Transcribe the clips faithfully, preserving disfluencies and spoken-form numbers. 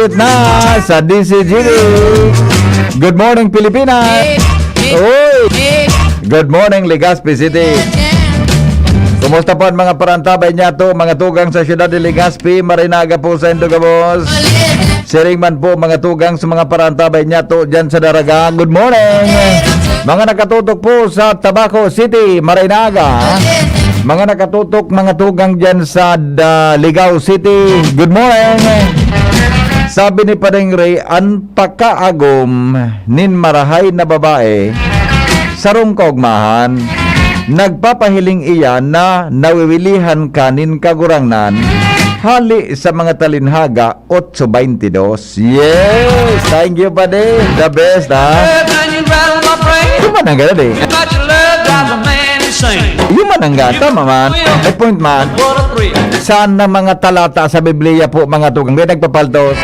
Hirit na sa D C G D. Good morning, Pilipinas. Uy! Good morning, Legazpi City. Kumusta po ang mga parantabay niyato, mga tugang sa siyudad de Legazpi? Marinaga po sa indo gabos. Siring man po, mga tugang sa mga parantabay niyato dyan sa Daraga. Good morning! Mga nakatutok po sa Tabaco City, Marinaga. Mga nakatutok, mga tugang dyan sa, ah, Ligao City. Good morning! Sabi ni Padeng Ray, an pakaagom nin marahay na babae, sarong kaugmahan, nagpapahiling iya na nawiwilihan ka nin kagurangnan hali sa mga talinhaga otso baynte dos. Yes! Thank you, padi. The best, ha? Human ang gano'n, eh. Human ang gano'n. Tama man. May point man. Saan na mga talata sa Biblia po, mga tugang? Kaya nagpapaltos.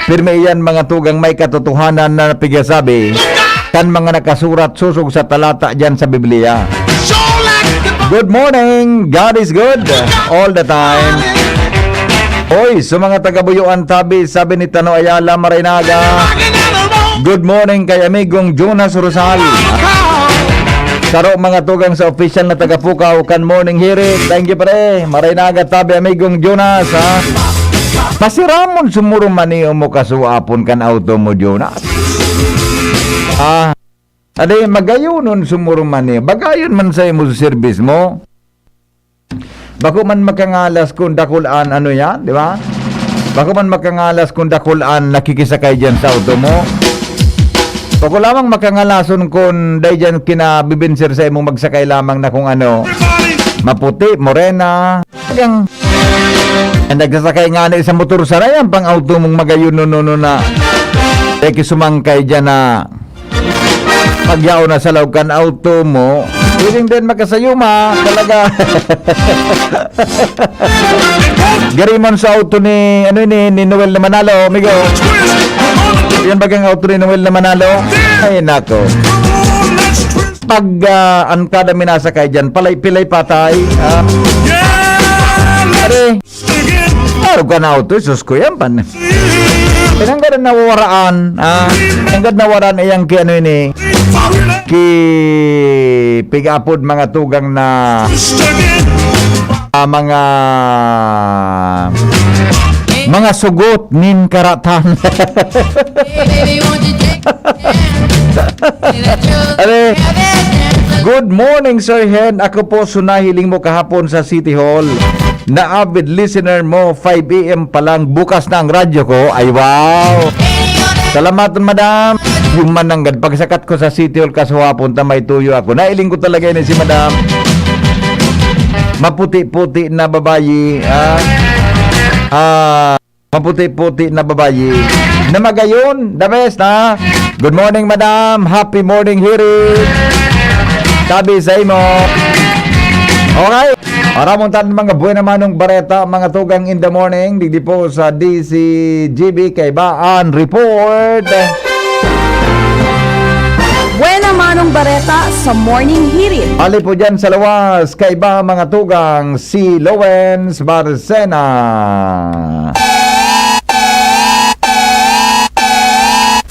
Pirmi iyan, mga tugang, may katotohanan na pigsasabi kan mga nakasurat sosog sa talata diyan sa Biblia. Good morning! God is good all the time. Oy, sa mga taga-Buyoan, tabi, sabi ni Tano Ayala, Marinaga. Good morning kay amigong Jonas Rosal. Saro mga tugang sa official na taga-Pukaw, kan morning hirit. Thank you, pre. Marinaga, tabi, amigong Jonas, ha? Pasiramon sumuro man iyo mo kasuapon kan auto mo, Jonas. Ah, adi, magayonon sumuro man iyo. Bagayon man sa imo sa serbis mo. Bako man makangalas kung dakul an ano yan, di ba? Bako man makangalas kung dakul an nakikisakay diyan sa auto mo. Bako lamang makangalason kung dai diyan kinabibinser sa imong magsakay lamang na kung ano, maputi, morena. Talagang, ang nagsasakay nga na sa motor, sana yan, pang auto mong magayon, no, no, no, na. Dai kisumangkay diyan na pagyaon na sa laog kan auto mo, pwedeng din makasayuma, talaga. Gari man sa auto ni, ano ni, ni Noel na Manalo, amigo. Yan bagang auto ni Noel na Manalo? Ay, nako. Pag, ah, an kada minasakay diyan, palay-pilay patay. Ah. Pare, araw ka na auto, sus ko yan, pan. Nanggad na nawaraan, ah, nanggad nawaraan iyang ki ano ini, ki pigapod mga tugang na, ah, mga, mga sugot nin karatan. Are, good morning, Sir Hen. Ako po, sunahiling mo kahapon sa City Hall. Na avid listener mo, five a m pa lang, bukas na ang radyo ko. Ay, wow! Salamat, madam. Yung mananggad, pagsakat ko sa City Hall, kasuhapon, tamay tuyo ako. Nailing ko talaga yun si madam. Maputi-puti na babayi, ah. Ah, maputi-puti na babayi. Na magayon, the best, ha? Good morning, madam. Happy morning, Hirit. Tabi sa imo. Okay. Aramon tan mga buena manong bareta, mga tugang in the morning, digdi po sa D C G B Kaibaan Report. Buena manong bareta sa Morning Hirit. Ali po dyan sa lawas, kaiba mga tugang, si Lowens Barcena.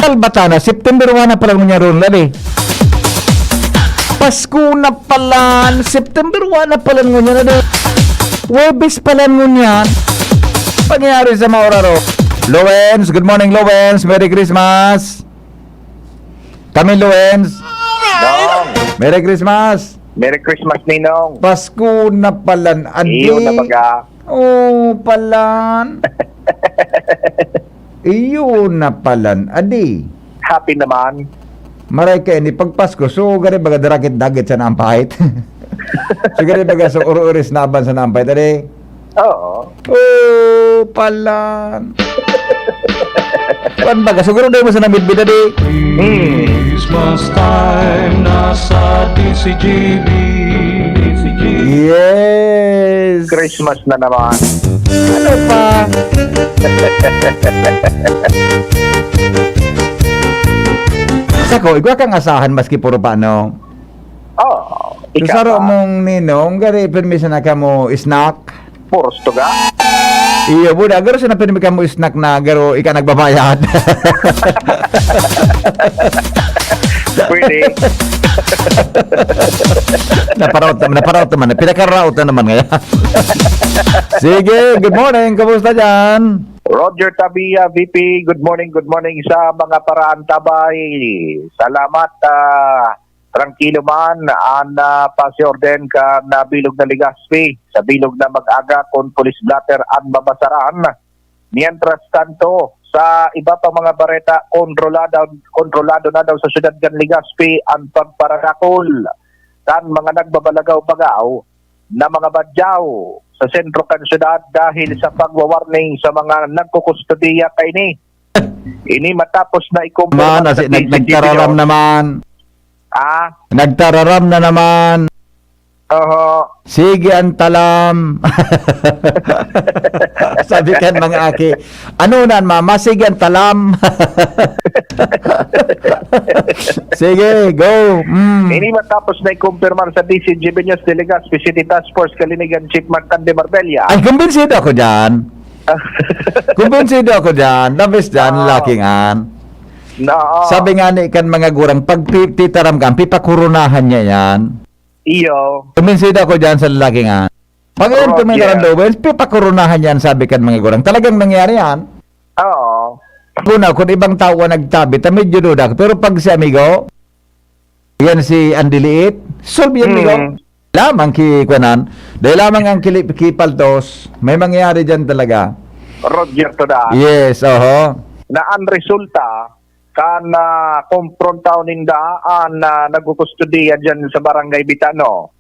Kalbatana, September one na pala ngunyan ron, lali. Pasko na pala, September one na pala ngunyan, lali. Webes pala ngunyan. Pangyayari sa maoraro. Lowens, good morning, Lowens. Merry Christmas. Kami, Lowens. Dong, Merry Christmas. Merry Christmas, Ninong. Pasko na pala, adi. Iyo na baga. Oh, palan. Iyo na palan, adi. Happy naman. Maray ka ini pag Pasko, so gari baga darakit dagit sa nampahit. So gari baga sa uro-uri sa naban sa nampahit, adi. Oo. Oh, palan. Kuan baga, siguro dahil mo sa namidbid, adi. Hmm. Christmas time nasa D C G B. D C G B. Yes. Christmas na naman. Ano pa? Sako, igwa kang asahan maski puro pa ano. Oo. Kusaro mong ninong, gari permiso na ka mo snack. Puros tuga. Iyo, buda, garo siya na permi ka mo snack na, garo ika nagbabayad. Pwede. Naparaot naman, naparaot naman. Pinakaraot na naman ngayon. Sige, good morning. Kumusta dyan? Roger Tabia, V P, good morning, good morning sa mga paraantabay. Salamat, ah, trangkilo man, an ah, pasiorden kan ah, bilog na Legazpi, sa bilog na mag-aga kun police blotter an mabasaran. Mientras tanto, sa iba pang mga bareta, kontrolado, kontrolado na daw sa siyudad kan Legazpi an pagparadakol kan mga nagbabalagaw-bagaw na mga badyaw sa sentro kan syudad dahil sa pagwa-warning sa mga nagkukustodiya kaini. Ini matapos na ikumpirma Man, sa asi, nag, D C G B nagtararam News. Naman. Ah, Nagtararam na naman. oho. Sige ang talam. Sabi kan mga aki, ano na mama, sige ang talam. Sige, go. Mm. Ini matapos na ikumpirmar sa D C G B News Delegaspi City Task Force Kalinigan Chief Mark Andy Marbella. Ay, kumbinsido ako dyan. Kumbinsido ako dyan. The best dyan, Ah. Lucky Ann. Na, Sabi nga ni kan mga gurang, pag pi- titaram ka, pipakurunahan niya yan. Iyo. Kumbinsido ako dyan sa lalaki nga. Pag yun, Roger. Kumindaran Lowens, pipakurunahan yan, sabi kan mga gurang. Talagang nangyari yan. Oo. Una, kung ibang tao ang nagtabi, ta medyo duda ako. Pero pag si amigo, yan si Andy Liit, solve yan, amigo. Mm. Lamang ki, kuanan, dahil lamang ang kili, kipaltos, may mangyayari dyan talaga. Roger to da. Yes, oho. Na ang resulta, kan ah, komprontaw ninda, an ah, nagkukustodiya dyan sa Barangay Bitano.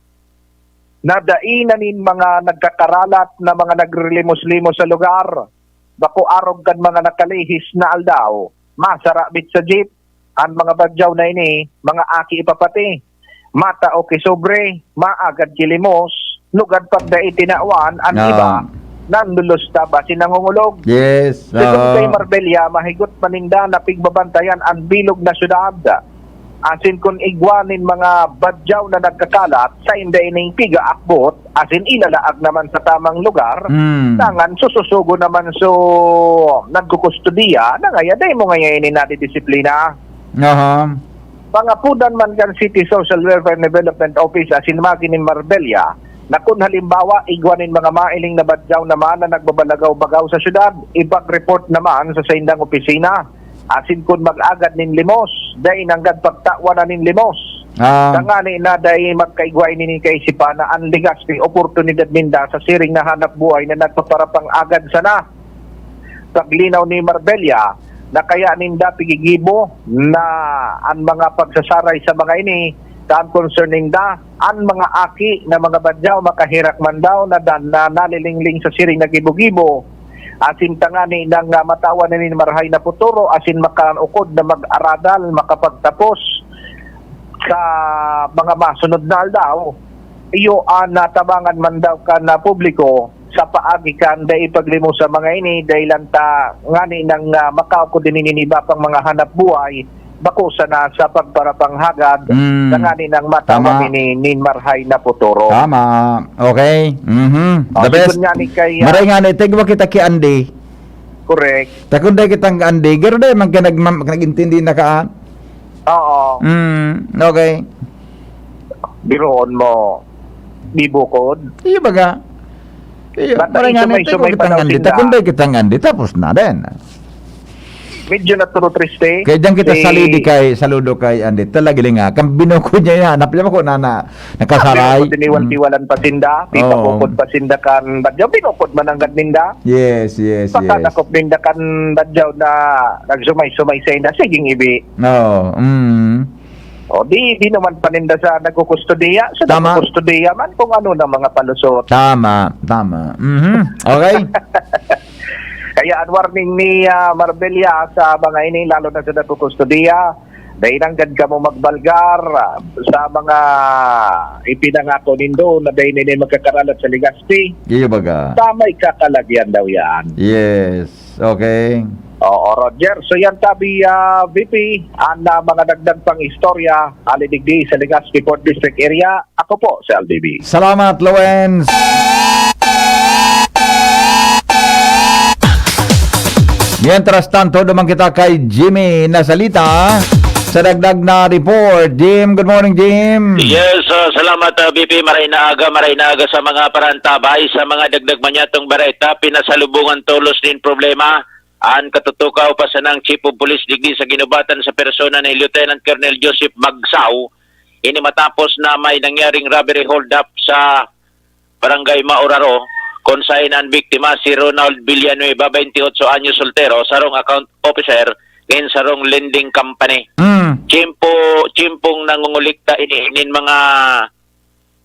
Nadainan nin mga nagkakaralat na mga nagrilimos-limos sa lugar. Bako arog kan mga nakalihis na aldaw. Masarabit sa jeep. An mga badyaw na ini, mga aki ipapati. Mata o kisobre, maagad kilimos, lugad pagdai tinawan, an Ah. iba, nanlulusta ba sinangungulog. Yes. Sigon kay Oo. Marbella, mahigot maninda na pigbabantayan an bilog na syudad. Asin kun igwa nin mga badyaw na nagkakalat, sainda ining piga-akbot, asin ilalaag naman sa tamang lugar, Mm. dangan sususugo naman so nagkukustodiya, na ngaya dai mo ngaya ini nadidisiplina. Aha. Pangapodan man kan City Social Welfare and Development Office asin magi nin Marbella, na kun halimbawa, igwa nin mga mailing na badyaw naman na nagbabalagaw-bagaw sa syudad, ipag-report naman sa saindang opisina. Asin kun mag-agad nin limos, dai nanggad pagtawan na nin limos. Ah. Tangani na dai magkaigwa ini nin kaisipan na an Legazpi oportunidad ninda sa siring na hanap buhay na nagpaparapang-agad sana. Paglinaw ni Marbella na kaya ninda pigigibo na an mga pagsasaray sa mga ini, kan concern ninda, an mga aki na mga badyaw makaherak man daw na dan-, na nalilingling sa siring na gibo-gibo. Asin tangani nang, ah, matawan na nin marahay na futuro, asin makaukod na mag-aradal, makapagtapos sa mga masunod na aldaw. Iyo an natabangan man daw kan, ah, publiko sa paagi kan dai paglimos sa mga ini, dahilan ta ngani nang, ah, makaukod din nin iba pang mga hanap buhay, bako sana sa pagparapanghagad, Mm. tangani nang matawan Tama. ini nin marahay na futuro. Tama. Okay. Mhm. The Oh, best. sigun nga ni kay, ah, Maray nga ni, tigwa kita ki Andy. Correct. Ta kun dai kitang Andy, garo dai man ka nagmam-, nag-intindi na ka, ah. Oo. Mm, okay. Biruon mo, bibukod. Iyo baga. Iyo, Bata maray nga ito, ni, may tigwa sumay kitang panahon Andy. Ta sinda. kun dai kitang Andy, tapos na din. Medyo naturo triste. Kaya diyan kita Si salidi kay, saludo kay Andy. Talaga nga, kang binukod niya yan. Hanap niya ako na, na, nakasaray. Pero kung tiniwal-tiwalan pa sinda, Mm. Oo. pipakukod pa sinda kan badyaw, binukod man nanggad ninda. Yes, yes, yes. Pakadakop ninda kan badyaw na nagsumay-sumay sa inda. Siging ibi. Oo, mm. O, di, di naman pa ninda sa nagkukustodiya. Sa Tama. nagkukustodiya man kung ano na mga palusot. Tama, tama. Mhm. Okay. Kaya ang warning ni, ah, Marbella sa mga ini, lalo na sa nagkukustodiya, dai nanggad kamo magbalgar, ah, sa mga ipinangako nindo na dai nini magkakaralat sa Legazpi. Iyo baga. Sa may kakalagihan daw yan. Yes. Okay. Oo, Roger. So yan tabi, ah, V P, ang, ah, mga dagdag pang istorya, ali digdi sa Legazpi Fourth District Area. Ako po, si L B B. Salamat, Lawens. Mientras tanto, duman kita kay Jimmy Nasalita sa dagdag na report. Jim, good morning, Jim. Yes, ah, salamat, ah, V P. Maray na aga, maray na aga sa mga parantabay, sa mga dagdag manyatong bareta. Pinasalubungan tolos nin problema an katutukaw pa sanang Chief of Police digdi sa Guinobatan sa persona ni Lieutenant Colonel Joseph Magsao. Ini matapos na may nangyaring robbery hold-up sa Barangay Mauraro, kung saen an biktima si Ronald Villanueva, twenty-eight anyos, soltero, sarong account officer nin sarong lending company. Mm. Tiyempo, tiyempong nangungulikta ini nin mga,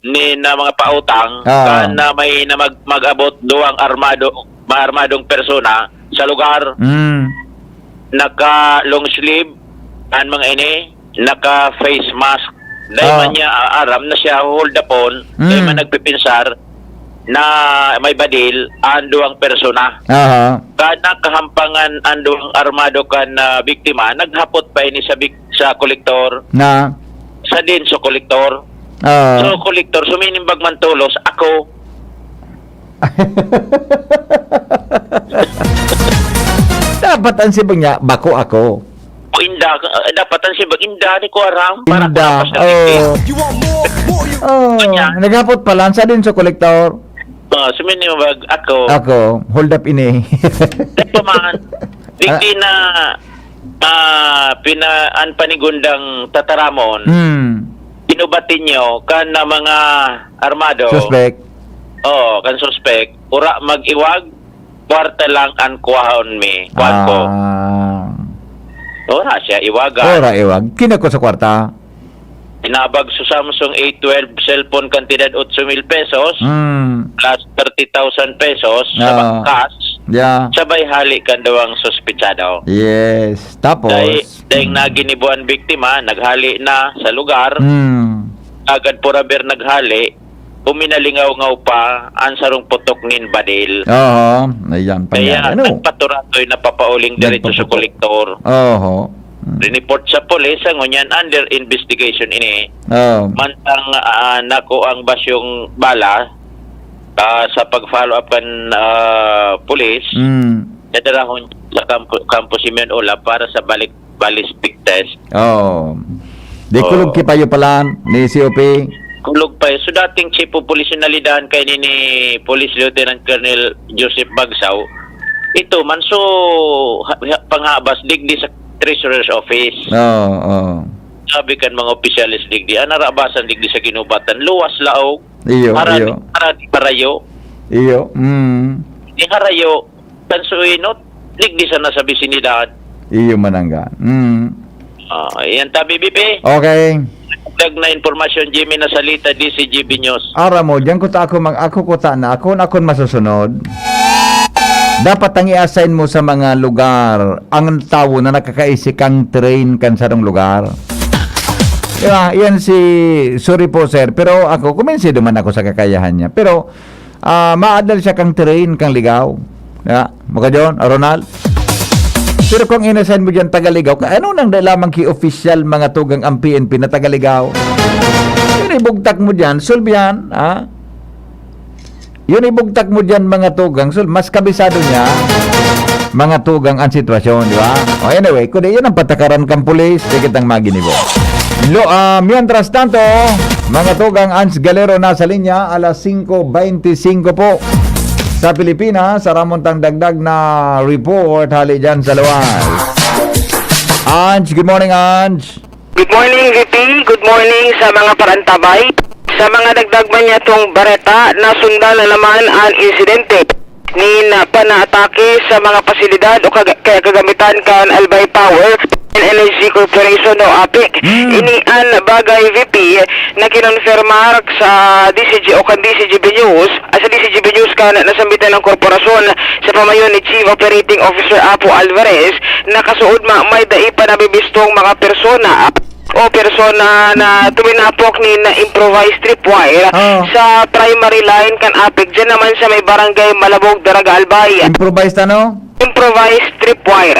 nin, ah, mga pautang, Ah. kan na may na mag-, mag-abot duwang armado, maarmadong persona sa lugar. Mm. Naka long sleeve an mga ini, naka face mask. Dai Ah. man niya, ah, aram na siya hold upon, dai Mm. man nagpipinsar na may badil an duwang persona. Aha. Kan nakahampangan an duwang armado kan, ah, biktima, naghapot pa ini sa bik-, sa kolektor. Na? Sa din sa kolektor. Ah. So, kolektor, suminimbag man tolos, "Ako." Dapat an simbag niya, "Bako ako." O inda, eh, dapat an simbag, "Inda, di ko aram." Para Inda, ko lang pa sa oo. Ticket. Oh, Kanya. Naghapot pa lang, sa din sa kolektor. Oh, suminimbag, "Ako." Ako, hold up ini. Dahil pa man, di Ah. kina-, ah, pina-, an panigundang tataramon, Hmm. inubatin nyo kan na mga armado. Suspect. Oo, kan suspect. Ura mag-iwag, kwarta lang an kuhaon mi. Kuhaan ko. Ah. Ora siya, iwagan. Ora iwag. Kinako sa kwarta. Inabag sa Samsung A twelve cellphone kantidad otso mil pesos, Hmm. plus thirty thousand pesos sa Ah. cash, Yeah. sabay hali kan duwang suspitsado. Yes. Tapos? Dai-, daing Hmm. naginibo an biktima, naghali na sa lugar. Hmm. Agad puraber naghali, uminalingaw-ngaw pa an sarong putok nin badil. Oo, ayan pa Kaya nga, ano? nagpaturatoy na papauling diretso sa Nagpaputok. kolektor. Oho. Rineport sa pulis, ang ngunyan under investigation ini. Oh. Mantang, ah, nako ang basyong bala, ah, sa pag-follow up kan, ah, pulis, Mm. nadarahon sa kampo, kampo Simeon Ola para sa balik, ballistic test. Oh. Di Oh. kulog ki payo pala ni C O P? Kulog pa. So, dating chief of police na lidahan kay ni, ni Police Lieutenant Colonel Joseph Bagsaw, ito man, so, ha-, ha-, panghabas, digdi sa Treasurer's Office. Oo, oo. Sabi kan mga opisyales digdi, "An narabasan digdi sa ginubatan, luwas laog. Iyo, Harani, iyo. harani parayo." Iyo, mm. Di harayo, kan suinot, digdi sana sa bisinidad. Iyo, manangga. Mm. Ah, iyan tabi, B P. Okay. Dag na impormasyon, Jimmy Nasalita, D C G B News. Ara mo, diyan ko ta ako mag-, ako ko ta na, ako na akon masusunod. Dapat ang i-assign mo sa mga lugar ang tawo na nakakaisi kang train kan sarong lugar. Di ba? Yan si, sorry po, sir, pero ako, kumbinsido man ako sa kakayahan niya. Pero, ah, maadal siya kang train, kang ligaw. Ya, maka John, Ronald. Pero kung inasan mo diyan taga-Ligao, ka-, ano nang dai lamang ki-official mga tugang ang P N P na taga-Ligao? Yun ibugtak mo diyan, solve yan, ha? Yun ibugtak mo diyan, mga tugang, sol-, mas kabisado niya, mga tugang, ang sitwasyon, di ba? O, anyway, kundi yun ang patakaran kang pulis, di kitang maginibo. Lo, ah, mientras tanto, mga tugang, Ans Galero nasa linya, alas singko beinti singko po. Sa Pilipinas, sa ramon tang dagdag na report, hali dyan sa luwas. Ange, good morning, Ange. Good morning, V P. Good morning sa mga parantabay. Sa mga dagdag man niyatong bareta, nasundan na naman ang insidente nin panaatake sa mga pasilidad o kaga-, kaya kagamitan kan Albay Power and Energy Corporation o APEC. Mm. Ini an bagay, V P, na kinonfirmar sa D C G o kan D C G B News, ah, sa D C G B News kan nasambitan ng korporasyon sa pamayon ni Chief Operating Officer Apo Alvarez, na kasuod ma-, may dai pa nabibistong mga persona o persona na tuminapok nin improvised tripwire Oh. sa primary line kan APEC. Diyan naman sa may barangay Malabog, Daraga, Albay. Improvised ano? Improvised tripwire.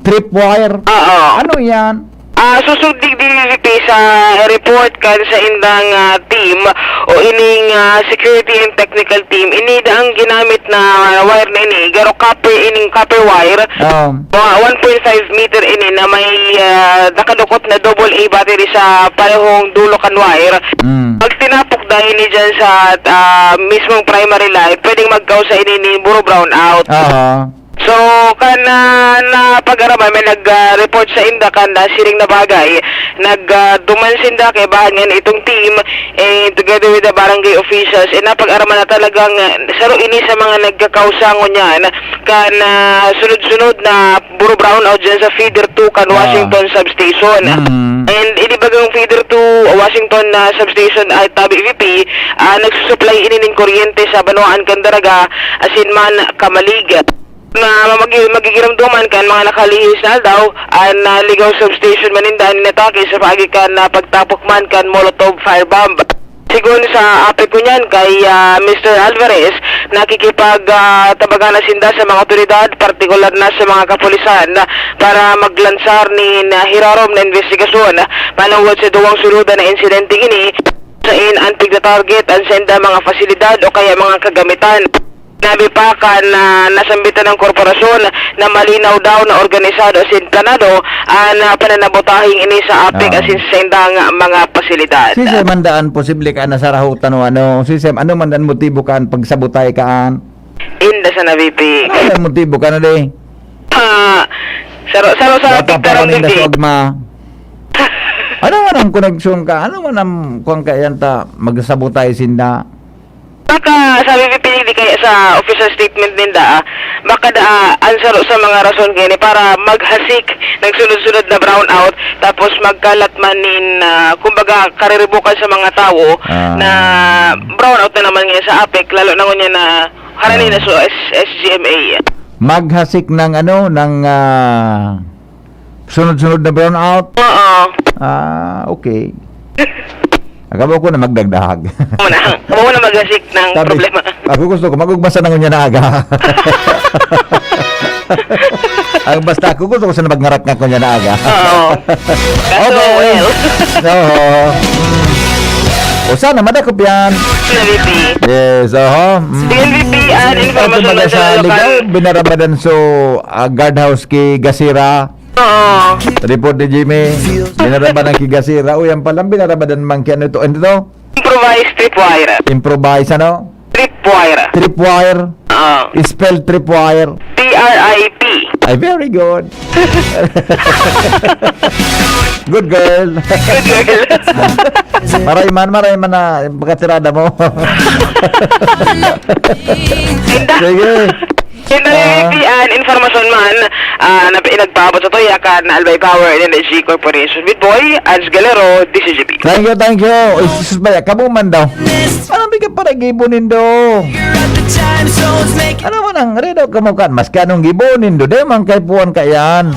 Tripwire? Oo. Ano yan? Ah, susog digdi, V P, sa report kan sa indang, ah, team o ining, ah, security and technical team. Ini daang ginamit na wire na ini, garo copper, ining copper wire. Oo. Mga one point five meter ini na may, ah, nakadukot na double A battery sa parehong dulo kan wire. Mm. Pag tinapok dahil ni dyan sa, ah, mismong primary line, pwedeng magkausa ini ni Buro brownout. Oo. So, kan, ah, napag-araman, may nag, ah, report sa inda kan, ah, siring na bagay. Nag, ah, duman sinda kay bahan nga itong team, eh, together with the barangay officials, eh, napag-araman na talagang, ah, saro ini sa mga nagkakausa ngunyan kan, ah, sunod-sunod na puro brownout dyan sa feeder two kan Ah. Washington substation. Mm. And ini bagang feeder two Washington na substation ay tabi V P, ah, nagsusupply ini nin kuryente sa banwaan kan Daraga, asin man Camalig. Na magi-, magigiramdoman kan mga nakalihis na aldaw, an, ah, Ligao Substation maninda an inatake sa paagi kan, ah, pagtapok man kan Molotov firebomb. Sigon sa APEC ngunyan kay, ah, Mister Alvarez, nakikipag, ah, tabagan na sinda sa mga otoridad, partikular na sa mga kapulisan, para maglansar nin, ah, hirarom na investigasyon manongod sa duwang suludan na insidente ini, sain an pigta-target an sainda mga pasilidad o kaya mga kagamitan. Sinabi pa kan, ah, nasambitan ng korporasyon na malinaw daw na organisado asin planado an, ah, pananabotaheng ini sa APEC Ah. asin sa saindang mga pasilidad. Si Sir Mandaan, posible ka na sarahotan o ano? Si Sir, ano man ang motibo kan pagsabotay kaan? Inda sa na, V P. Ano ang motibo ka na, di? Ah, saro, saro sa Bata pa tiktarong rin na hindi. Sa ugma. Ano man ang koneksyon ka? Ano man ang kuwan ka yan ta magsabotay sinda? Baka sabi, V P, di kaya sa official statement ninda, ah, baka da, ah, an saro sa mga rason kaya ni para maghasik ng sunod-sunod na brownout, tapos magkalat man nin, ah, kumbaga, kariribukan sa mga tao Ah. na brownout na naman ngayon sa APEC, lalo na ngunyan na harani Ah. na so S-, S G M A. Maghasik ng ano, ng, ah, sunod-sunod na brownout? Oo. Ah, okay. Akabo ko na magdagdag. Muna, muna maghasik ng Sabi, problema. Ako gusto ko, mag-ugma sa nangon niya na aga. Ang basta ako, gusto ko sana magngarak nga kunya na aga. Oo. Kaso, Okay. well. Oo. O sana, madakop yan. Naliti. Yes, oho. Mm. P N P P, ah, Ito information baga lang sa sa lokal. Ligao, binarabadan so, ah, guardhouse ki Gasira. Oo. Report ni Jimmy. Binarabadan ki Gasira. Uy, yan pala, binarabadan man ki ano ito. Ano ito? Improvised tripwire. Improvise ano? Tripwire. Tripwire. Ah. Spell tripwire. T R I P. Ay, very good. Good girl. Good girl. Maray man, maray man na pagkatirada mo. Sige. Yung Ah. nalilipian, informasyon man, ah, na pinagpaabot sa Toyakan na Albay Power and Energy Corporation with Boy, Ange Galero, D C G B. Thank you, thank you. Isus ba, kamo man daw. Ano ba ka para gibo nindo? Ano man ang redo kamo kan? Maski anong gibo nindo, di man kay puwan ka yan.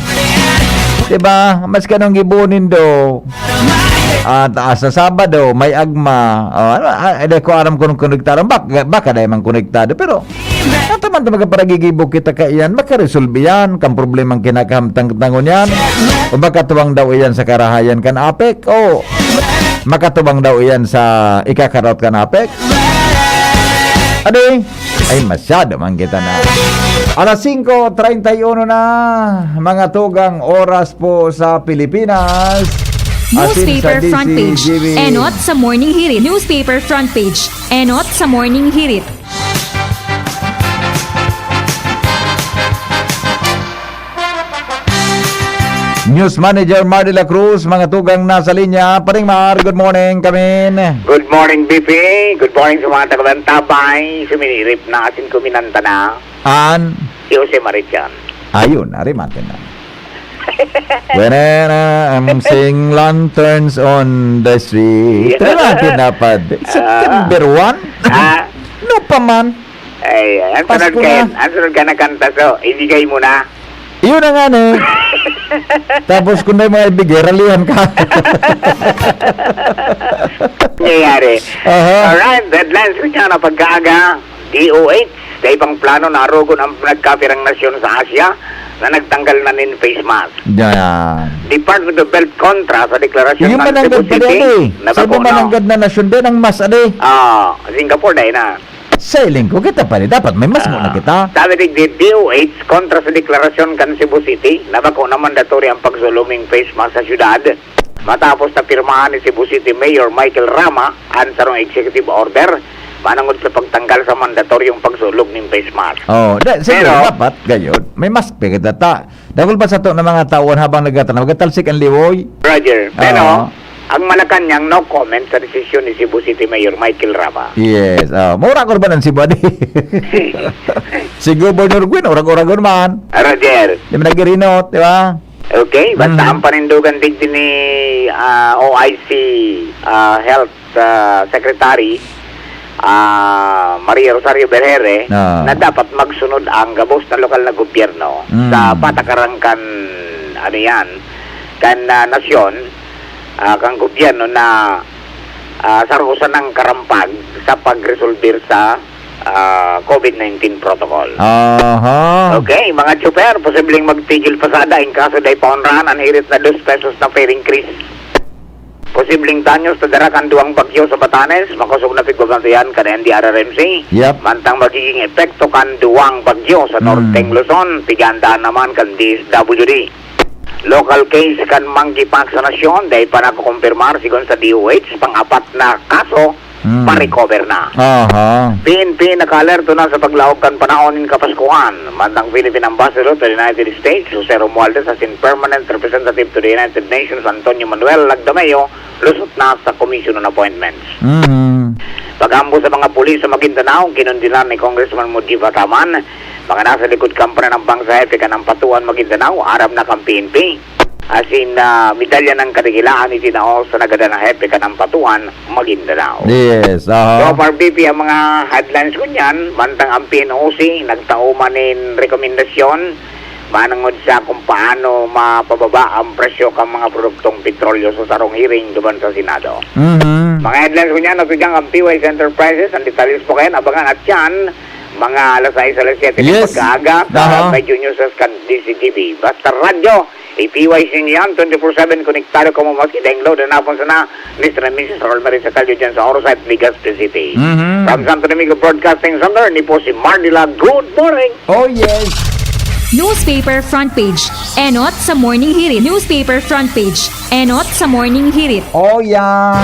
Diba? Maski anong gibo nindo. At, ah, sa Sabado, may agma. Oh, ano, ah, hindi ko aram kung konektaron. Bak-, baka dahil man konektado. Pero, nataman ta magparagigibo kita kaiyan, makaresolve yan. Kan problemang kinakahamtang-tangon yan. O makatuwang daw iyan sa karahayan kan apek. O makatuwang daw iyan sa ikakaraot kan apek. Adi, ay masyado man kita na. Alas singko treinta y uno na, mga tugang oras po sa Pilipinas. Asin sa Newspaper front page. D C G B. Enot sa Morning Hirit. Newspaper front page. Enot sa Morning Hirit. News Manager Mar de la Cruz, mga tugang nasa linya. Paring Mar, good morning, kamin. Good morning, B P. Good morning sa mga taga-Bantabay. Suminirip na asin kuminanta na. An? Si Jose Marichan. Ayun, ari man na. When I'm seeing lanterns on the street. Yeah. Tara, tinapad. September one? Ah. No pa man. Ay, ang Pasko sunod kayo, na. Ang sunod ka na kanta, so, ibigay mo na. Yun na nga, eh. Tapos kung may mga ibigay, ralihan ka. Nangyayari. Aha. Alright, headlines ko dyan, ang pagkaaga, D O H, dahil pang plano na arogon ang nagkapirang nasyon sa Asia na nagtanggal na nin face mask. Yan. Department of Health kontra sa deklarasyon Yung ng mananggad Cebu pa City rin, eh. Na Sa bako, no? Mananggad na nasyon din, ang mas, ade. Ah, Singapore, dahil na. Sa iling ko, kita pa rin. Dapat may mas mo na Ah, kita. Sabi ni D O H, kontra sa deklarasyon kan Cebu City, na bako na mandatory ang pagsulong ning face mask sa syudad. Matapos na pirmahan ni Cebu City Mayor Michael Rama ang sarong executive order manungod sa pagtanggal sa mandatoryong pagsulog ning face mask. Oh, da, sige, Pero dapat, gayod. May mask pa kita ta. Dagol pa sa to na mga taon habang nagtatanaw, nagtatalsik ang liwoy. Roger, pero Oo. ang Malacanang no comment sa desisyon ni Cebu City Mayor Michael Rama. Yes. Oh, mura ko ba ng Cebu, adi? Si Governor Gwen, urag-uragon man. Roger. Di man naghirinot, di ba? Okay, basta Mhm. ang panindugan digdi ni, ah, O I C, ah, Health, ah, Secretary, ah, Maria Rosario Berhere, Ah. na dapat magsunod ang gabos na lokal na gobyerno Mm. sa patakaran kan, ano yan, kan, ah, nasyon, ah, kan gobyerno na, ah, sarusan ang karampag sa pagresolbir sa ah, COVID nineteen protocol. Aha. Okay, mga tsuper, posibleng magtigil pasada in kaso dai paonrahan an hirit na dos pesos na fare increase. Posibleng danyos na dara kan duwang bagyo sa Batanes, makosog na pigbabantayan kan N D R R M C. Yep. Mantang magiging epekto kan duwang bagyo sa Hmm. Norteng Luzon, pigandaan naman kan D S W D. Local case kan monkeypox sa nasyon, dai pa nakukumpirmar, sigon sa D O H, pang-apat na kaso Hmm. pa-recover na. Aha. P N P nakaalerto na sa paglaog kan panahon nin Kapaskuhan. Mantang Philippine Ambassador to the United States, Jose Romualdez, asin Permanent Representative to the United Nations, Antonio Manuel Lagdameo, lusot na sa Commission on Appointments. Mhm. Pag-ambo sa mga pulis sa Maguindanao, kinundinan ni Congressman Mujib Ataman, mga nasa likod kampanya ng bangsa hepe kan Ampatuan, Maguindanao, aram na kan P N P. Asin, ah, medalya ng kadakilaan itinao sa nagadan na hepe kan Ampatuan, Maguindanao. Yes, aha. So, far, B P, ang mga headlines ko niyan, mantang ang P N O C, nagtao man nin rekomendasyon, manungod sa kung paano mapababa ang presyo kan mga produktong petrolyo sa sarong hearing duman sa Senado. Mhm. Mga headlines ko niyan, natudyang ang P Y S Enterprises, ang detalles po kayan, abangan at yan, Mga alas sais, alas siyete ng Yes. pagkaaga, sa Aha. Medyo News kan D C T V. Basta radyo, i-P Y C niyan, twenty-four seven konektado kamo maski daing load. Hanapon sana, Mister and Missus Rosemary Sacalio dyan sa Orsay, Legazpi City. Mhm. From Santo Domingo Broadcasting Center, ni po si Mardila. Good morning! Oh, yes. Newspaper front page. Enot sa Morning Hirit. Newspaper front page. Enot sa Morning Hirit. Oh, yan.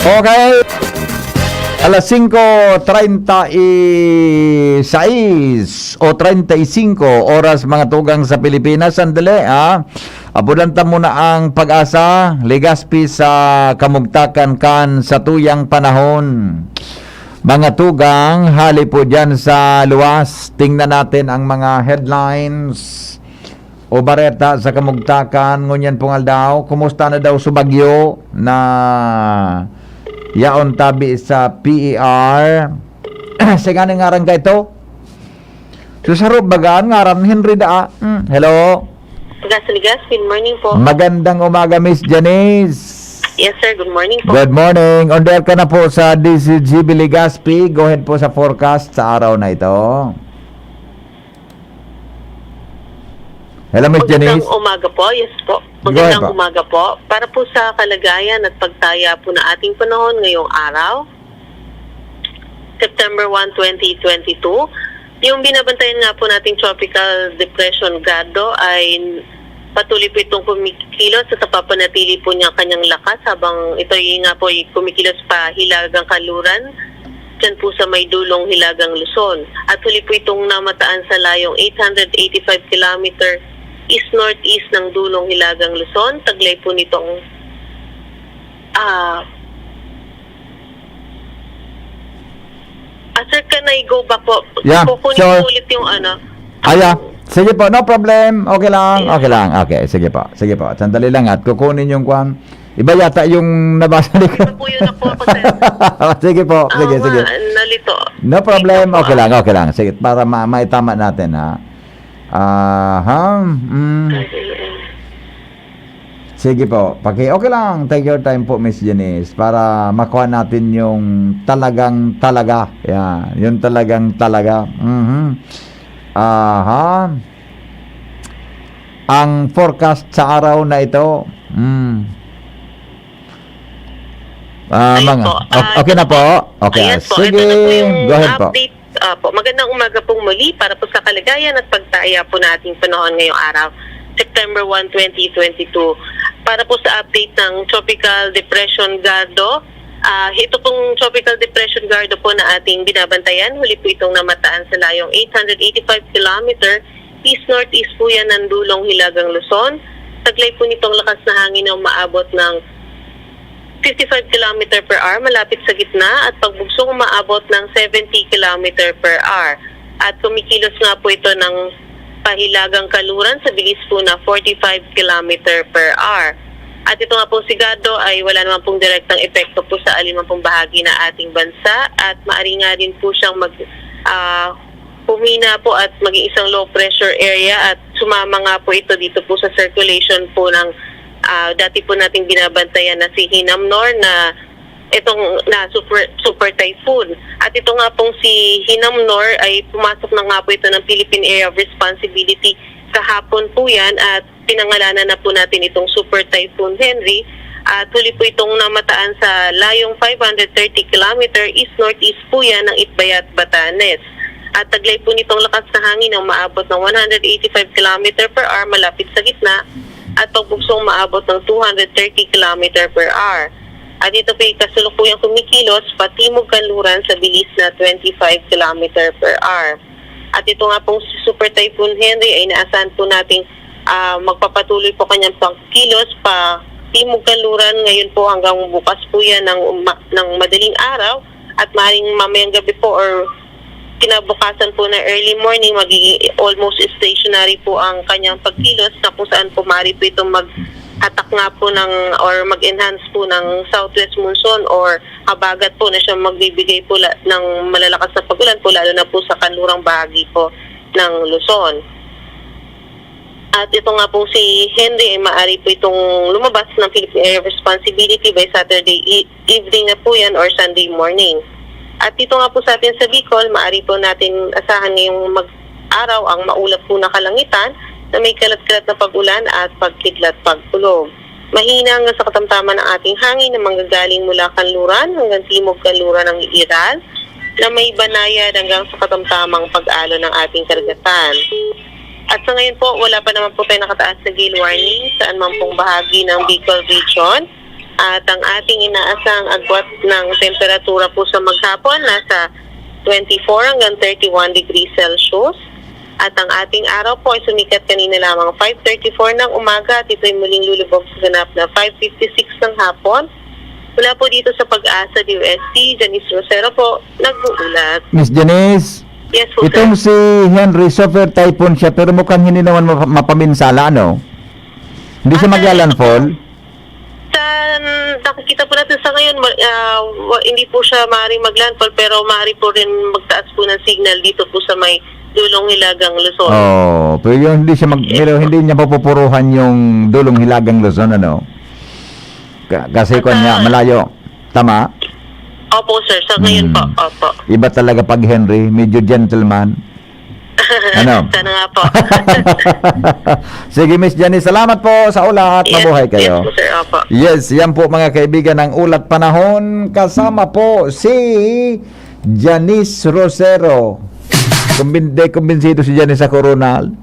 Okay. Alas singko treinta y seis o treinta y cinco oras, mga tugang, sa Pilipinas. Sandali, ha? Abudan ta muna ang Pag-asa, Legazpi sa kamugtakan kan satuyang panahon. Mga tugang, hali po dyan sa luwas. Tingnan natin ang mga headlines o bareta sa kamugtakan ngunyan pong aldaw. Kumusta na daw sa bagyo na yaon tabi sa P E R? Sa nganing ngaran ka ito? Sa sarong baga, an ngaran, Henry Daa. Hmm, hello? Gasligas, good morning po. Magandang umaga, Miss Janice. Yes, sir. Good morning po. Good morning. On the air ka na po sa D Z G B Legazpi. Go ahead po sa forecast sa araw na ito. Hello, Miss Janice. Magandang umaga po. Yes po. Go ahead Magandang po. umaga po. Para po sa kalagayan at pagtaya po ng ating panahon ngayong araw, September one, twenty twenty-two, yung binabantayan nga po nating Tropical Depression Gardo ay patuloy po itong kumikilos at napapanatili po niya ang kanyang lakas habang ito ay nga po ay kumikilos pa hilagang kanluran, dyan po sa may dulong hilagang Luzon. At huli po itong namataan sa layong eight hundred eighty-five kilometer east-northeast ng dulong hilagang Luzon. Taglay po nitong, ah, ah, sir, can I go back po? Yeah, Kukunin sure. ko ulit yung ano. Ah, yeah. Sige po, no problem. Okay lang, Yes. okay lang. Okay, sige po. Sige po. Sandali lang at kukunin yung kwan. Iba yata yung nabasa ni Iba po yun ako, ako, sir. Sige po, sige, Ah, sige. ma-, nalito. No problem, Ikaw po, okay ah. lang, okay lang. Sige, para ma maitama natin, ha. Aha, mm. Okay, eh. Sige po, paki-, okay lang. Take your time po, Miss Janice, para makuha natin yung talagang talaga. Yan, yung talagang talaga. Mhm. Aha. Ang forecast sa araw na ito. Mm. Ah, Ayun mga, po. o-, Ah, okay ito na po. po. Okay, Ayan ah, po. Ito sige. na po yung Go ahead po. update. Ah, po. Magandang umaga pong muli para po sa kalagayan at pagtaya po ng ating panahon ngayong araw, September one, twenty twenty-two. Para po sa update ng Tropical Depression Gardo, ah, ito pong Tropical Depression Gardo po na ating binabantayan, huli po itong namataan sa layong eight hundred eighty-five kilometer east-northeast po yan ng dulong hilagang Luzon. Taglay po nitong lakas na hangin na umaabot ng fifty-five kilometer per hour malapit sa gitna at pagbugsong umaabot ng seventy kilometer per hour. At kumikilos nga po ito ng pahilagang kaluran sa bilis po na forty-five kilometer per hour. At ito nga pong sigado ay wala naman pong direktang epekto po sa aliman pong bahagi ng ating bansa at maaari nga din po siyang mag, ah, humina po at maging isang low pressure area at sumama nga po ito dito po sa circulation po ng, ah, dati po nating binabantayan na si Hinamnor na itong na super, super typhoon. At ito nga pong si Hinamnor ay pumasok na nga po ito ng Philippine Area of Responsibility kahapon po yan at pinangalanan na po natin itong Super Typhoon Henry at huli po itong namataan sa layong five hundred thirty kilometer east-northeast po yan ng Itbayat, Batanes. At taglay po nitong lakas na hangin na umaabot ng one hundred eighty-five kilometer per hour malapit sa gitna at pagbugsong umaabot ng two hundred thirty kilometer per hour. At ito po ay kasalukuyang kumikilos patimog kanluran sa bilis na twenty-five kilometer per hour. At ito nga pong si Super Typhoon Henry ay inaasahan po nating, ah, magpapatuloy po kanyang pagkilos pa timog kanluran ngayon po hanggang bukas po yan ng, uma- ng madaling araw at maaaring mamayang gabi po or kinabukasan po na early morning, magiging almost stationary po ang kanyang pagkilos na kung saan po maaari po itong maghatak nga po ng or mag-enhance po ng southwest monsoon or habagat po na siyang magbibigay po la- ng malalakas na pag-ulan po, lalo na po sa kanlurang bahagi po ng Luzon. At ito nga pong si Henry ay maaari po itong lumabas ng Philippine Air Responsibility by Saturday e- evening na po yan or Sunday morning. At dito nga po sa atin sa Bicol, maaari po natin asahan ngayong mag-araw ang maulap po na kalangitan na may kalat-kalat na pag-ulan at pagkidlat pagkulog. Mahina hanggang sa katamtaman ang ating hangin na manggagaling mula kanluran hanggang timog kanluran ng iiral na may banayad hanggang sa katamtamang pag-alo ng ating karagatan. At sa ngayon po, wala pa naman po tayo nakataas na gale warning saan man pong bahagi ng Bicol Region. At ang ating inaasang agwat ng temperatura po sa maghapon, nasa twenty-four hanggang thirty-one degrees Celsius. At ang ating araw po ay sumikat kanina lamang five thirty-four ng umaga at ito'y muling lulubog sa ganap na five fifty-six ng hapon. Mula po dito sa Pag-asa D O S T, Janice Rosero po, nag-uulat. Miss Janice, Yes po, sir. Itong si Henry, super typhoon siya, pero mukhang hindi naman mapa- mapaminsala, ano? Hindi siya Ah, sir, maglalandfall? Sa nakikita po natin sa ngayon, ma- ah, wa- hindi po siya maaaring maglandfall, pero maaari po rin magtaas po ng signal dito po sa may Dulong Hilagang Luzon. Oh, pero yun, hindi siya mag- Yes pero po. hindi niya papupuruhan yung Dulong Hilagang Luzon, ano? Ka- kasi At, kwan niya, ah, malayo. Tama? Opo, sir. Sa ngayon po, Hmm. opo. Iba talaga pag Henry, medyo gentleman. Ano? Sana nga po. Sige, Miss Janice, salamat po sa ulat. Yes, Mabuhay kayo. Yes po, sir. Opo. Yes, yan po, mga kaibigan, ang ulat panahon. Kasama po si Janice Rosero. Kumbin- de, kumbinsido si Janice sa Coronal.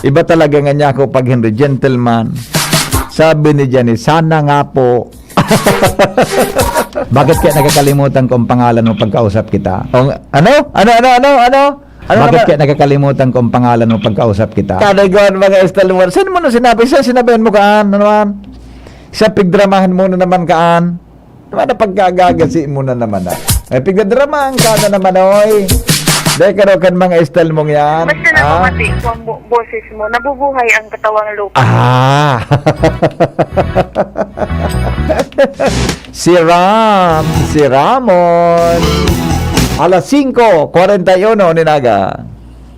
Iba talaga nga niya ako pag Henry, gentleman. Sabi ni Janice, "Sana nga po." Bakit kaya nakakalimutan ko ang pangalan mo pagkausap kita? O, ano? Ano, ano, ano, ano? Ano Bakit naman? kaya nakakalimutan ko ang pangalan mo pagkausap kita? Talaga, mga style mo. Saan mo na sinabi? Saan sinabihan mo kaan? Ano man? Sa pigdramahan mo na naman kaan? Naman na pagkagagasi mo na naman, ah. Eh, pigdadramahan ka na naman, oy. Dahil ka daw kan mga style mong yan, Basta ah? namamati ko ang bo- boses mo, nabubuhay ang katawang lupa. Ah! Si Ram, si Ramon. Alas singko kwarenta y uno nin aga.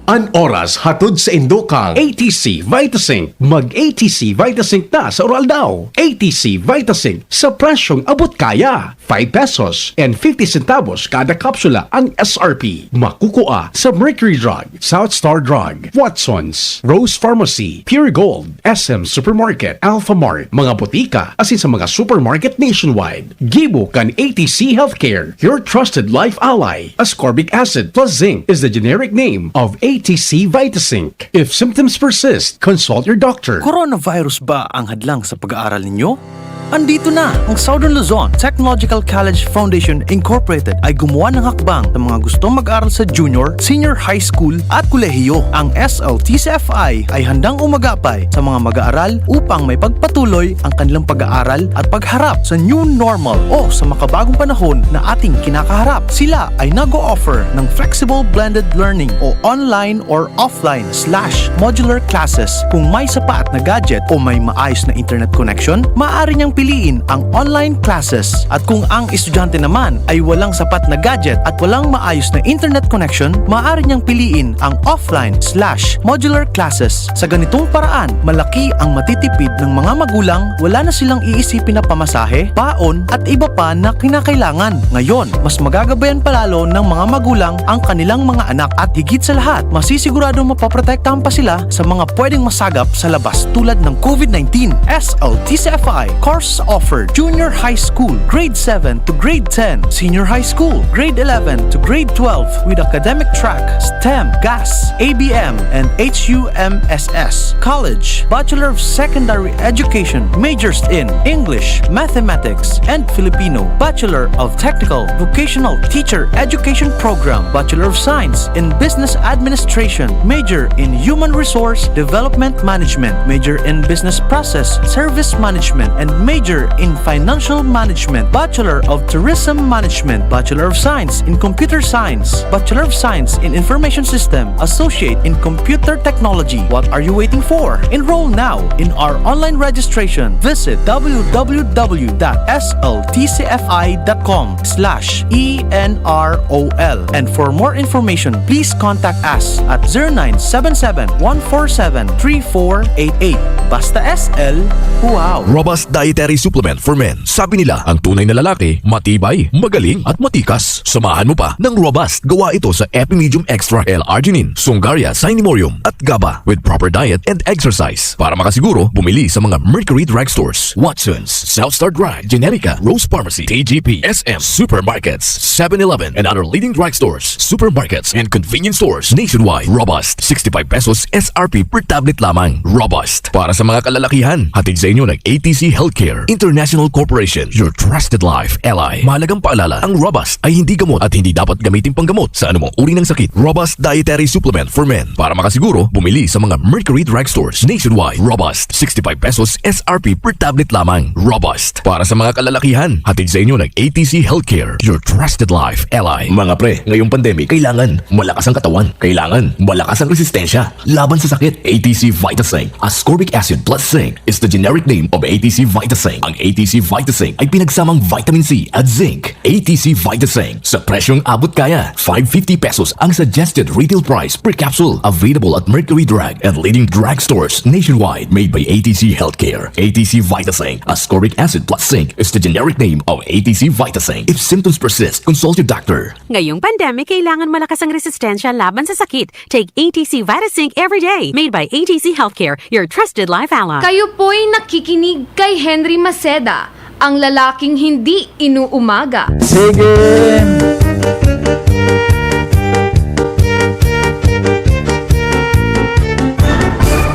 An oras hatod sa indo kan A T C Vitazinc. Mag A T C Vitazinc na sa Uraldaw. A T C Vitazinc sa presyong abot kaya. Five pesos and fifty centavos kada kapsula ang S R P. Makukua sa Mercury Drug, South Star Drug, Watson's, Rose Pharmacy, Pure Gold, S M Supermarket, Alpha Mart, mga botika, asin sa mga supermarket nationwide. Gibo kan A T C Healthcare, your trusted life ally. Ascorbic acid plus zinc is the generic name of A T C Vitazinc. If symptoms persist, consult your doctor. Coronavirus ba ang hadlang sa pag-aaral ninyo? Andito na! Ang Southern Luzon Technological College Foundation Incorporated ay gumawa ng hakbang sa mga gustong mag-aral sa junior, senior high school at kolehiyo. Ang S L T C F I ay handang umagapay sa mga mag-aaral upang may pagpatuloy ang kanilang pag-aaral at pagharap sa new normal o sa makabagong panahon na ating kinakaharap. Sila ay nag-o-offer ng flexible blended learning o online or offline slash modular classes. Kung may sapat na gadget o may maayos na internet connection, maaari niyang piliin ang online classes. At kung ang estudyante naman ay walang sapat na gadget at walang maayos na internet connection, maaari niyang piliin ang offline slash modular classes. Sa ganitong paraan, malaki ang matitipid ng mga magulang, wala na silang iisipin na pamasahe, baon, at iba pa na kinakailangan. Ngayon, mas magagabayan pa lalo ng mga magulang ang kanilang mga anak at higit sa lahat, masisiguradong mapoprotektahan pa sila sa mga pwedeng masagap sa labas tulad ng COVID nineteen. S L T C F I, courses offered, junior high school, grade seven to grade ten, senior high school, grade eleven to grade twelve with academic track, STEM, GAS, A B M, and H U M S S. College, Bachelor of Secondary Education, majors in English, Mathematics, and Filipino, Bachelor of Technical Vocational Teacher Education Program, Bachelor of Science in Business Administration, major in Human Resource Development Management, major in Business Process Service Management, and major Major in Financial Management, Bachelor of Tourism Management, Bachelor of Science in Computer Science, Bachelor of Science in Information System, Associate in Computer Technology. What are you waiting for? Enroll now in our online registration. Visit w w w dot s l t c f i dot com slash e n r o l. And for more information, please contact us at zero nine seven seven, one four seven, three four eight eight. Basta S L, wow! Robust Dietary Supplement for Men. Sabi nila, ang tunay na lalaki, matibay, magaling, at matikas. Samahan mo pa ng Robust. Gawa ito sa Epimedium Extra L-arginine, Sungaria, Cinnamomum, at GABA with proper diet and exercise. Para makasiguro, bumili sa mga Mercury Drug Stores, Watson's, South Star Drug, Generica, Rose Pharmacy, T G P, S M, supermarkets, seven eleven, and other leading drug stores, supermarkets, and convenience stores nationwide. Robust, sixty-five pesos S R P per tablet lamang. Robust, para sa mga kalalakihan. Hatid sa inyo ng A T C Healthcare International Corporation, your trusted life ally. Mahalagang paalala, ang Robust ay hindi gamot at hindi dapat gamitin panggamot sa anumang uri ng sakit. Robust Dietary Supplement for Men. Para makasiguro, bumili sa mga Mercury Drug Stores nationwide. Robust, sixty-five pesos S R P per tablet lamang. Robust, para sa mga kalalakihan. Hatid sa inyo ng A T C Healthcare, your trusted life ally. Mga pre, ngayong pandemic, kailangan malakas ang katawan. Kailangan malakas ang resistensya laban sa sakit. A T C Vitasync, ascorbic acid plus zinc, is the generic name of A T C Vitasync. Ang A T C Vitasync ay pinagsamang vitamin C at zinc. A T C Vitasync, sa presyong abot kaya, five fifty pesos ang suggested retail price per capsule. Available at Mercury Drug and leading drugstores nationwide. Made by A T C Healthcare. A T C Vitasync, ascorbic acid plus zinc, is the generic name of A T C Vitasync. If symptoms persist, consult your doctor. Ngayong pandemic, kailangan malakas ang resistensya laban sa sakit. Take A T C Vitasync every day. Made by A T C Healthcare, your trusted life ally. Kayo po'y nakikinig kay Henry Maceda, ang lalaking hindi inuumaga. Sige.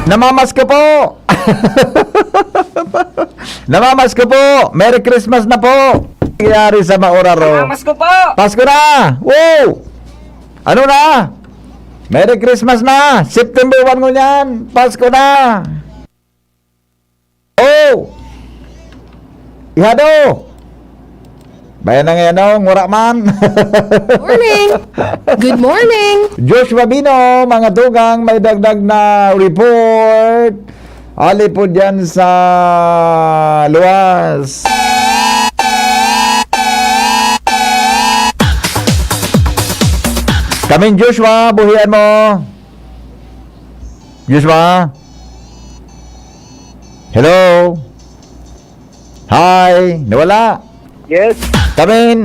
Namamas ko po. Namamas ko po. Merry Christmas na po. Nangyari sa Mauraro. Namamas ko po. Pasko na. Wow! Ano na? Merry Christmas na. September one ngunyan. Pasko na. Oh! Ihado! Bayan na ngayon, oh, ngura man. Morning! Good morning! Joshua Bino, mga tugang, may dagdag na report. Ali po dyan sa luwas. Kaming Joshua, buhian mo. Joshua? Hello? Hi? Nawala? Yes. Come in.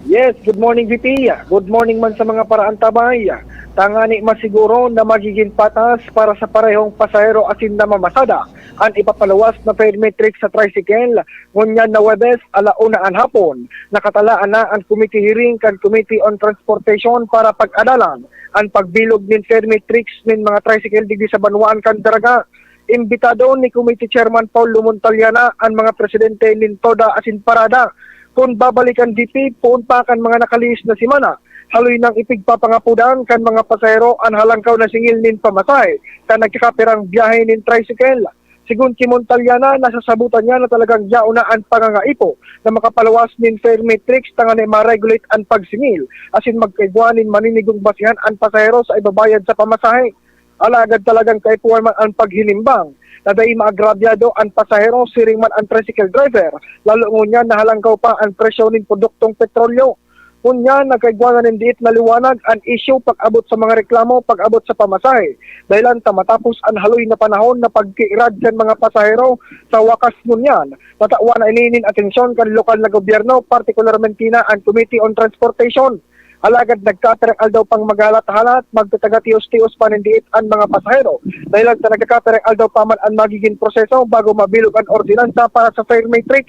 Yes, good morning, V P. Good morning man sa mga paraantabay. Tangani masiguro na magiging patas para sa parehong pasahero asin namamasada an ipapaluwas na fare matrix sa tricycle, ngunyan na Huwebes, ala una an hapon. Nakatalaan na an committee hearing kan Committee on Transportation para pag-adalan an pagbilog nin fare matrix nin mga tricycle digdi sa banwaan kan Daraga. Imbitado ni Committee Chairman Paul Lumontaliana an mga presidente nin TODA asin parada. Kun babalikan, V P, poon pa kan mga nakalihis na semana, haloy nang ipigpapangapodan kan mga pasahero an halangkaw na singil nin pamasahe kan nagkakapirang biyahe nin tricycle. Segun ki Montaliana, nasasabotan niya na talagang yaon na an pangangaipo na makapaluwas nin fare matrix tanganing ma-regulate an pagsingil asin magkaigwa nin maninigong basehan an pasahero sa ibabayad sa pamasahe. Alagad talagang kaipuhan man an paghinimbang na dai maagrabyado an pasahero siring man an tricycle driver, lalo ngunyan na halangkaw pa an presyo nin produktong petrolyo. Ngunyan, nagkaigwa na nin diit na liwanag an isyu pag-abot sa mga reklamo pag-abot sa pamasahe, dahilan ta matapos an haloy na panahon na pagkiirad kan mga pasahero, sa wakas ngunyan, natawan na ini nin atensyon kan lokal na gobyerno, partikularmente na an Committee on Transportation. Alagad nagkapirang aldaw pang maghalat-halat, magtatagatios-tios pa nin diit an mga pasahero, dahilan ta nagkakapirang aldaw pa man an magiging proseso bago mabilog an ordinansa para sa fare matrix.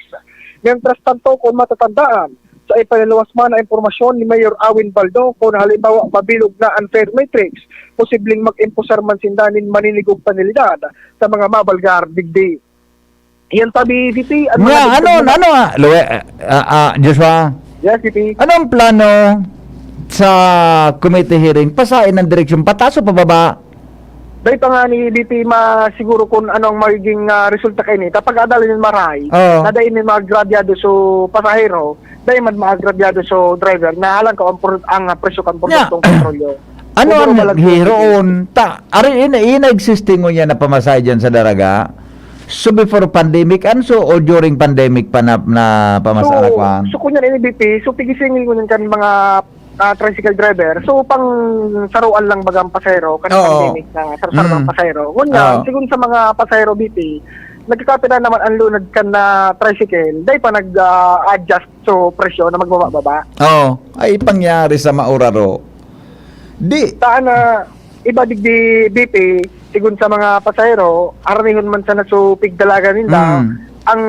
Mientras tanto, kung matatandaan, sa ipinaluwas man na impormasyon ni Mayor Awin Baldo, kung halimbawa mabilog na an fare matrix, posibleng mag-imposar man sinda nin maninigong penalidad sa mga mabalgar digdi. Iyan sabi, V P, ano Nga, na ano, ano, ah, Lue-, ah, ah, Joshua? Yes, V P. Anong plano sa committee hearing? Pasain ang direksyon, pataas o pababa? Dai pa nga ni B P masiguro kung ano ang magiging, ah, resulta kaini. Kapag adal nin marahay, Oo. na dai nin maagrabyado so pasahero, dai man maagrabyado so driver na halang ka ang pro-, ang, ah, presyo kan Nya. produktong petrolyo. Ano Siguro ang balag hiroon? Ta, ari, ina, ina existing mo yan na pamasahe dyan sa Daraga? So before pandemic, anso o during pandemic pa na, na pamasahe So, na kwan? so, kunyan, N B P, so, pigisingil ko kan mga, ah, tricycle driver. So, pang saruan lang baga ang pasahero, kan Oo. pandemic na sarsaro ng Mm. pasahero. Ngunyan, Oo. sigun sa mga pasahero, B P, nagkakapira naman ang lunad kan na tricycle, dai pa nag, ah, adjust so presyo na magbaba-baba. Oo. Ay, pangyari sa mauraro. Di. Saan na iba digdi, B P, sigun sa mga pasahero, aranihon man sana so pigdalagan ninda, Mm. ang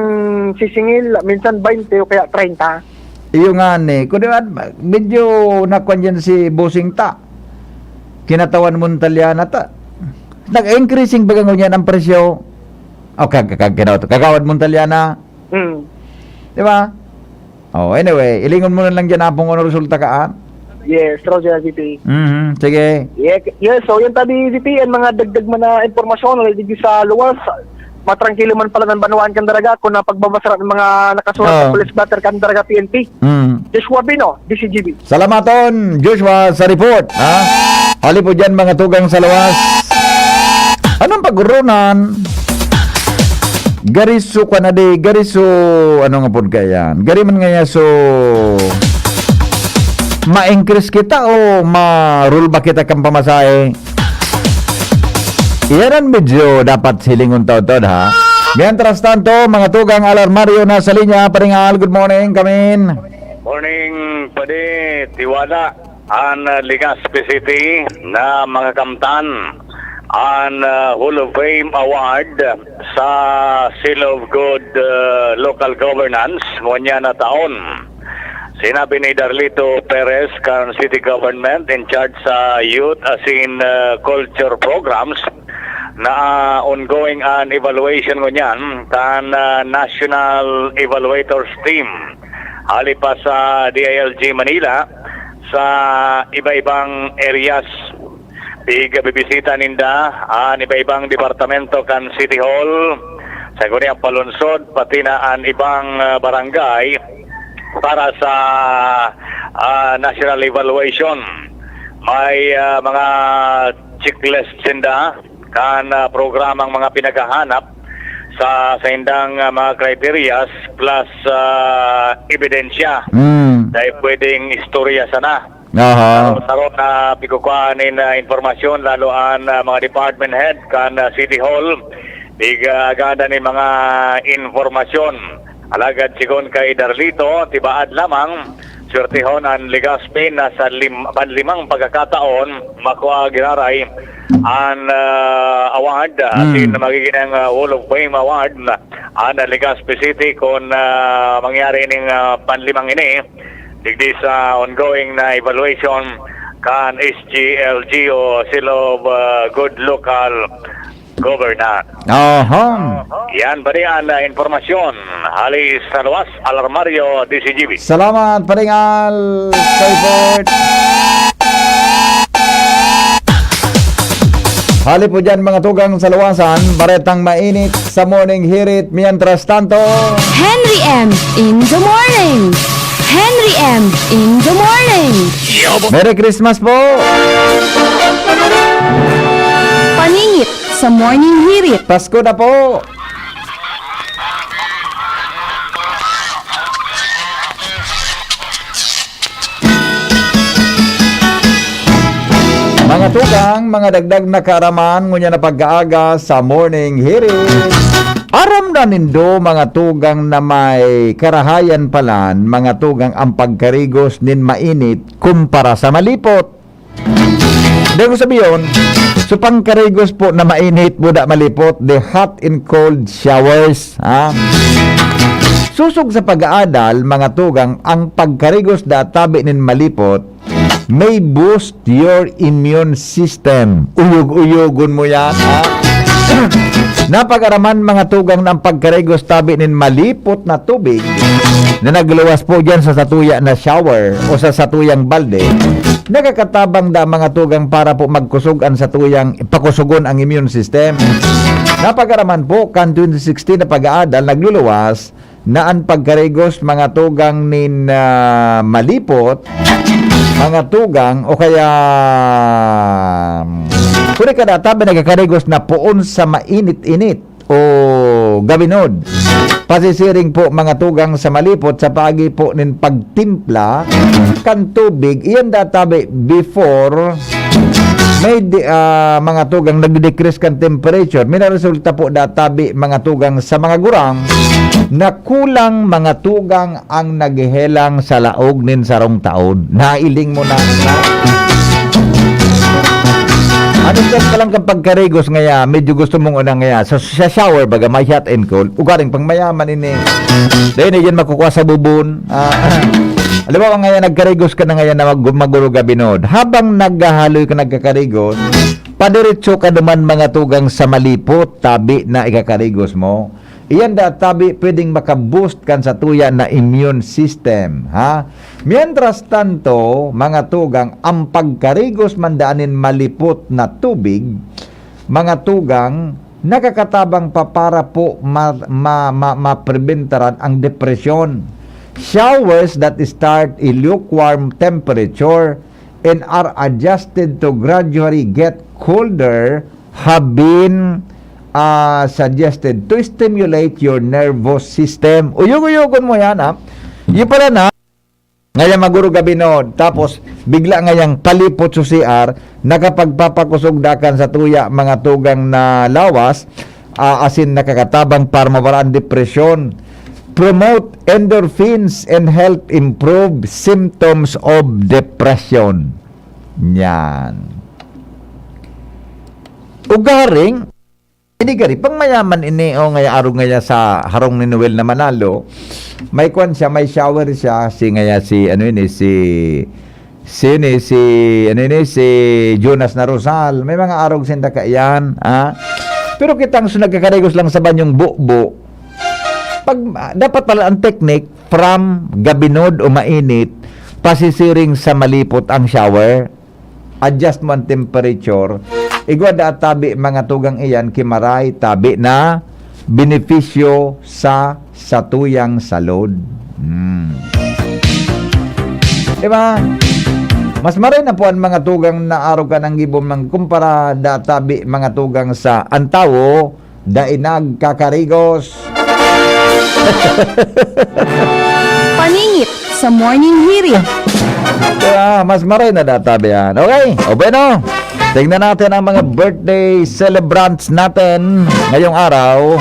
sisingil, minsan baynte o kaya treinta. Iyo nga ni. Kundi, ah, medyo nakwan dyan si Bossing ta. Kinatawan Montaliana ta. Nag-increasing baga ngunyan ang presyo. O, kag-, kag-, kinaw-, Kagawad Montaliana. Mm. Di ba? Oh, anyway, ilingon mo na lang dyan, Apong, ano resulta ka, ah? Yes, Roger, V P. Mhm, sige. Ye-, yes, so yun tabi, V P, ang mga dagdag man na impormasyon, wala digdi sa luwas, matrangkilo man pala ng banwaan kan Daraga, kung napagbabasara ng mga nakasurat Oo. sa police blotter kan Daraga P N P. Mm. Joshua Bino, D C G B. Salamaton, Joshua, sa report, ha? Hali po dyan, mga tugang sa luwas. Anong pagrunan? Gariso ka na di, gariso, ano nga pod kaya? Gari man ngaya so, ma-increase kita o ma-roll back kita kan pamasahe? Iyan ang medyo dapat hilingon taon-taon, ha? Mientras tanto, mga tugang, Alarmario na sa linya, paringal, good morning, kamin. Morning, Padi, Tiwala. An, ah, Legazpi City na makakamtan an, ah, Hall of Fame Award sa Seal of Good, ah, Local Governance ngunyan na taon. Sinabi ni Darlito Perez kan City Government in charge sa Youth asin, ah, Culture Programs na, ah, ongoing an evaluation ngunyan kan, ah, National Evaluators Team hali pa sa D I L G Manila sa iba-ibang areas. Pig-, bibisita ninda an iba-ibang departamento kan City Hall, sa ngunyan palunsod, pati na an ibang, ah, barangay para sa, ah, national evaluation. May, ah, mga checklist sinda kan, ah, programang mga pinaghahanap sa saindang, ah, mga criterias plus, ah, ebidensya. Mm. Dahil pwedeng istorya sana. Aha. Saro-saro na pigkukuhaan nin, ah, impormasyon, lalo an, ah, mga department head kan, ah, City Hall. Pig-, ah, agada nin mga impormasyon. Alagad sigon kay Darlito, tibaad lamang, swertehon an Legazpi na sa lim-, panlimang pagkakataon, makua giraray an, ah, award, ah, Mm. asin magiging ang, ah, Hall of Fame Award na an Legazpi City kun, ah, mangyari ning, ah, panlimang ini, digdi sa ongoing na evaluation kan S G L G o Seal of, ah, Good Local Governance. Aha. Yan, bari an, ah, impormasyon. Hali sa luwas, Alarmario, D C G B. Salamat, Paringal Clifford. Hali po dyan, mga tugang sa luwasan, baretang mainit sa morning hirit. Mientras tanto, Henry M in the morning. Henry M in the morning. Merry Christmas po! Paningit sa Morning Hirit. Pasko na po! Mga tugang, mga dagdag na kaaraman, ngunyan na pag-aaga sa Morning Hirit. Aram na nindo, mga tugang, na may karahayan palan, mga tugang, ang pagkarigos nin mainit kumpara sa malipot. Dai ko sabihon, so pangkarigos po na mainit, buda malipot, the hot and cold showers, ha? Sosog sa pag-aadal, mga tugang, ang pagkarigos da tabi nin malipot, may boost your immune system. Uyog-uyogon mo yan, ha? Napag-araman, mga tugang, na ang pagkarigos tabi nin malipot na tubig na nagluwas po dyan sa satuya na shower o sa satuyang balde, Nakakatabang da, mga tugang, para po magkusog an satuyang, pakusugon ang immune system. Napagaraman po kan twenty sixteen na pag-aadal, nagluluwas na an pagkarigos, mga tugang, nin, ah, malipot, mga tugang, o kaya, kuri ka data, nagkakarigos na poon sa mainit-init o gabinod. Pasisiring po, mga tugang, sa malipot sa paagi po nin pagtimpla kan tubig. Iyan databi before may di-, ah, mga tugang nagde-decrease kan temperature. May naresulta po databi, mga tugang, sa mga gurang na kulang, mga tugang, ang naghehelang sa laog nin sarong taon. Nailing mo na, na? Ano siya ka lang kapag karigos ngaya, medyo gusto mong unang ngaya. So, sa shower, baga may hot and cold. Ugaring pang mayaman ini. Dahil na yan makukuha sa bubon. Ah, alam mo, ngaya nagkarigos ka na ngaya na mag-, maguro gabinod. Habang naghahaloy ka, nagkakarigos, padiretso ka naman, mga tugang, sa malipot, tabi na ikakarigos mo. Iyan da tabi pwedeng maka-boost kan satuya na immune system, ha? Mientras tanto, mga tugang, ang pagkarigos man daan nin malipot na tubig, mga tugang, nakakatabang pa para po ma-, ma-, ma-, mapreventaran ang depresyon. Showers that start a lukewarm temperature and are adjusted to gradually get colder have been, ah, suggested to stimulate your nervous system. Uyog-uyogon mo yan, ha? Yung pala na, ngayang maguro gabinod, tapos bigla ngayang palipot sa C R, nakapagpapakusog dakan sa tuya, mga tugang na lawas, ah, asin nakakatabang para mawara ang depresyon. Promote endorphins and help improve symptoms of depression. Yan. Ugaring, ini gari, pang mayaman ini, o ngaya arog ngaya sa harong ni Noel na Manalo, may kwan siya, may shower siya, si ngaya si, ano ini, si, si ini, si, ano ini, si Jonas na Rosal. May mga arog sinda kaiyan, ha? Pero kitang so nagkakarigos lang sa banyong bubo, pag, dapat pala ang technique, from gabinod o mainit, pasisiring sa malipot ang shower. Adjust mo ang temperature. Igwa da tabi, mga tugang, iyan, kimaray, tabi na benepisyo sa satuyang salud. Hmm. Diba? Mas maray na po ang mga tugang na arog ka ng gibong mga kumpara da tabi, mga tugang, sa antawo, dai nagkakarigos. Paningit sa Morning Hirit. Kaya mas maray na databi yan. Okay? O bueno, tingnan natin ang mga birthday celebrants natin ngayong araw.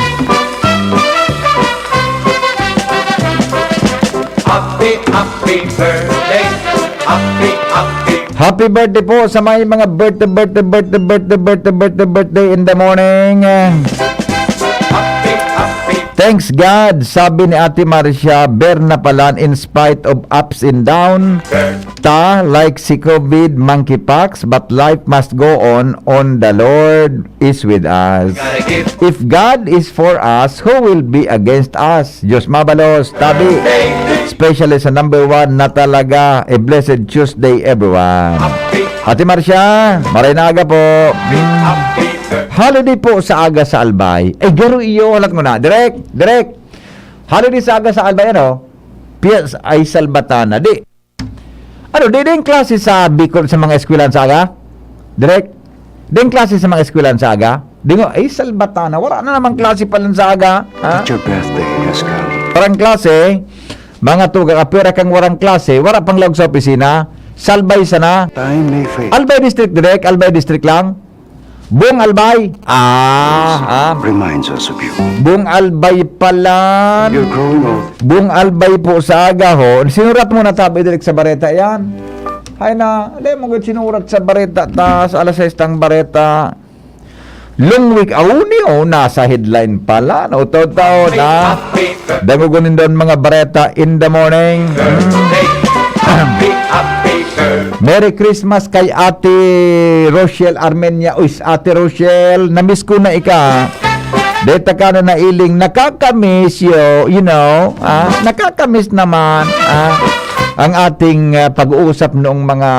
Happy, happy birthday. Happy, happy. Happy birthday po sa may mga birthday, birthday, birthday, birthday, birthday, birthday, birthday in the morning. Happy, happy. Thanks God, sabi ni Ate Marcia, ber na palan in spite of ups and down. Ta, like si COVID, monkeypox, but life must go on, on the Lord is with us. If God is for us, who will be against us? Diyos mabalos, tabi. Especially sa number one na talaga. A blessed Tuesday, everyone. Ate Marcia, maray na aga po. Holiday po sa aga sa Albay. Ay, garo iyo, halat mo na. Direk, direk. Holiday sa aga sa Albay, ano? P S I Salbatana. Di. Ano, di din klase sa Bicol sa mga eskwelahan sa aga? Direk? Din klase sa mga eskwelahan sa aga? Di nga, ay, Salbatana. Wala na namang klase pala sa aga. Ha? That your birthday has come. Parang klase, mga tugang, apira kang warang klase, wala pang laog sa opisina, salbay sana. Time may fade. Albay District, Direk, Albay District lang. Buong Albay. Ah, ah. Reminds us of you. Buong Albay pala. You're growing old. Buong Albay po sa aga ho. Sinurat mo na tabi, Direk, sa bareta yan. Hay na, di mo gud sinurat sa bareta ta, sa alas sais tang bareta. Long week, auni, oh, nasa headline pala. No, tao-tao na. Dangogon nindo an mga bareta in the morning. Merry Christmas kay Ate Rochelle Armenia. Uy, Ate Rochelle, namiss ko na ika. Deta ka na nailing, nakakamiss you, you know, ah, nakakamiss naman, ah. ang ating, ah, pag-uusap noong mga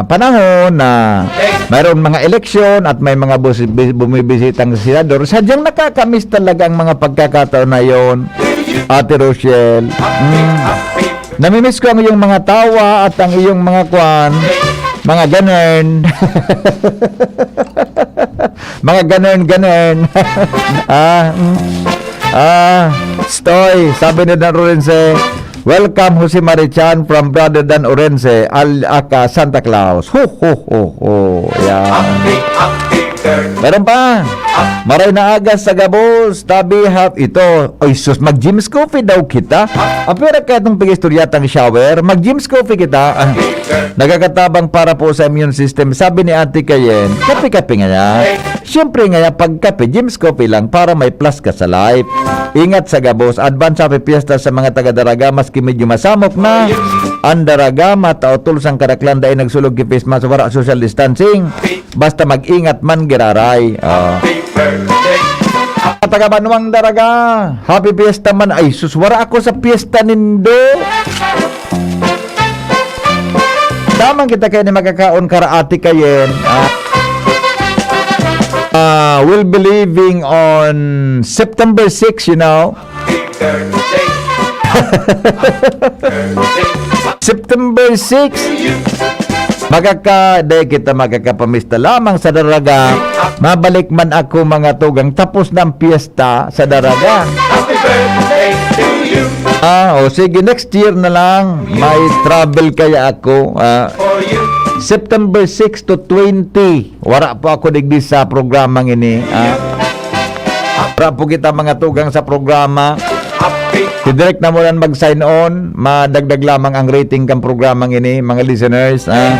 panahon na mayroong mga eleksyon at may mga busi-, bi-, bumibisitang senador. Sadyang nakakamiss talaga ang mga pagkakataon na yon, Ate Rochelle. Mm. Namimiss ko ang iyong mga tawa at ang iyong mga kwan, mga ganern. Mga ganern-ganern. Ah, mm. Ah, Stoy, sabi ni Dan Orense, "Welcome, Jose Marichan, from Brother Dan Orense, al-, aka Santa Claus." Ho, ho, ho, ho. Yan. Meron pa. Maray na aga sa gabos, tabi hap ito. Oy, sus, mag-Jim's Coffee daw kita. Apira kaya itong pag-istorya tang shower? Mag-Jim's Coffee kita. Ah, nagkakatabang para po sa immune system. Sabi ni Ate Kayen, kape-kape nga yan. Siyempre nga yan, pag kape, Jim's Coffee lang para may plus ka sa life. Ingat sa gabos. Advance Happy Fiesta sa mga taga-Daraga, maski medyo masamok na. Ang Daraga, matao tol sang karaklan, dai nagsulog ki face mask, wala social distancing. Basta mag-ingat man, giraray. Ah. Taga Banwang Daraga, happy fiesta man. Ay, sus, wara ako sa fiesta nindo. Tamang kita kayo ni makakaon kara Ate Kayen. Ah, ah, we'll be leaving on September six, you know. September six. Magkaka-, di kita magkakapamista lamang sa Daraga. Mabalik man ako, mga tugang. Tapos na ang piyesta sa Daraga. Ah, o sige, next year na lang. May travel kaya ako. Ah, September six to twenty. Wara po ako digdi sa programang ini. Ah, wara po kita, mga tugang, sa programa. Si Direk na muna mag-sign on, madagdag lamang ang rating kan programang ini, mga listeners, ha?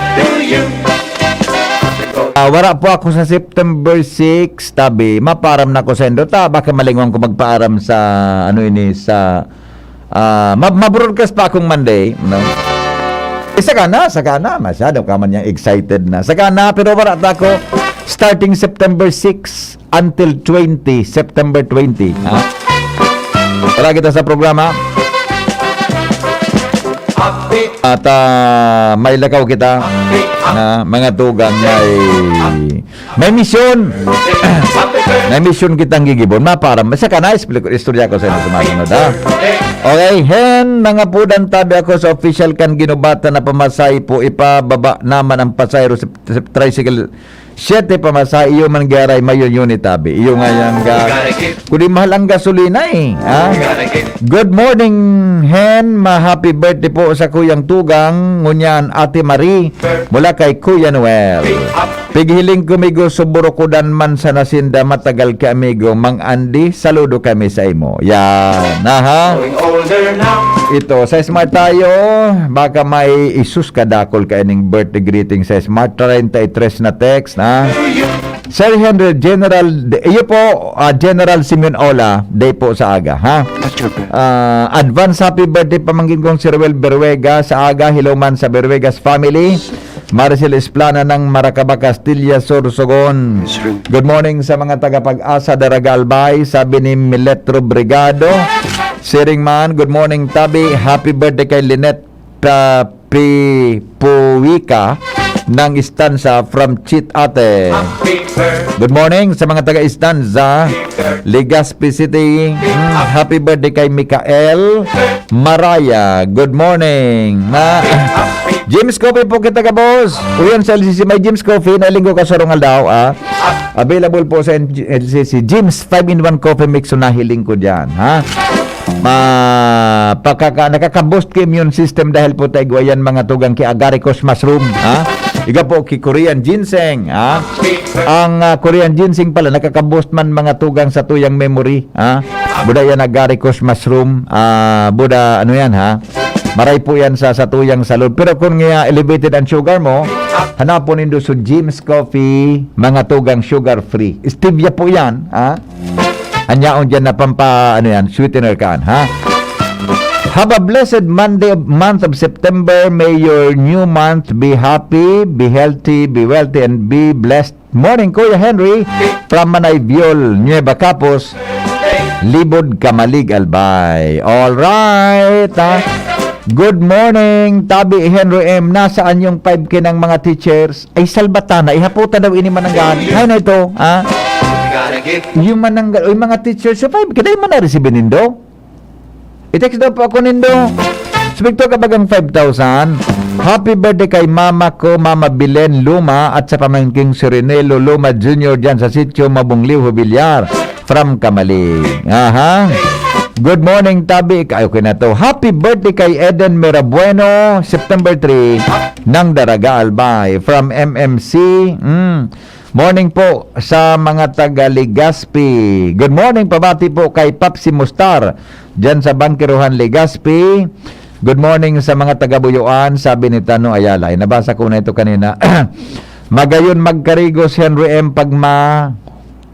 Ah, wara po ako sa September six, tabi, maparam na ko sa indo. Ta, baka malingon ko magpaaram sa, ano ini, sa, ah, ma-, ma-broadcast pa akong Monday, no? Eh, saka na, saka na. Masyado ka man niyang excited na. Saka na, pero wala ta ako. Starting September six, until twenty, September twenty, ha? Wala kita sa programa. At, ah, may lakaw kita na mga tugang may, may misyon. May misyon kitang gigibon. Maparam. Sa kanais, istorya ko sa inyo sumasunod, ha? Okay, hen, mga pudan, tabi ako sa official kan ginubatan na pamasahe po, ipababa naman ang pasahero sa, sa tricycle. Siyete pa masa, iyo man garay, mayon yun itabi. Iyo nga yan ga-, kundi mahal ang gasolina eh. Ha? Good morning, Hen. Ma-happy birthday po sa Kuyang Tugang, ngunyan Ate Marie, mula kay Kuya Noel. Pighiling ko, migo, suburo ko dan man sa nasinda, matagal ka, amigo. Mang Andy, saludo kami sa imo. Yan, aha. Ito, sa Smart tayo, baka may isus kadakol ka ining birthday greeting sa Smart. Treinta y tres na text, ha? Sir Henry, General, iyo po, ah, General Simeon Ola, day po sa aga, ha? Ah, advance happy birthday, pamangkin kong si Ruel Beruega, sa aga, hello man sa Beruega's family. Maricel Esplana ng Maracaba, Castilla, Sorsogon. Good morning sa mga taga Pag-asa, Daraga, Albay, sabi ni Miletro Brigado. Siring man, good morning, tabi. Happy birthday kay Lynette, ah, Pipuwika ng Istanza from Cheat Ate. Good morning sa mga taga Istanza, Legazpi City. Mm, happy birthday kay Mikael Maraya. Good morning. Ma-, Jim's Coffee po kita, ka boss. Uyan sa L C C, may Jim's Coffee na linggo ka sarong aldaw, ah. Available po sa N-, L C C. Jim's five-in-one Coffee Mix, so nahiling ko dyan, ha? Ma-, pakaka-, nakaka-boost ki immune system dahil po tayo yan, mga tugang, ki agaricus mushroom, ha? Iga po ki Korean ginseng, ha? Ang, ah, Korean ginseng pala, nakaka-boost man, mga tugang, sa tuyang memory, ha? Buda yan, agaricus mushroom, ah, buda, ano yan, ha? Maray po yan sa, sa tuyang salud. Pero kung nga elevated ang sugar mo, hanapon nindo sa Jim's Coffee, mga tugang, sugar free. Stevia po yan, ha? Anyaon dyan na pampa-, ano yan, sweetener kaan, ha? Have a blessed Monday of, month of September. May your new month be happy, be healthy, be wealthy, and be blessed. Morning, Kuya Henry, from Manayviol, Nueva Capuz, Libod, Camalig, Albay. All right, ha? Good morning, Tabi Henry M. Nasaan yung five K ng mga teachers? Ay, salbata na. Ihaputa daw ini mananggahan. Ay, na ito, ha? Yung mananggal, o yung mga teachers, yung five K, dahil man na-receive nindo? I-text daw po ako nindo. Subigto ka bagang five thousand. Happy birthday kay mama ko, Mama Bilen Luma, at sa pamangking si Renelo Luma Junior dyan sa sitio Mabungliw, Hubilyar. From Kamalig. Aha. Good morning, Tabi. Ay, okay na to. Happy birthday kay Eden Mirabueno, September three, ng Daraga, Albay. From M M C. Mm. Morning po sa mga taga Legazpi. Good morning, pabati po kay Papsi Mustar, dyan sa Bangkiruhan, Legazpi. Good morning sa mga taga Buyoan, sabi ni Tano Ayala. Ay, nabasa ko na ito kanina. Magayon magkarigos, Henry M. Pagma,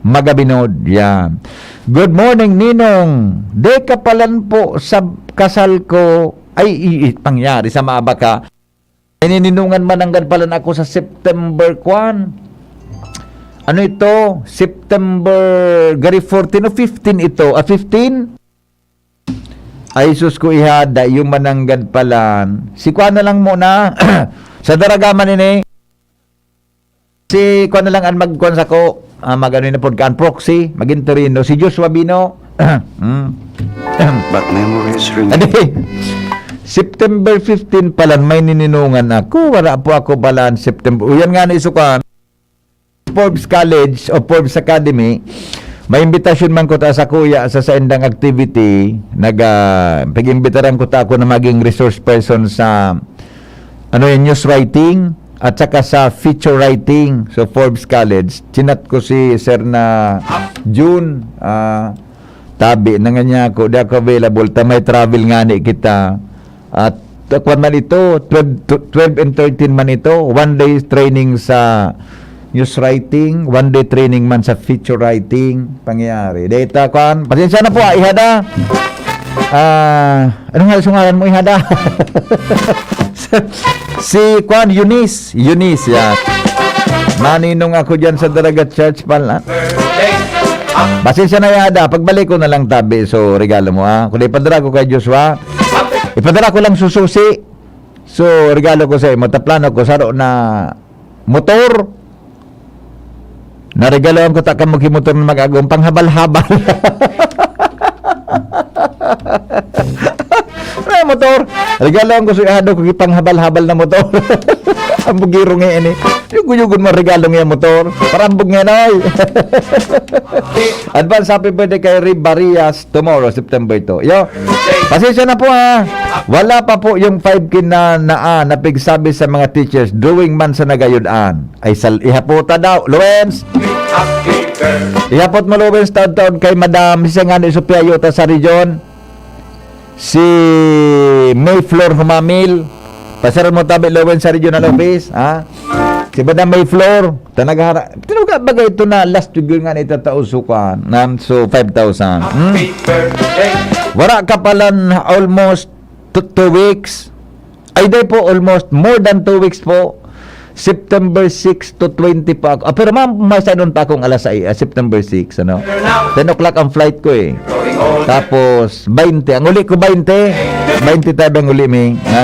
Magabinod. Yan. Good morning, Ninong. Deka palan po sa kasal ko. Ay, i- i- pangyari sa maaba ka. Inininungan mananggad palan ako sa September kwan. Ano ito? September, gari fourteen o fifteen ito? Ah, fifteen? Ay, sus ko, ihada, yung mananggad palan. Si kwan na lang muna. Sa Daraga man ini. Si kwan na lang ang magkwan sako. Ah, mag-ano na pod ka, ang proxy, mag-interino. Si Joshua Bino. Hmm. But memories remain. Adi, September fifteen palan, may nininungan ako. Wala po ako palan September. Uyan nga na isukan. Forbes College o Forbes Academy, may imbitasyon man ko ta sa kuya sa saindang activity. Nag, ah, pag-imbitaran ko ta ako na maging resource person sa, ano yan, news writing at saka sa feature writing. So, Forbes College. Chinat ko si Sir na June, ah, tabi na nga niya ako, di ako available, ta may travel nga ni kita. At, uh, kwan man ito, twelve, to- twelve and thirteen man ito, one day training sa news writing, one day training man sa feature writing, pangyayari. Data, kwan, pasensya na po, ah, ihada. Ah, ano nga, sungaran mo, ihada? Si, kwan, Eunice. Eunice, yan. Maninong ako dyan sa Daraga Church pala. Pasensya na, ihada. Pagbalik ko na lang, tabi. So, regalo mo, ha? Kung ipadara ko kay Joshua, ipadara ko lang sususi. So, regalo ko sa imo. Taplano ko, saro na motor. Naregaluhan ko ta kamo ki motor na mag-agom, panghabal-habal. Ano yung motor? Regaluhan ko sa ihado ko ki panghabal-habal na motor. Ang bugiro nga ini. Yugo-yugo mo regalo nga motor. Parambog nga na, oy. Advance happy birthday kay Rib Barias tomorrow, September two. Yo, pasensya na po, ha. Wala pa po yung five K na, na, ah, napigsabi sa mga teachers. Drawing man sa nagayudan. Ay, sal-, ihapota daw. Lawrence! Ihapot mo, Lawrence, taod-taod kay Madam, siya nga ni Sofia Yuta sa region. Si Mayfloor Humamil. Pasaran mo tabi, Lawrence, sa regional office, ha? Si Madam Mayfloor, ta naghara-, tinuga bagay ito na last week yun nga na itatao sukan, nan, so, five thousand. Hmm? Wala ka palan almost two, two weeks. Ay, di po, almost more than two weeks po. September six to twenty pa ako. Ah, pero ma-, may sa nun pa akong alas sais, ah, September six, ano? Ten o'clock ang flight ko, eh. Tapos, twenty. Ang uli ko, twenty. Twenty tabi ang uli, mi. Ha?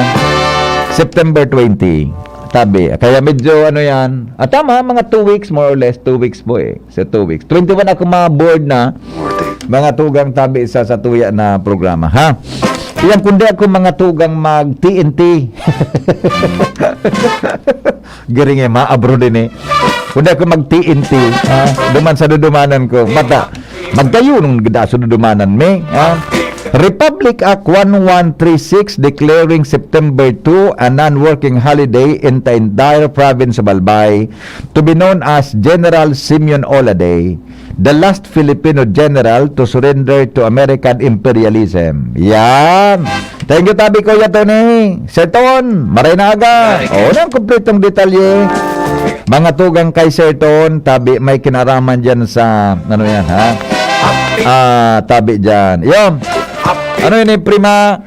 September twenty. Tabi. Kaya medyo, ano yan. Ah, tama, mga two weeks, more or less, two weeks po, eh. Sa two weeks. Twenty-one ako ma-board na. Mga tugang tabi sa, sa tuya na programa, ha? Iyan, kundi ako mga tugang mag-T N T. Garing eh, ma-abroad din eh. Kundi ako mag-T N T, ha? Duman sa dudumanan ko. Bata, magkayo nung gada sa dudumanan, me, ha? Republic Act one one three six declaring September two a non-working holiday in the entire province of Albay, to be known as General Simeon Ola Day, the last Filipino general to surrender to American imperialism. Yan! Thank you, tabi, Kuya Tony. Sir Ton, maray na aga. O, nang kumpletong detalye. Mga tugang kay Sir Ton, tabi, may kinaraman dyan sa, ano yan, ha? Ah, tabi dyan. Yun. Ano yun, eh, prima?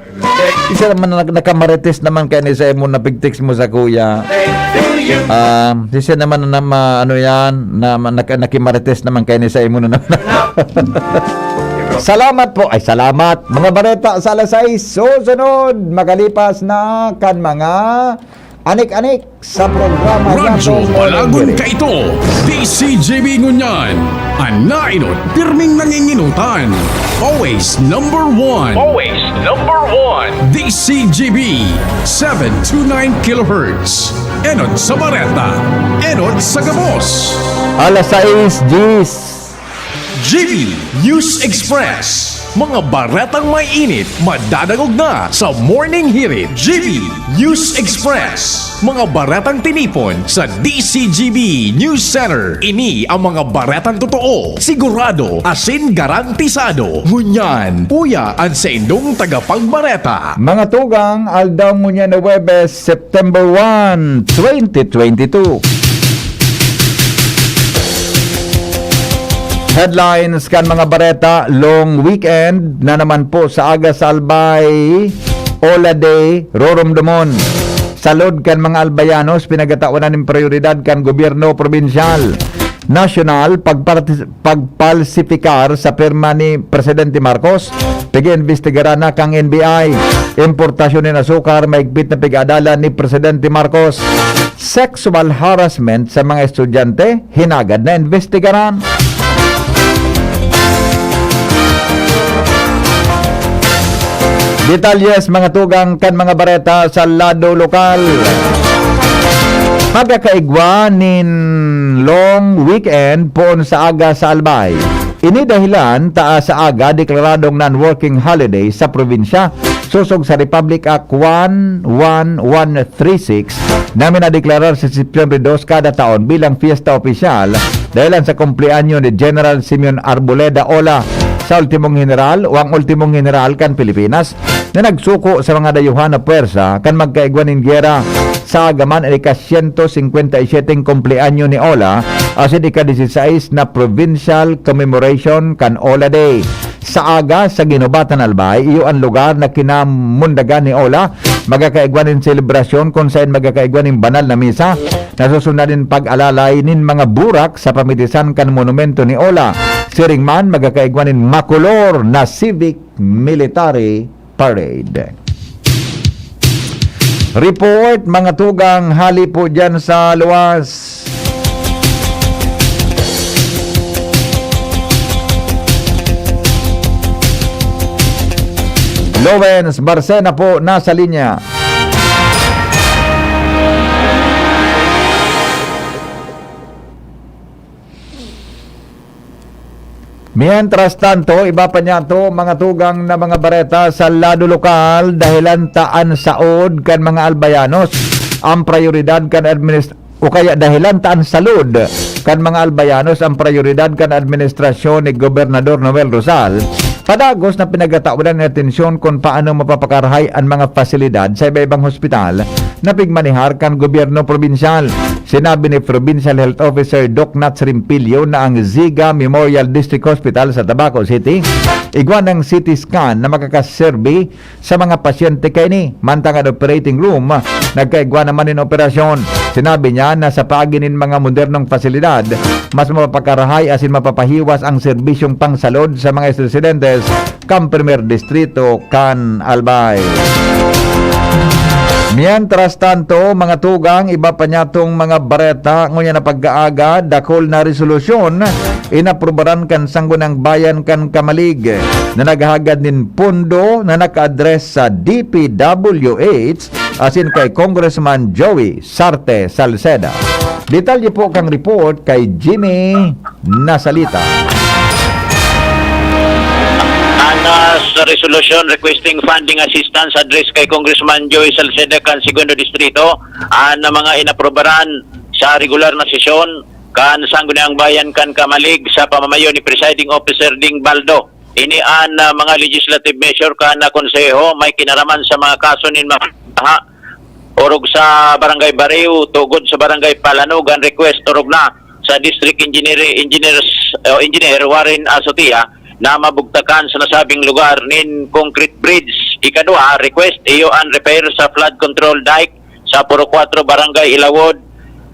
Isa naman na nag-, nakamarites naman kaya ni sa imo na pig-text mo sa kuya. Um, isa naman na ma-, ano yan, na ma-, naka-, nakimarites naman kaya ni sa imo na naman. Salamat po. Ay, salamat. Mga bareta sa alas sais, susunod, makalipas na kan mga anik-anik sa programa Radyo Yato Morning Balagon Diri. Kaito, D C G B ngunyan. An nainot, pirming nanginginutan. Always number one. Always number one. D C G B, seven two nine kilohertz. Enot sa bareta, enot sa gabos. Alas sais, diyes. G B News Express. Mga baretang may init, madadangog na sa Morning Hirit. G B News Express. Mga baretang tinipon sa D C G B News Center. Ini ang mga baretang totoo, sigurado, asin garantisado. Ngunyan, uya an saindong tagapagbareta. Mga tugang, aldaw ngunyan na Huwebes, September one, twenty twenty-two. Headlines kan mga bareta: long weekend na naman po sa aga sa Albay, Ola Day, roromdomon. Salud kan mga Albayanos, pinagatawanan nin prioridad kan gobyerno probinsyal, nasyonal, pagpartis-, pagpalsifikar sa pirma ni Presidente Marcos, pig-iimbestigaran na kan N B I. Importasyon nin asukar, mahigpit na pig-aadalan ni Presidente Marcos. Sexual harassment sa mga estudyante, hinagad na imbestigaran. Detalyes, mga tugang, kan mga bareta sa lado lokal. Magkakaigwa nin long weekend poon sa aga sa Albay. Ini dahilan ta sa aga deklaradong non-working holiday sa probinsya, sosog sa Republic Act one one one three six, na minadeklarar sa Setyembre dos kada taon bilang fiesta opisyal dahilan sa kumpleanyo ni General Simeon Arboleda Ola, sa ultimong heneral o ang ultimong heneral kan Pilipinas, na nagsuko sa mga dayuhan na pwersa kan magkaigwa nin giyera. Sa aga man, an ika-siyento singkwenta y siyete kumpleanyo ni Ola, asin ika-disisais na Provincial Commemoration kan Ola Day. Sa aga, sa Guinobatan, Albay, iyo an lugar na kinamundagan ni Ola. Magkakaigwa nin selebrasyon kun saen magkakaigwa nin banal na misa, nasusundan nin pag-alalay nin mga burak sa pamitisan kan monumento ni Ola. Siring man, magkakaigwa nin makolor na civic military parade. Report, mga tugang, hali po dyan sa luwas. Lawrence Barcena po nasa linya. Mientras tanto, iba pa niyato, mga tugang na mga bareta sa lado lokal, dahilan ta an saod kan mga Albayanos ang prayoridad kan administ-, o kaya dahilan ta an salud kan mga Albayanos ang prayoridad kan administrasyon ni Gobernador Noel Rosal. Padagos na pinagatawadan nin atensyon kun paano mapapakarahay an mga pasilidad sa iba-ibang hospital na pigmanehar kan gobyerno probinsyal. Sinabi ni Provincial Health Officer Doc Nats Rimpilio na ang Ziga Memorial District Hospital sa Tabaco City, igwa nin C T scan na makakaserbi sa mga pasyente kaini. Mantang an operating room, nagkaigwa naman nin operasyon. Sinabi niya na sa paagi nin mga modernong pasilidad, mas mapapakarahay asin mapapahiwas ang serbisyong pangsalud sa mga residentes kan Primer Distrito kan Albay. Mientras tanto, mga tugang, iba pa niyatong mga bareta, ngunyan na pag-aaga, dakul na resolusyon inaprubaran kan Sangguniang Bayan kan Camalig na naghahagad nin pondo na naka-address sa D P W H asin kay Congressman Joey Sarte Salceda. Detalye po kang report kay Jimmy Nasalita. An, ah, sa resolution requesting funding assistance address kay Congressman Joey Salceda kan Segundo Distrito, an mga inaprubaran sa regular na sesyon kan Sangguniang Bayan kan Camalig sa pamamayo ni Presiding Officer Ding Baldo. Ini an, ah, mga legislative measure kan, ah, konseho may kinaraman sa mga kaso nin mga baha orog sa Barangay Bariw, tugod sa Barangay Palanog an request orog na sa District Engineer, Engineers, o Engineer Warren Asotia na mabugtakan sa nasabing lugar nin concrete bridge. Ikadua, request iyo an repair sa flood control dike sa Purok Kuwatro, Barangay Ilawod,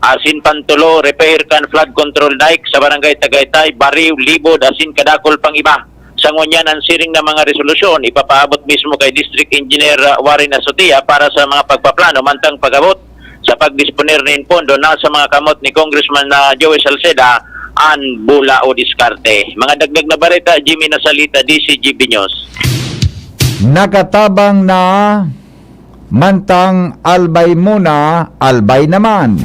asin pantulo, repair kan flood control dike sa Barangay Tagaytay, Bariw, Libod, asin kadakul pang iba. Sa ngunyan, ang siring na mga resolusyon ipapaabot mismo kay District Engineer, ah, Warren Asotia para sa mga pagpaplano mantang pag-abot sa pagdisponer nin pondo na sa mga kamot ni Congressman na Joey Salceda an bola o diskarte. Mga dagdag na bareta, Jimmy Nasalita, D C G B News. Nakatabang na mantang Albay muna, Albay naman.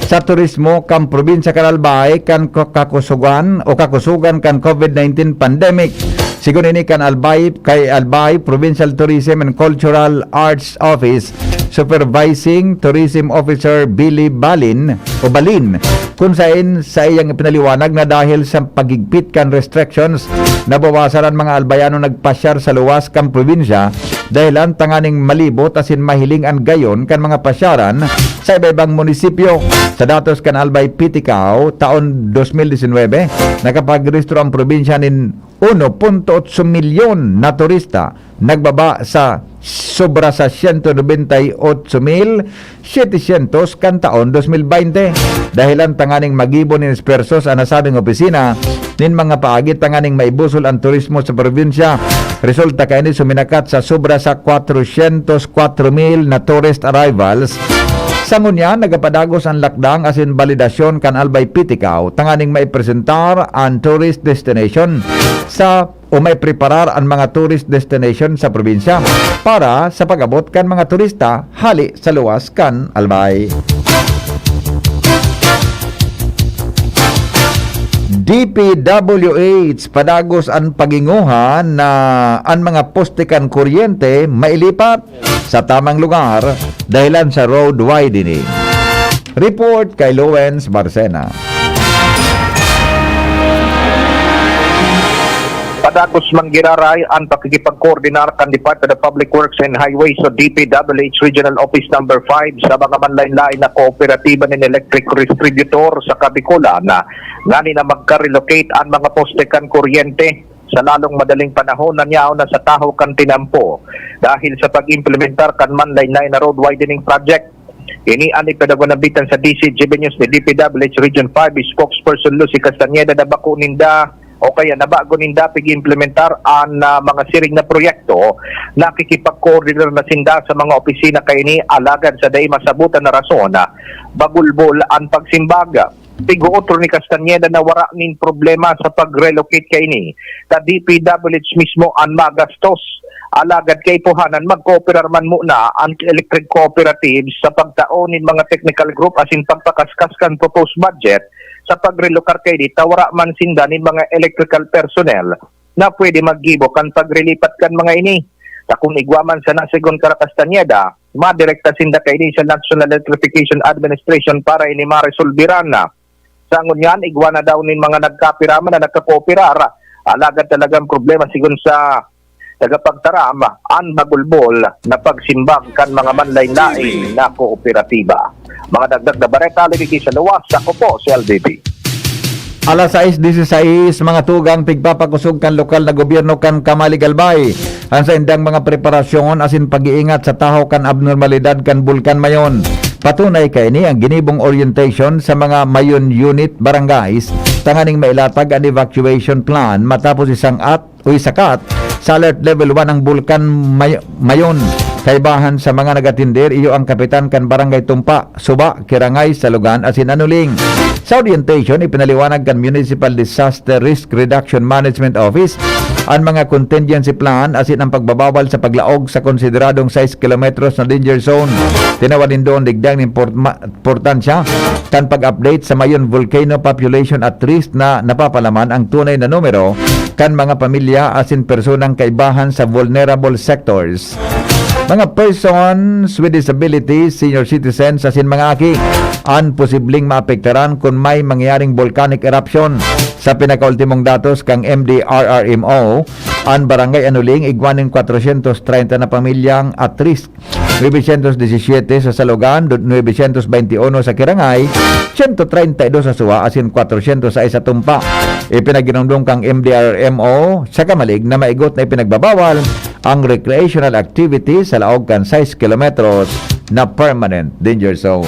Sa turismo kan probinsya kan Albay kan ko-, kakusugan o kakusugan kan COVID nineteen pandemic. Sigon ini kan Albay, kay Albay Provincial Tourism and Cultural Arts Office Supervising Tourism Officer Billy Balin o Balin, kun sain sa iyang ipinaliwanag na dahil sa paghigpit kan restrictions, nabawasan an mga Albayano nagpasyar sa luwas kan probinsya, dahilan tanganing malibot asin mahiling an gayon kan mga pasyaran sa iba-ibang munisipyo. Sa datos kan Albay Piticao, taon dos mil disinwebe, nakapagrehistro ang probinsya nin uno punto otso milyon na turista, nagbaba sa sobra sa siyento nobenta y otso mil setecientos kan taon dos mil baynte. Dahilan tanganing magibo nin espuwerso sa nasabing opisina nin mga paagi tanganing maibusol an turismo sa probinsya. Resulta kaini suminakat sa sobra sa kwatrosyentos kwatro mil na tourist arrivals. Sa ngunyan, nagapadagos an lakdang asin balidasyon kan Albay Piticao tanganing maipresentar an tourist destination sa o maipreparar an mga tourist destination sa probinsya para sa pag-abot kan mga turista hale sa luwas kan Albay. D P W H, padagos an pagingohan na an mga poste kan kuryente mailipat sa tamang lugar dahilan sa road widening. Report kay Lawrence Barcena. Padagos man giraray an pakikipagkoordinar kan Department of Public Works and Highways o D P W H Regional Office Number five sa mga manlaen-laen na kooperatiba nin electric distributor sa Kabikolan na ngani na magka-relocate an mga poste kan kuryente sa lalong madaling panahon na niyaon na sa tahaw kan tinampo dahil sa pag-implementar kan manlaen-laen na road widening project. Ini an ipinagwanabitan sa D C G B News ni D P W H Region five Spokesperson Lucy Castañeda na bako ninda o kaya na bago ninda pig-implementar an, ah, mga siring na proyekto. Nakikipagkoordinar na sinda sa mga opisina kaini, alagad sa dai masabutan na rason, ah, bagulbol an pagsimbag. Pig-ootro ni Castañeda na wara nin problema sa pag-relocate kaini, ta D P W H mismo an magastos. Alagad kaipuhan na magkooperar man muna an electric cooperatives sa pagtao nin mga technical group asin pagpakaskas kan proposed budget sa pagrelokar kaini, ta wara man sinda nin mga electrical personnel na pwede maggibo kan pagrilipat kan mga ini. Ta kun igwa man sana, sigon kan Castañeda, madirekta sinda kaini sa National Electrification Administration para ini maresolbiran na. Sa ngunyan, igwa na daw nin mga nagkapiraman na nagkakooperar. Alagad talagang problema, sigon sa tagapagtaram, an bagulbol na pagsimbag kan mga manlaen-laen na kooperatiba. Mga dagdag na bareta, Lady Gisa Luwas, ako po si L B B. Alas sais disisais, mga tugang, pigpapakosog kan lokal na gobyerno kan Camalig, Albay an saindang mga preparasyon asin pag-iingat sa tahaw kan abnormalidad kan Bulkan Mayon. Patunay kaini ang ginibong orientation sa mga Mayon Unit Barangays tanganing mailatag an evacuation plan matapos isangat o isakat sa Alert Level one ang Bulkan May-, Mayon. Kaibahan sa mga nag-atender, iyo ang kapitan kan Barangay Tumpa, Suba, Kirangay, Salugan asin Anuling. Sa orientation, ipinaliwanag kan Municipal Disaster Risk Reduction Management Office an mga contingency plan asin ang pagbabawal sa paglaog sa konsideradong sais kilometros na danger zone. Tinawan nindo an digdi an imporma-, importansya kan pag-update sa Mayon Volcano Population at Risk na napapalaman ang tunay na numero kan mga pamilya asin personang kaibahan sa vulnerable sectors. Mga persons with disabilities, senior citizens asin mga aki an posibleng maapektaran kun may mangyaring volcanic eruption. Sa pinakaultimong datos kan M D R R M O, an Barangay Anuling igwa nin kwatrosyentos treinta na pamilyang at risk, novecientos disisiete sa Salugan, do-, novecientos bainti uno sa Kirangay, siyento treinta y dos sa Suba asin kwatrosyentos sais sa Tumpa. Ipinaginumdom kan M D R R M O sa Camalig na maigot na ipinagbabawal ang recreational activity sa laog kan sais kilometros na permanent danger zone.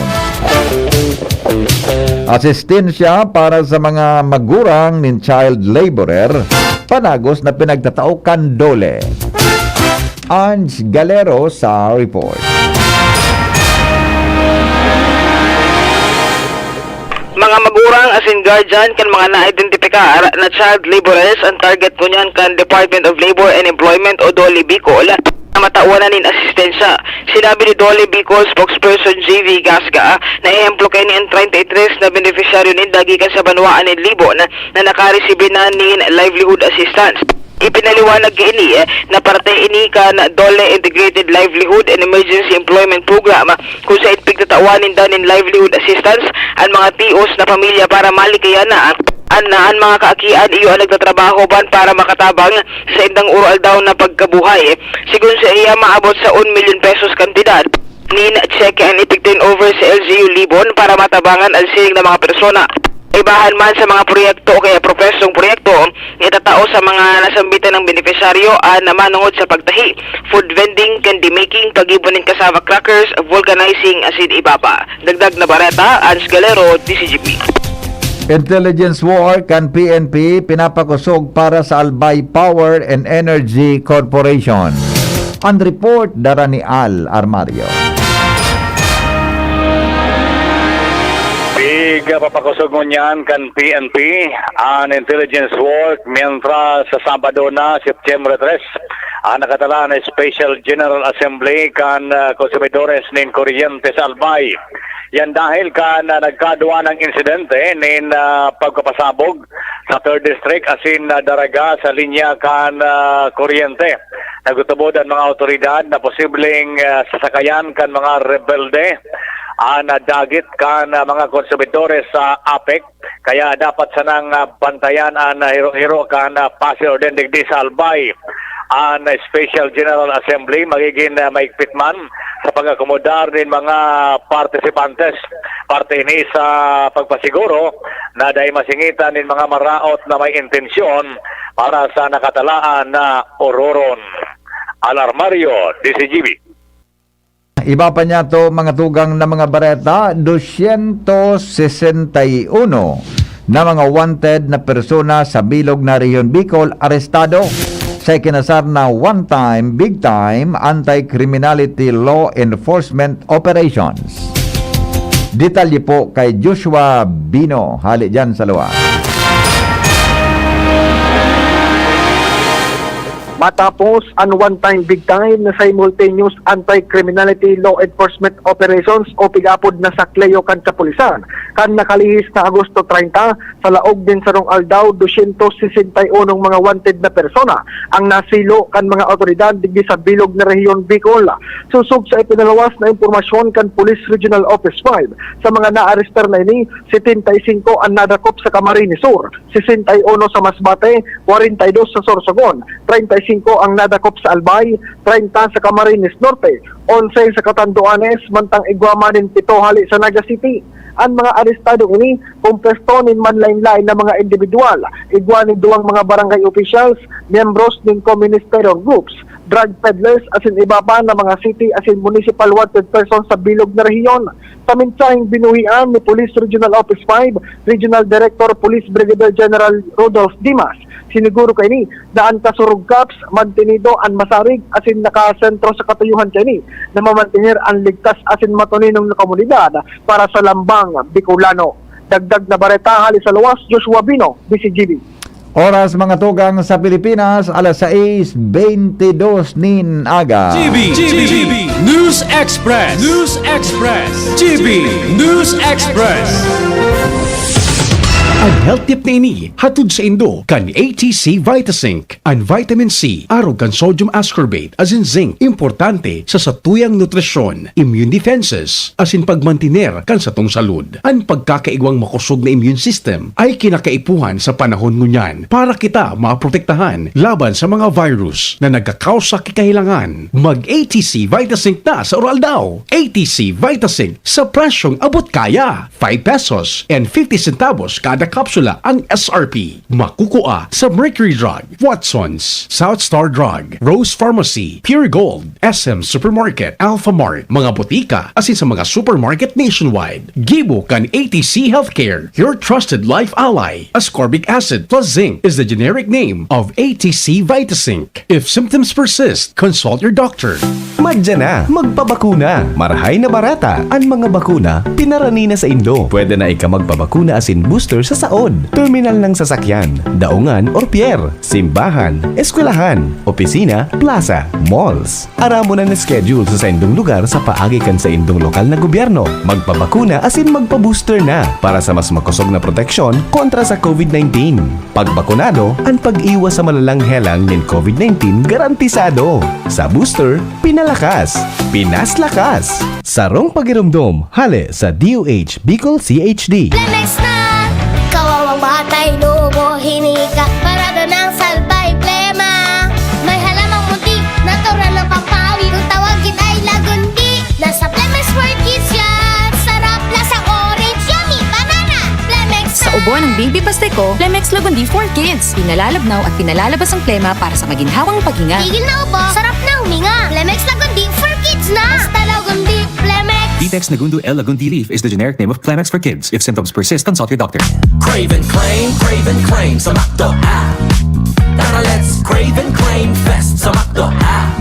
Asistensya para sa mga magurang nin child laborer. panagos na pinagtatao kan DOLE. Ange Galero sa report. Mga magurang asin guardian kan mga na-identipikar na child laborers an target ngunyan kan Department of Labor and Employment o DOLE Bicol na matawan na nin asistensya. Sinabi ni DOLE Bicol spokesperson J V Gasga na ehemplo kaini an treinta y tres na benepisyaryo ninda gikan sa banwaan nin Libon na nakaresibi na nin livelihood assistance. Ipinaliwanag kaini na parte ini kan DOLE Integrated Livelihood and Emergency Employment Program, kung saen pigtatawan ninda nin livelihood assistance an mga tios na pamilya para malikayan na an, na an mga kaakian iyo an nagtatrabaho ban para makatabang sa indang uro-aldaw na pagkabuhay. Sigon sa iya, maabot sa un milyon pesos kantidad nin tseke an ipig-turnover sa L G U Libon para matabangan an siring na mga persona. Ibahan man sa mga proyekto o kaya propesyong proyekto na itatao sa mga nasambitan ng benepisyaryo an manongod sa pagtahi, food vending, candy making, paggibo nin cassava crackers, vulcanizing, asin iba pa. Dagdag na bareta, Ans Galero, D C G P. Intelligence war kan P N P pinapakosog para sa Albay Power and Energy Corporation. An report dara ni Al Armario. Pigpapakosog ngunyan kan P N P an intelligence war mientras sa Sabado na, Setyembre tres, an nakatalaan na Special General Assembly kan, ah, konsumidores nin kuryente sa Albay. Yan dahil kan, ah, nagkaduwa ng insidente nin, ah, pagpapasabog sa Third District asin, ah, daraga sa linya kan, ah, kuryente. Nagtutubod an mga awtoridad na posibleng, ah, sasakayan kan mga rebelde an, ah, dagit kan, ah, mga konsumidores sa APEC. Kaya dapat sanang, ah, bantayan an, ah, hiro-hiro kan, ah, pasi orden digdi sa Albay. An Special General Assembly magigin, ah, maigpit man sa pag-akomodar nin mga partisipantes. Parte ini sa pagpasiguro na dai masingitan nin mga maraot na may intensyon para sa nakatalaan na ororon. Alarmario, D C G B. Iba pa niyato, mga tugang na mga bareta, dosyentos sesenta y uno na mga wanted na persona sa bilog na Rehiyon Bicol arestado sa ikinasar na one-time, big-time anti-criminality law enforcement operations. Detalye po kay Joshua Bino, hali dyan sa luwas. Matapos an one-time, big-time na simultaneous anti-criminality law enforcement operations o pig-apod na SACLEO kan kapulisan, kan nakalihis na Agosto treinta, sa laog nin sarong aldaw, dosyentos sesenta y unong mga wanted na persona ang nasilo kan mga awtoridad digdi sa bilog na Rehiyon Bicol. Sosog sa ipinaluwas na impormasyon kan Police Regional Office five, sa mga naarestar na ini, setenta y singko an nadakop sa Camarines Sur, sesenta y uno sa Masbate, kwarenta y dos sa Sorsogon, treinta y singko ang nadakop sa Albay, treinta sa Camarines Norte, onse sa Catanduanes, mantang igwa man nin pito hale sa Naga City. An mga arestadong ini, kompuesto nin manlaen-laen na mga indibidwal, igwa nin duwang mga barangay officials, miyembros nin co-ministerial groups, drug peddlers, asin iba pa na mga city asin municipal wanted persons sa bilog na rehiyon. Sa mensaheng binuhian ni Police Regional Office five, Regional Director Police Brigadier General Rodolph Dimas, siniguro kaini na an kasurog cops mantenido an masarig asin nakasentro sa katuyuhan kaini na mamantener an ligtas asin matuninong na komunidad para sa lambang Bicolano. Dagdag na bareta hali sa luwas, Joshua Bino, D C G B. Oras, mga tugang, sa Pilipinas, alas sais beintidos nin aga. G B, G B, News Express, News Express, G B News Express. An health tip na ini hatod saindo kan A T C Vitazinc. An vitamin C, arog kan sodium ascorbate asin zinc, importante sa satuyang nutrisyon, immune defenses, asin pagmantiner kan satong salud. An pagkakaigwang makosog na immune system ay kinakaipuhan sa panahon ngunyan para kita maprotektahan laban sa mga virus na nagkakausa ki kahelangan. Mag A T C Vitazinc na sa uro-aldaw. A T C Vitazinc sa presyong abot kaya, five pesos and fifty centavos kada kapsula ang S R P. Makukua sa Mercury Drug, Watson's, South Star Drug, Rose Pharmacy, Pure Gold, S M Supermarket, Alpha Mart, mga botika, asin sa mga supermarket nationwide. Gibo kan A T C Healthcare, your trusted life ally. Ascorbic acid plus zinc is the generic name of A T C Vitazinc. If symptoms persist, consult your doctor. Madya na, magpabakuna. Marahay na barata an mga bakuna, pinarani na saindo. Pwede na ika magpabakuna asin booster sa saod, terminal ng sasakyan, daungan or pier, simbahan, eskwelahan, opisina, plaza, malls. Aramon an schedule sa saindong lugar sa paagi kan saindong lokal na gobyerno. Magpabakuna asin magpa-booster na para sa mas makosog na proteksyon kontra sa COVID nineteen. Pagbakunado, an pag-iwas sa malalang helang nin COVID nineteen garantisado. Sa booster, pinalakas, pinaslakas. Sarong pagiromdom, hale sa D O H Bicol C H D. Plemex na! Kawawang batay, lubo, hinika, parada ng salbay, plema. May halamang munti, natural ng pampawi. Kung tawagin ay lagundi, nasa Plemex for Kids yan. Sarap, lasang orange, yummy, banana. Plemex Sa na! Ubo ng Baby Pasteco, Plemex Lagundi for Kids. Pinalalabnaw at pinalalabas ang plema para sa maginhawang paghinga. Tigil na ubo, sarap na huminga. Plemex Lagundi for Kids na! Basta Lagundi, Plemex! Vitex Nagundo L Lagundi leaf is the generic name of Plemex for Kids. If symptoms persist, consult your doctor. Crave and claim, crave and claim sa McDo app. Tara, let's crave and claim fest sa McDo app.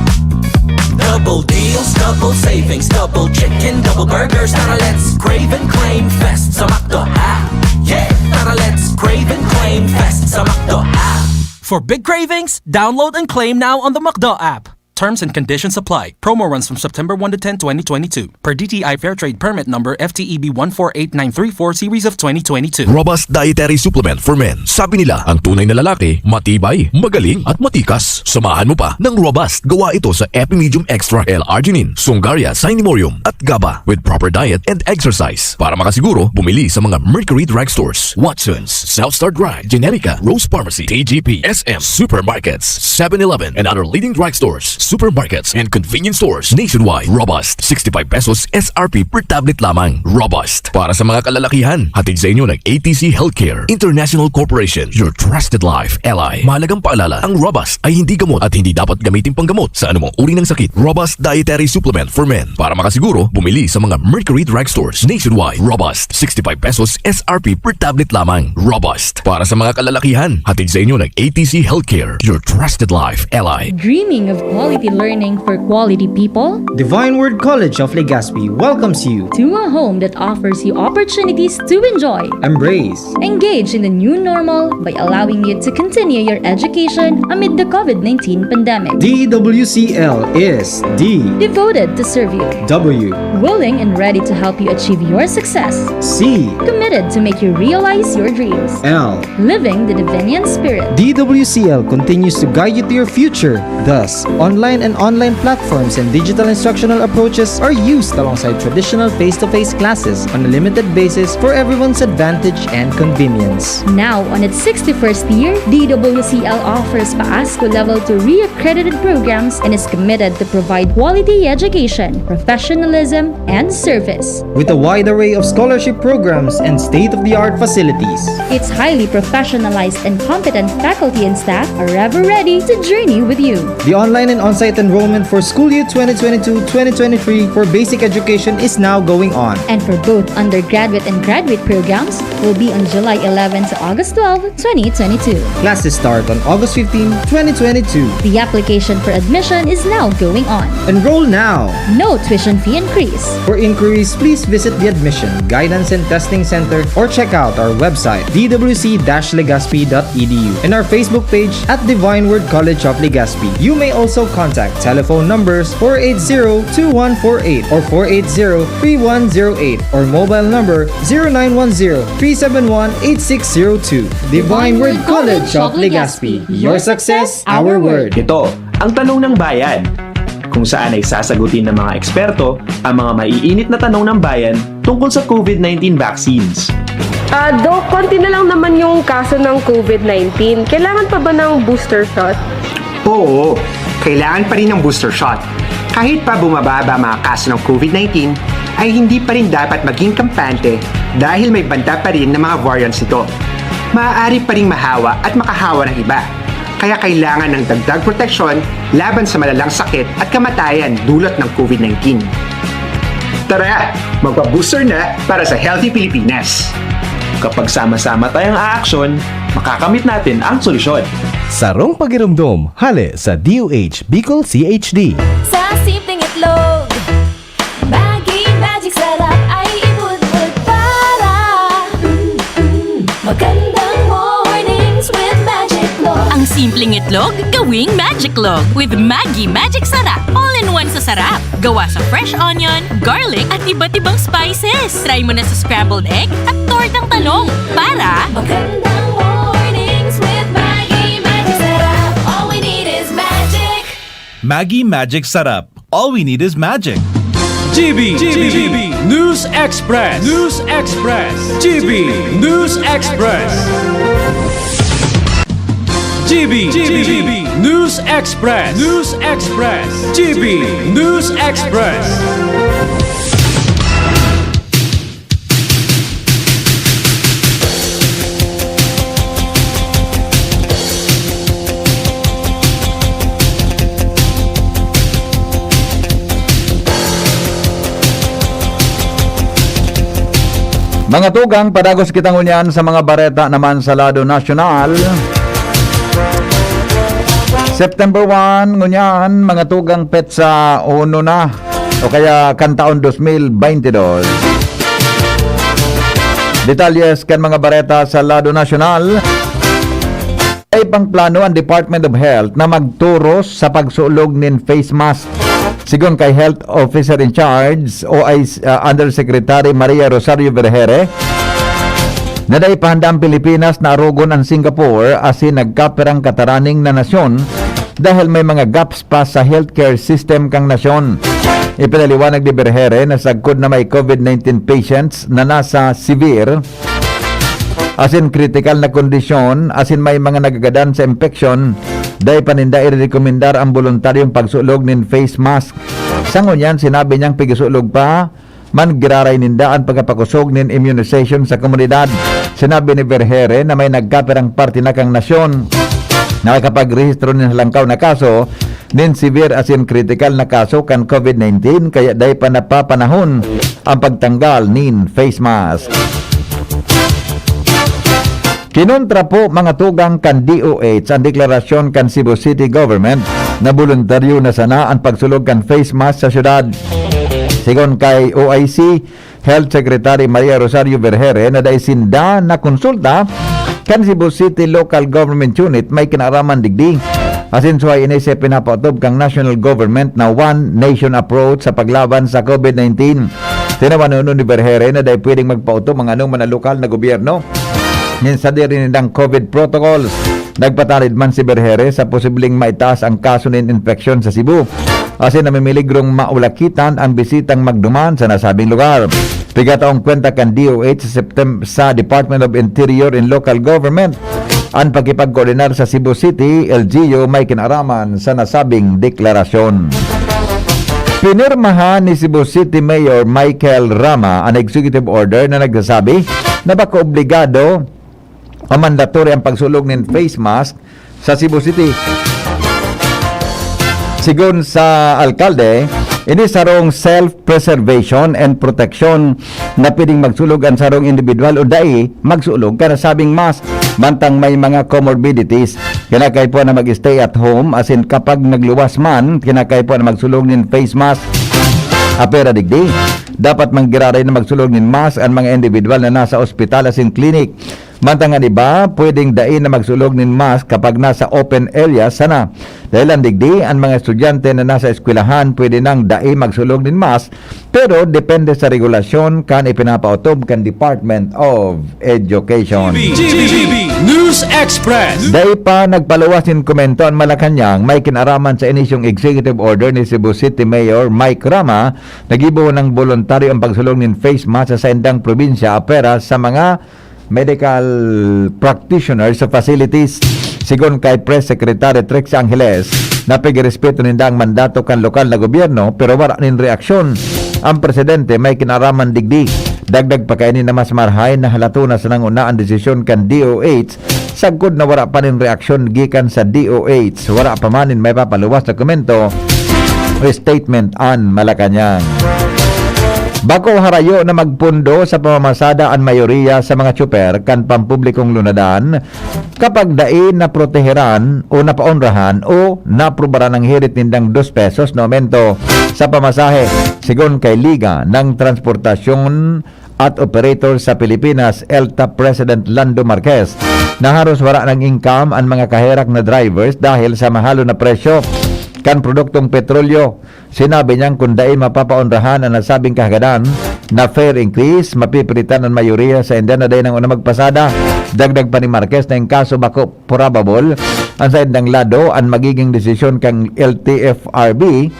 Double deals, double savings, double chicken, double burgers. Tara, let's crave and claim fest sa McDo app. Yeah! Tara, let's crave and claim fest sa McDo app. For big cravings, download and claim now on the McDo app. Terms and conditions apply. Promo runs from September one to ten, twenty twenty-two, per D T I Fair Trade Permit Number F T E B one four eight nine three four series of twenty twenty-two. Robust Dietary Supplement for Men. Sabi nila, ang tunay na lalaki, matibay, magaling, at matikas. Samahan mo pa ng Robust. Gawa ito sa Epimedium Extra L-Arginine, Sungaria, Sinemurium, at GABA with proper diet and exercise. Para makasiguro, bumili sa mga Mercury Drug Stores, Watson's, South Star Drug, Generica, Rose Pharmacy, T G P, S M Supermarkets, seven eleven, and other leading drug stores, supermarkets, and convenience stores nationwide. Robust, sixty-five pesos S R P per tablet lamang. Robust. Para sa mga kalalakihan, hatid sa inyo ng A T C Healthcare International Corporation, your trusted life ally. Mahalagang paalala, ang Robust ay hindi gamot at hindi dapat gamitin panggamot sa anumang uri ng sakit. Robust Dietary Supplement for Men. Para makasiguro, bumili sa mga Mercury Drug Stores nationwide. Robust, sixty-five pesos S R P per tablet lamang. Robust. Para sa mga kalalakihan, hatid sa inyo ng A T C Healthcare, your trusted life ally. Dreaming of quality learning for quality people? Divine Word College of Legazpi welcomes you. To a home that offers you opportunities to enjoy, embrace, engage in the new normal by allowing you to continue your education amid the COVID nineteen pandemic. D W C L is D, devoted to serve you. W, willing and ready to help you achieve your success. C, committed to make you realize your dreams. L, living the Divinian spirit. D W C L continues to guide you to your future. Thus, online and online platforms and digital instructional approaches are used alongside traditional face-to-face classes on a limited basis for everyone's advantage and convenience. Now, on its sixty-first year, D W C L offers PAASCU Level two re-accredited programs and is committed to provide quality education, professionalism, and service. With a wide array of scholarship programs and state-of-the-art facilities. Its highly professionalized and competent faculty and staff are ever ready to journey with you. The online and on-site enrollment for school year twenty twenty-two twenty twenty-three for basic education is now going on. And for both undergraduate and graduate programs will be on July eleven to August twelve, twenty twenty-two. Classes start on August fifteen, twenty twenty-two. The application for admission is now going on. Enroll now. No tuition fee increase. For inquiries, please visit the Admission, Guidance and Testing Center or check out our website, d w c dash legazpi dot e d u, and our Facebook page at Divine Word College of Legazpi. You may also contact telephone numbers four eight zero two one four eight or four eight zero three one zero eight or mobile number zero nine one zero three seven one eight six zero two. Divine Word College of Legazpi. Your success, our word. Ito ang Tanong ng Bayan, kung saan ay sasagutin ng mga eksperto ang mga maiinit na tanong ng bayan tungkol sa COVID nineteen vaccines. Ah, Doc, konti na lang naman yung kaso ng COVID nineteen. Kailangan pa ba ng booster shot? Oo, kailangan pa rin ng booster shot. Kahit pa bumababa ang mga kaso ng COVID nineteen, ay hindi pa rin dapat maging kampante dahil may banta pa rin ng mga variants nito. maaari pa ring mahawa at makahawa ng iba. Kaya kailangan ng dagdag proteksyon laban sa malalang sakit at kamatayan dulot ng COVID nineteen. Tara, magpa-booster na para sa healthy Pilipinas. Kapag sama-sama tayong aaksyon, makakamit natin ang solusyon. Sarong pagiromdom, hale sa D O H Bicol C H D. Sa simpleng itlog, Maggi Magic Sarap ay ibudbud para, mm, mm, magandang mornings with Magic Log. Ang simpleng itlog, gawing Magic Log with Maggi Magic Sarap. All-in-one sa sarap. Gawa sa fresh onion, garlic at iba't ibang spices. Try mo na sa scrambled egg at tortang talong para magandang mornings with Maggi Magic Sarap. All we need is magic. Maggi Magic Sarap. All we need is magic. G B, G B, News Express, News Express, G B News Express, G B, G B News Express, News Express, G B News Express. Mga tugang, padagos kita ngunyan sa mga bareta naman sa lado nasyonal. September one, ngunyan, mga tugang, petsa uno na, o kaya kan taon dos mil baynte dos. Detalles kan mga bareta sa lado nasyonal. May pangplano ang Department of Health na magturos sa pagsulog nin face mask. Sigon kay Health Officer in Charge, o I C, ah, Undersecretary Maria Rosario Vergeire, na dai pa handa ang Pilipinas na arogon an Singapore asin nagkapirang kataraning na nasyon dahil may mga gaps pa sa healthcare system kan nasyon. Ipinaliwanag ni Vergeire na sagkod na may COVID nineteen patients na nasa severe asin kritikal na kondisyon asin may mga nagagadan sa impeksyon, dai pa ninda irerekomendar ang boluntaryong pagsulog nin face mask. Sa ngunyan, sinabi niyang pigisulog pa man giraray ninda an pagkapakosog nin immunization sa komunidad. Sinabi ni Vergeire na may nagkapirang parte na kan nasyon nakakapagrehistro nin halangkaw na kaso nin severe asin kritikal na kaso kan COVID nineteen, kaya dai pa napapanahon ang pagtanggal nin face mask. Kinontra po, mga tugang, kan D O H an deklarasyon kan Cebu City Government na boluntaryo na sana an pagsulog kan face mask sa syudad. Sigon kay O I C Health Secretary Maria Rosario Vergeire na dai sinda nakonsulta kan Cebu City Local Government Unit may kinaaraman digdi. Asin suhay ini sa pinapaotob kan national government na one nation approach sa paglaban sa COVID nineteen. Tinawan ni Vergeire na dai pwedeng magpaotob ang anoman na lokal na gobyerno nin sadiri nindang COVID protocols. Nagpatanid man si Vergeire sa posibleng maitaas ang kaso nin impeksyon sa Cebu, asin namimiligrong maulakitan ang bisitang magduman sa nasabing lugar. Pigataong kwenta kan D O H sa Septem-, sa Department of Interior and Local Government, ang pakipagkoordinar sa Cebu City L G U may kinaaraman sa nasabing deklarasyon. Pinirmahan ni Cebu City Mayor Michael Rama an executive order na nagsasabi na bako obligado o mandatory ang pagsulog nin face mask sa Cebu City. Sigon sa alkalde, ini sarong self-preservation and protection na pwedeng magsulog an sarong individual o dai magsulog kan nasabing mask. Mantang may mga comorbidities, kinakaipuhan na mag-stay at home, asin kapag nagluwas man, kinakaipuhan na magsulog nin face mask. Apera digdi, dapat manggiraray na magsulog nin mask an mga individual na nasa ospital asin klinik. Mantang an iba, pwedeng dai na magsulog nin mask kapag nasa open area sana. Dahelan digdi, an mga estudyante na nasa eskwelahan pwede nang dai magsulog nin mask, pero depende sa regulasyon kan ipinapaotob kan Department of Education. G B, G B, News Express. Dai pa nagpaluwas nin komento an Malacañang may kinaraman sa inisyong executive order ni Cebu City Mayor Mike Rama na gibo nang boluntaryo ang pagsulog nin face mask sa saindang probinsya, apera sa mga medical practitioners sa facilities. Sigon kay Press Secretary Trixie Angeles, na pigrespeto ninda ang mandato kan lokal na gobyerno, pero wala nin reaksyon ang presidente may kinaraman digdi. Dagdag pa kaini na mas marahay na halaton na sanang una an desisyon kan D O H, sagkod na wara pa nin reaksyon gikan sa D O H. Wara pa man nin maipapaluwas na komento o statement an Malacañang. Bako harayo na magpundo sa pamamasada an mayoriya sa mga tsuper kan pampublikong lunadan kapag dai naproteheran o napaonrahan o naaprubaran ang hirit nindang dos pesos na aumento sa pamasahe, sigon kay Liga ng Transportasyon at Operator sa Pilipinas, ELTA President Lando Marquez, na haros wara nang income an mga kaherak na drivers dahil sa mahalon na presyo kan produktong petrolyo. Sinabi niyang kun dai mapapaonrahan an nasabing kahagadan na fare increase, mapipilitan an mayoriya sainda na dai nang una magpasada. Dagdag pa ni Marquez na in kaso bako probable an saindang lado an magiging desisyon kan L T F R B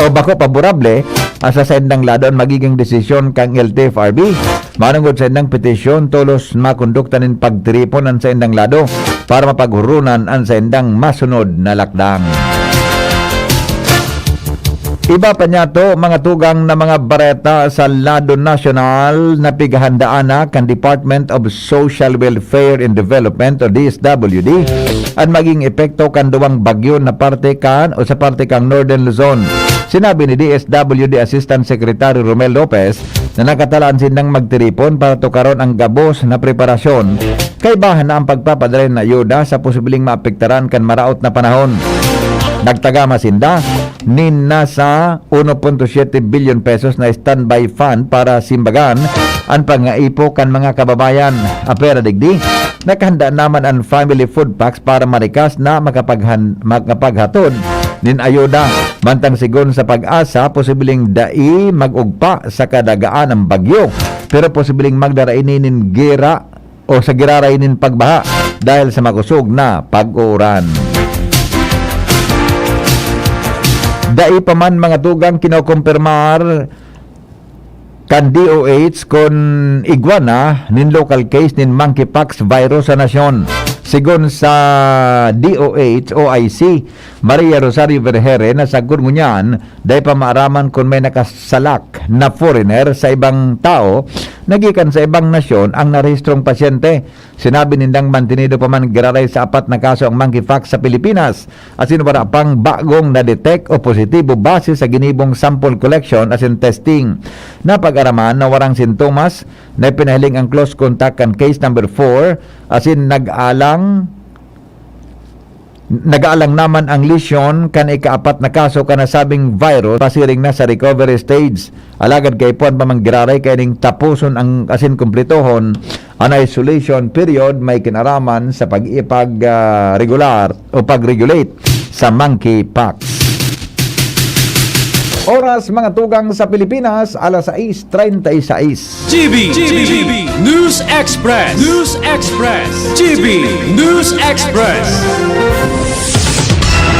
o bako paborable an sa saindang lado an magiging desisyon kan L T F R B. Manongod sa indang petisyon, tolos makondukta nin pagtiripon an saindang lado para mapaghurunan an saindang masunod na lakdang. Iba pa niyato, mga tugang na mga bareta sa lado nasyonal na pighahandaan na kan Department of Social Welfare and Development o D S W D an maging epekto kan duwang bagyo na parte kan o sa parte kan Northern Luzon. Sinabi ni D S W D Assistant Secretary Romel Lopez na nakatala an sindang magtiripon para tukaron ang gabos na preparasyon kaibahan na ang pagpapadala nin ayuda sa posibleng maapektaran kan maraot na panahon. Nagtagama sinda nin nasa uno punto siyete bilyon pesos na standby fund para simbagan an pangaipo kan mga kababayan. Apwera digdi, nakahanda naman an family food packs para marikas na makapaghan-, makapaghatod nin ayuda. Mantang sigon sa PAGASA, posibleng dai mag-ugpa sa kadagaan ang bagyo, pero posibleng magdara ini nin gira o sa giraray nin pagbaha dahil sa makosog na pag-uuran. Dai pa man mga tugang kinokompirmar kan D O H kun igwa na nin local case nin monkeypox virus sa nasyon. Sigon sa D O H O I C, Maria Rosario Vergeire, na sagkod ngunyan, dai pa maaraman kun may nakasalak na foreigner sa ibang tawo na gikan sa ibang nasyon ang narehistrong pasyente. Sinabi nindang mantinido pa man giraray sa apat na kaso ang monkeypox sa Pilipinas, asin wara pang bagong na-detect o positibo base sa ginibong sample collection asin testing. Napag-araman na warang sintomas na ipinahiling ang close contact kan case number four, asin nag-alang nag-aalang naman ang lisyon kan ikaapat na kaso kan nasabing virus pasiring na sa recovery stage. Alagad kaipuhan pa man giraray kaining taposon ang asin kumpletohon an isolation period may kinaraman sa pag-ipag, ah, regular o pag-regulate sa monkeypox. Oras, mga tugang, sa Pilipinas, alas sais treinta y seis. G B, G B, News Express, News Express, G B News Express.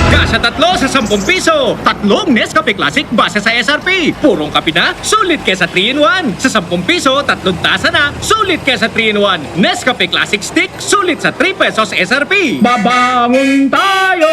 Kasha tatlo sa sampung piso, tatlong Nescafe Classic base sa S R P. Purong kape na, sulit ka sa three-in-one. Sa sampung piso, tatlong tasa na, sulit ka sa three-in-one. Nescafe Classic Stick, sulit sa three pesos S R P. Babangon tayo!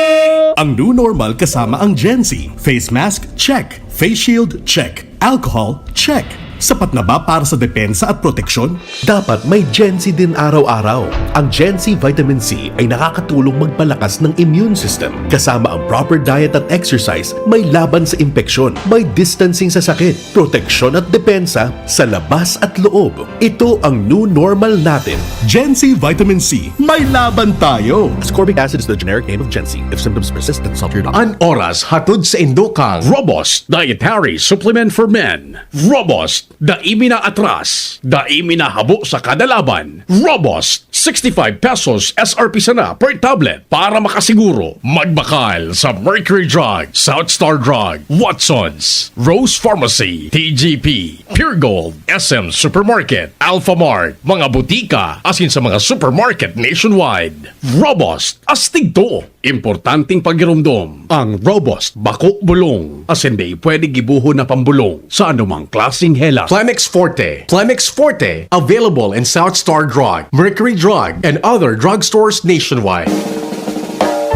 Ang new normal kasama ang Gen Z. Face mask, check. Face shield, check. Alcohol, check. Sapat na ba para sa depensa at proteksyon? Dapat may Gen Z din araw-araw. Ang Gen Z Vitamin C ay nakakatulong magpalakas ng immune system. Kasama ang proper diet at exercise, may laban sa impeksyon, may distancing sa sakit, proteksyon at depensa sa labas at loob. Ito ang new normal natin. Gen Z Vitamin C, may laban tayo! Ascorbic acid is the generic name of Gen Z. If symptoms persist, consult your doctor. An oras hatod sa indo kang Robust Dietary Supplement for Men. Robust, dai mi na atras, dai mi na habo sa kada laban. Robust, sixty-five pesos S R P sana per tablet. Para makasiguro, magbakal sa Mercury Drug, South Star Drug, Watsons, Rose Pharmacy, T G P, Pure Gold, S M Supermarket, Alpha Mart, mga butika, asin sa mga supermarket nationwide. Robust, astig to! Importanteng pagiromdom, ang Robust bako bulong, asin dai pwede gibohon na pambolong sa anumang klaseng helang. Plemex Forte. Plemex Forte, available in South Star Drug, Mercury Drug, and other drugstores nationwide.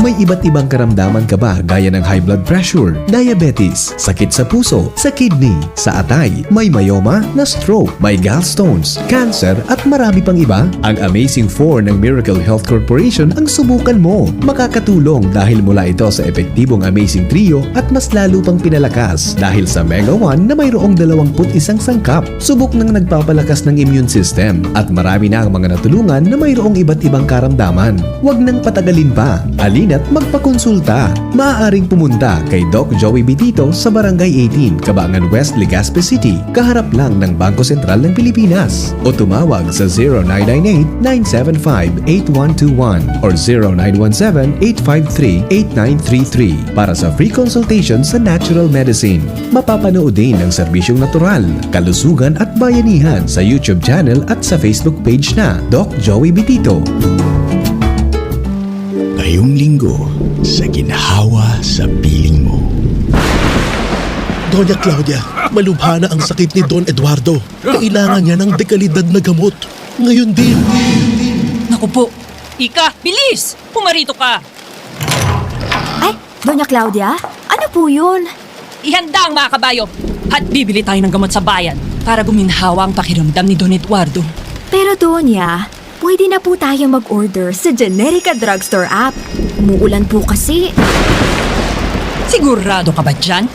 May iba't ibang karamdaman ka ba gaya ng high blood pressure, diabetes, sakit sa puso, sa kidney, sa atay, may myoma, na-stroke, may gallstones, cancer at marami pang iba? Ang Amazing four ng Miracle Health Corporation ang subukan mo. Makakatulong dahil mula ito sa epektibong Amazing Trio at mas lalo pang pinalakas dahil sa Mega one na mayroong dalawang put isang sangkap. Subok nang nagpapalakas ng immune system at marami na ang mga natulungan na mayroong iba't ibang karamdaman. Huwag nang patagalin pa. Halina't magpakonsulta. Maaaring pumunta kay Doc Joey Bitito sa Barangay eighteen, Cabangan West, Legazpi City, kaharap lang ng Bangko Sentral ng Pilipinas. O tumawag sa zero nine nine eight, nine seven five, eight one two one or zero nine one seven, eight five three, eight nine three three para sa free consultation sa natural medicine. Mapapanood din ang serbisyong natural, kalusugan at bayanihan sa YouTube channel at sa Facebook page na Doc Joey Bitito. Ngayong linggo, sa ginhawa sa piling mo. Doña Claudia, malubha na ang sakit ni Don Eduardo. Kailangan niya ng dekalidad na gamot. Ngayon din. Naku po. Ika, bilis! Pumarito ka! Ay, Doña Claudia? Ano po yun? Ihanda ang mga kabayo at bibili tayo ng gamot sa bayan para guminhawa ang pakiramdam ni Don Eduardo. Pero Doña, pwede na po tayo mag-order sa Generica Drugstore app. Umuulan po kasi. Sigurado ka ba dyan?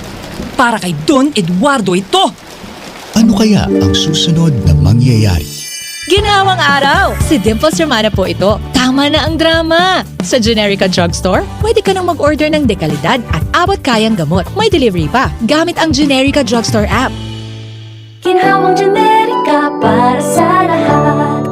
Para kay Don Eduardo ito! Ano kaya ang susunod na mangyayari? Ginhawang araw! Si Dimples Romana po ito. Tama na ang drama! Sa Generica Drugstore, pwede ka nang mag-order ng dekalidad at abot kayang gamot. May delivery pa, gamit ang Generica Drugstore app. Ginhawang Generica para sa lahat.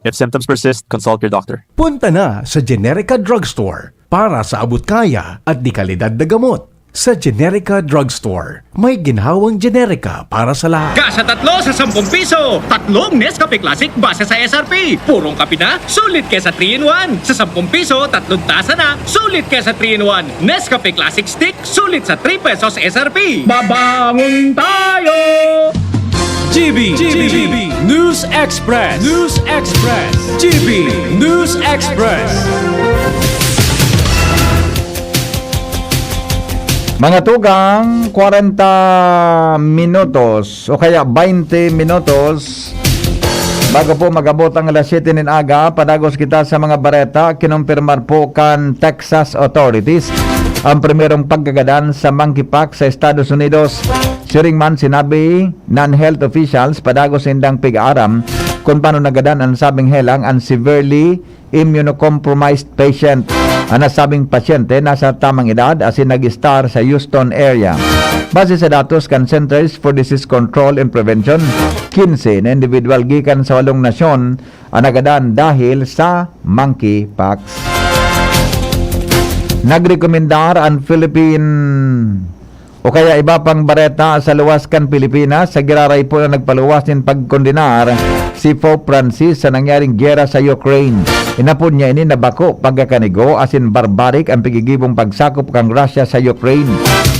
If symptoms persist, consult your doctor. Punta na sa Generica Drugstore para sa abot kaya at dekalidad na gamot. Sa Generica Drugstore, may ginhawang Generica para sa lahat. Kasa tatlo sa sampung piso, tatlong Nescafe Classic base sa S R P. Purong kape na, sulit kesa three in one. Sa sampung piso, tatlong tasa na, sulit kesa three in one. Nescafe Classic Stick, sulit sa three pesos S R P. Babangon tayo! G B, G B, News Express, News Express, G B News Express. Mga tugang, kwarenta minutos o kaya baynte minutos bago po mag-abot ang alas siyete nin aga, padagos kita sa mga bareta. Kinumpirmar po kan Texas authorities ang primerong pagkagadan sa monkeypox sa Estados Unidos. Siring man sinabi nan health officials, padagos nindang pig-aaram kun paano nagadan an sabing helang, an severely immunocompromised patient. An nasabing pasyente nasa tamang edad asin nag-estar sa Houston area. Base sa datos kan Centers for Disease Control and Prevention, kinse na individual gikan sa walong nasyon an nagadan dahil sa monkeypox. Nagrekomendar an Philippine o kaya iba pang bareta sa luwas kan Pilipinas, sa giraray po na nagpaluwas nin pagkondenar si Pope Francis sa nangyaring giyera sa Ukraine. Inapod niya ini na bako, pagkakanigo asin barbarik ang pigigibong pagsakop kan Russia sa Ukraine.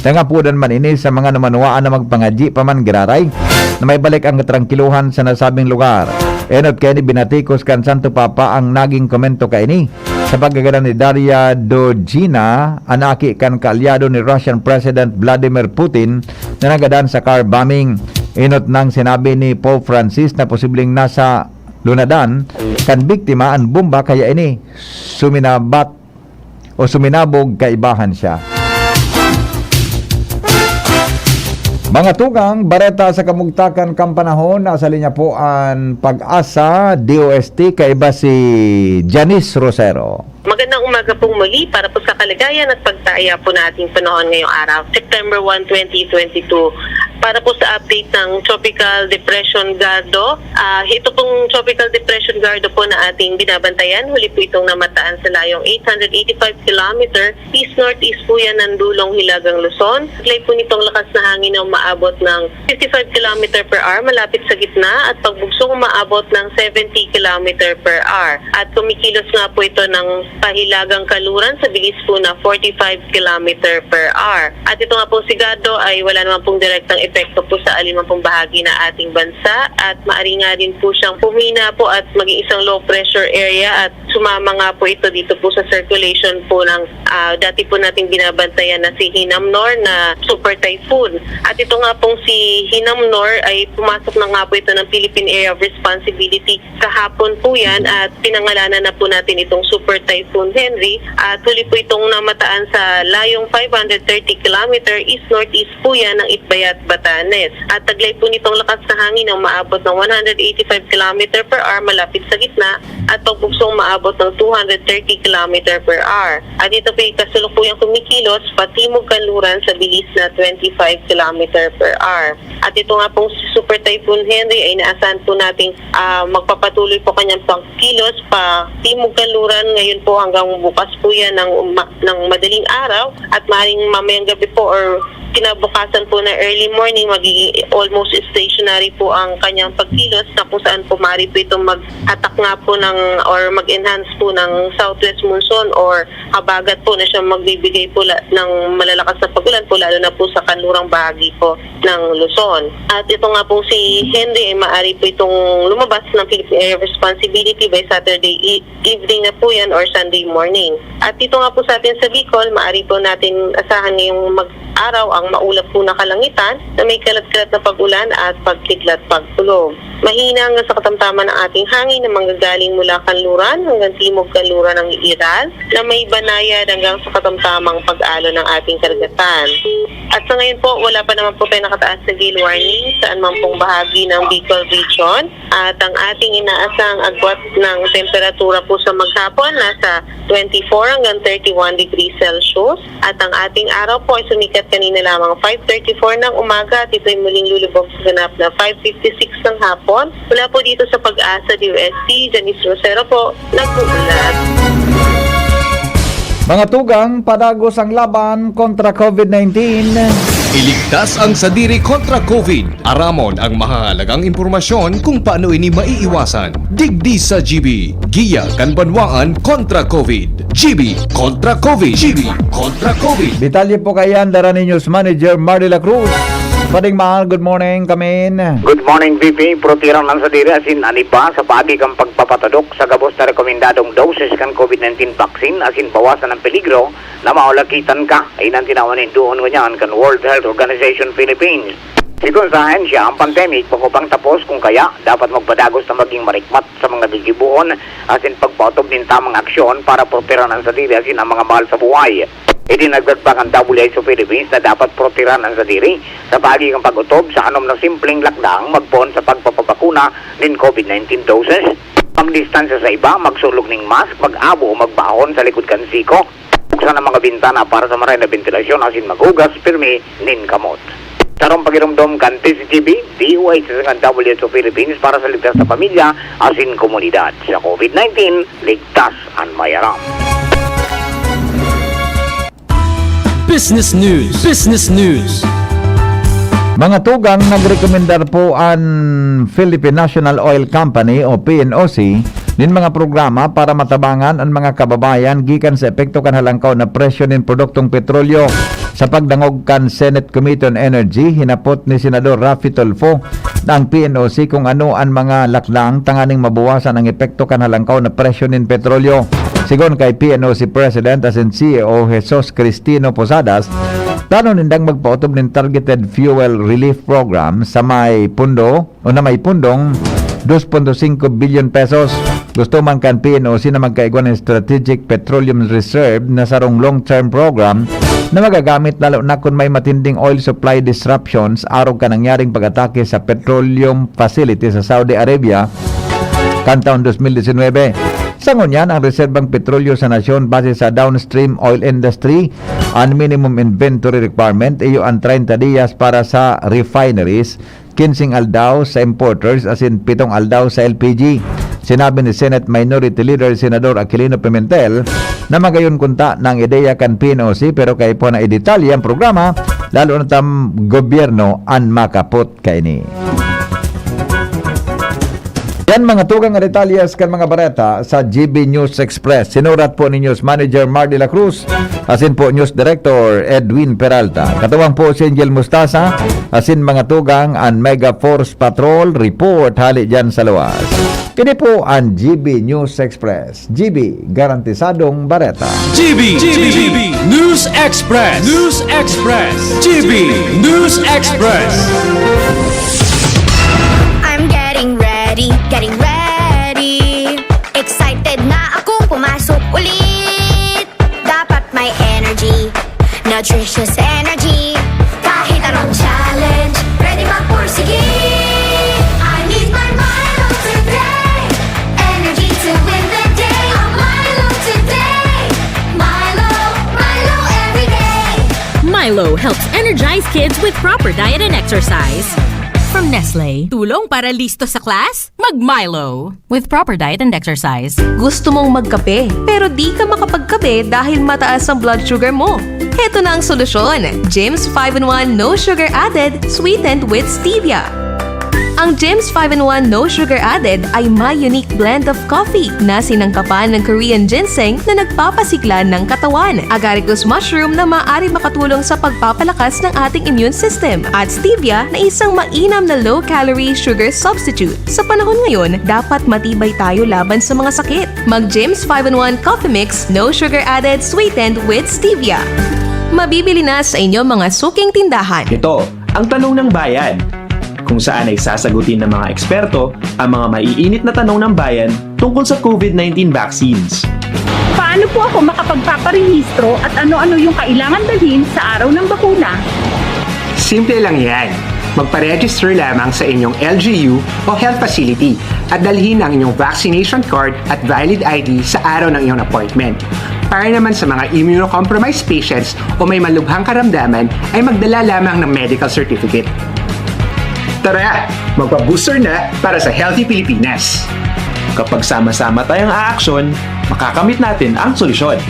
Nangapodan man ini sa mga namanwaan na magpangadyi pa man giraray na maibalik ang katrangkilohan sa nasabing lugar. Enot kaini binatikos kan Santo Papa ang naging komento kaini. Sa pagkagadan ni Daria Dugina, an aki kan kaalyado ni Russian President Vladimir Putin na nagadan sa car bombing. Enot nang sinabi ni Pope Francis na posibleng nasa lunadan kan biktima an bomba, kaya ini suminabat o suminabog kaibahan siya. Mga tugang, bareta sa kamugtakan kan panahon, nasa linya po an Pag-asa D O S T, kaiba si Janice Rosero. Magandang umaga pong muli para po sa kalagayan at pagtaaya po ng ating panahon ngayong araw, September one, twenty twenty-two. Para po sa update ng Tropical Depression Gardo, ah, ito pong Tropical Depression Gardo po na ating binabantayan, huli po itong namataan sa layong eight hundred eighty-five kilometer, east-northeast po yan ng dulong Hilagang Luzon. Taglay po nitong lakas na hangin na umaabot ng fifty-five kilometer per hour malapit sa gitna at pagbugsong umaabot ng seventy kilometer per hour. At kumikilos nga po ito ng pahilagang kaluran sa bilis po na forty-five kilometer per hour. At ito nga pong sigado ay wala naman pong direktang epekto po sa aliman pong bahagi ng ating bansa at maaari nga rin po siyang pumina po at maging isang low pressure area at Sumama nga po ito dito po sa circulation po ng, ah, dati po nating binabantayan na si Hinamnor na super typhoon. At ito nga pong si Hinamnor ay pumasok na nga po ito ng Philippine Area of Responsibility kahapon po yan at pinangalanan na po natin itong Super Typhoon Henry at huli po itong namataan sa layong five hundred thirty kilometer east-northeast po yan ng Itbayat, Batanes. At taglay po nitong lakas na hangin na umaabot ng one hundred eighty-five kilometer per hour malapit sa gitna at pagbugsong umaabot ng two hundred thirty kilometer per hour. At ito po ay kasalukuyang kumikilos patimog kanluran sa bilis na twenty-five kilometer per hour. At ito nga pong si Super Typhoon Henry ay inaasahan po nating, ah, magpapatuloy po kanyang pagkilos pa timog kanluran ngayon po hanggang bukas po yan ng, uma- ng madaling araw at maaaring mamayang gabi po or kinabukasan po na early morning, magiging almost stationary po ang kanyang pagkilos na kung saan po maaari po itong maghatak nga po ng or mag-enhance po ng southwest monsoon or habagat po na siyang magbibigay po la- ng malalakas na pag-ulan po, lalo na po sa kanlurang bahagi po ng Luzon. At ito nga pong si Henry ay maaari po itong lumabas ng Philippine Area of Responsibility by Saturday e- evening na po yan or Sunday morning. At dito nga po sa atin sa Bicol, maaari po natin asahan ngayong mag-araw ang maulap po na kalangitan na may kalat-kalat na pag-ulan at pagkidlat pagkulog. Mahina hanggang sa katamtaman ang ating hangin na manggagaling mula kanluran hanggang timog kanluran ng Iral na may banayad hanggang sa katamtamang pag-alo ng ating karagatan. At sa ngayon po, wala pa naman po tayo nakataas na gale warning saan man pong bahagi ng Bicol Region. At ang ating inaasahang agwat ng temperatura po sa maghapon nasa twenty-four hanggang thirty-one degrees Celsius. At ang ating araw po ay sumikat kanina lamang five thirty-four ng umaga at ito'y muling lulubog sa ganap na five fifty-six ng hapon. Mula po dito sa Pag-asa D O S T, Janice Rosero po, nag-uulat. Mga tugang, padagos ang laban kontra COVID nineteen. Iligtas ang sadiri kontra COVID. Aramon ang mahahalagang impormasyon kung paano ini maiiwasan. Digdi sa G B, Giya kan Banwaan kontra COVID. G B kontra COVID. G B kontra COVID. Detalye po kaiyan, dara ni News Manager Mardy La Cruz. Pading Mahal, good morning, kamin. Good morning, V P. Protiran ang sadiri asin an iba sa paagi kan pagpapatudok sa gabos na rekomendadong doses kan COVID nineteen vaccine asin bawasan ang peligro na maulakitan ka, kaiyan an tinawan nin duon ngunyan kan World Health Organization Philippines. Sigon sa ahensya, ang pandemic bako pang tapos, kun kaya, dapat magpadagos na magin marikmat sa mga gigibohon asin pagpaotob nin tamang aksyon para protehiran an sadiri asin an mga mahal sa buhay. Idinagdag pa kan W H O Philippines na dapat protehiran an sadiri sa paagi kan pag-otob sa anom na simpleng lakdang magpoon sa pagpapabakuna nin COVID nineteen doses, magdistansya sa iba, magsulog nin mask, mag-abo o magbahon sa likod kan siko, buksan an mga bintana para sa maray na bentilasyon asin maghugas pirmi nin kamot. Sarong pagiromdom kan T C G B, D O H asin kan W H O Philippines para sa ligtas na pamilya asin komunidad. Sa COVID nineteen, ligtas an may aram. Business News. Business News. Mga tugang, nagrekomendar po an Philippine National Oil Company o P N O C nin mga programa para matabangan an mga kababayan gikan sa epekto kan halangkaw na presyo nin produktong petrolyo. Sa pagdangog kan Senate Committee on Energy, hinapot ni Senador Raffy Tulfo na ang P N O C kung ano an mga lakdang tanganing mabawasan ang epekto kan halangkaw na presyo nin petrolyo. Sigon kay P N O C President asin C E O Jesus Cristino Posadas, plano nindang magpaotob nin targeted fuel relief program sa may pundo o na may pundong dos punto singko bilyon pesos. Gusto man kan P N O C na magkaigwa nin Strategic Petroleum Reserve na sarong long-term program na magagamit lalo na kun may matinding oil supply disruptions arog kan nangyaring pag-atake sa petroleum facility sa Saudi Arabia kan taon dos mil disinwebe. Sa ngunyan, ang reserbang petrolyo sa nasyon base sa downstream oil industry, an minimum inventory requirement, iyo an treinta diyas para sa refineries, kinseng aldaw sa importers asin pitong aldaw sa L P G. Sinabi ni Senate Minority Leader Senador Aquilino Pimentel na magayon kunta na ang ideya kan P N O C, pero kaipuhan na idetalye ang programa, lalo na ta gobyerno an makapot kaini. Yan mga tugang na detalyes kan mga bareta sa G B News Express. Sinurat po ni News Manager Mardy La Cruz. asin po News Director Edwin Peralta. Katuwang po si Angel Mustasa, asin mga tugang an Mega Force Patrol report hali diyan sa luwas. Ini po an G B News Express. G B, garantisadong bareta. G B, G B News Express. News Express. G B News Express. I'm getting ready, getting ready. Excited na akong pumasok ulit. Dapat may energy, nutritious energy. Kahit anong challenge, ready magpursige. I need my Milo today. Energy to win the day. A Milo today. Milo, Milo every day. Milo helps energize kids with proper diet and exercise. From Nestle, tulong para listo sa class? Mag Milo! With proper diet and exercise. Gusto mong magkape, pero di ka makapagkape dahil mataas ang blood sugar mo? Heto na ang solusyon, Jims five-in-one No Sugar Added, sweetened with stevia. Ang Jims five-in-one No Sugar Added ay may unique blend of coffee na sinangkapan ng Korean ginseng na nagpapasigla ng katawan, agaricus mushroom na maaari makatulong sa pagpapalakas ng ating immune system, at stevia na isang mainam na low-calorie sugar substitute. Sa panahon ngayon, dapat matibay tayo laban sa mga sakit. Mag Jims five-in-one Coffee Mix, no sugar added, sweetened with stevia. Mabibili na sa inyong mga suking tindahan. Ito ang Tanong ng Bayan, kung saan ay sasagutin ng mga eksperto ang mga maiinit na tanong ng bayan tungkol sa COVID nineteen vaccines. Paano po ako makapagpaparehistro at ano-ano yung kailangan dalhin sa araw ng bakuna? Simple lang yan. Magpa-register lamang sa inyong L G U o health facility at dalhin ang inyong vaccination card at valid I D sa araw ng iyong appointment. Para naman sa mga immunocompromised patients o may malubhang karamdaman ay magdala lamang ng medical certificate. Tara, magpa-booster na para sa healthy Pilipinas! Kapag sama-sama tayong aaksyon, makakamit natin ang solusyon.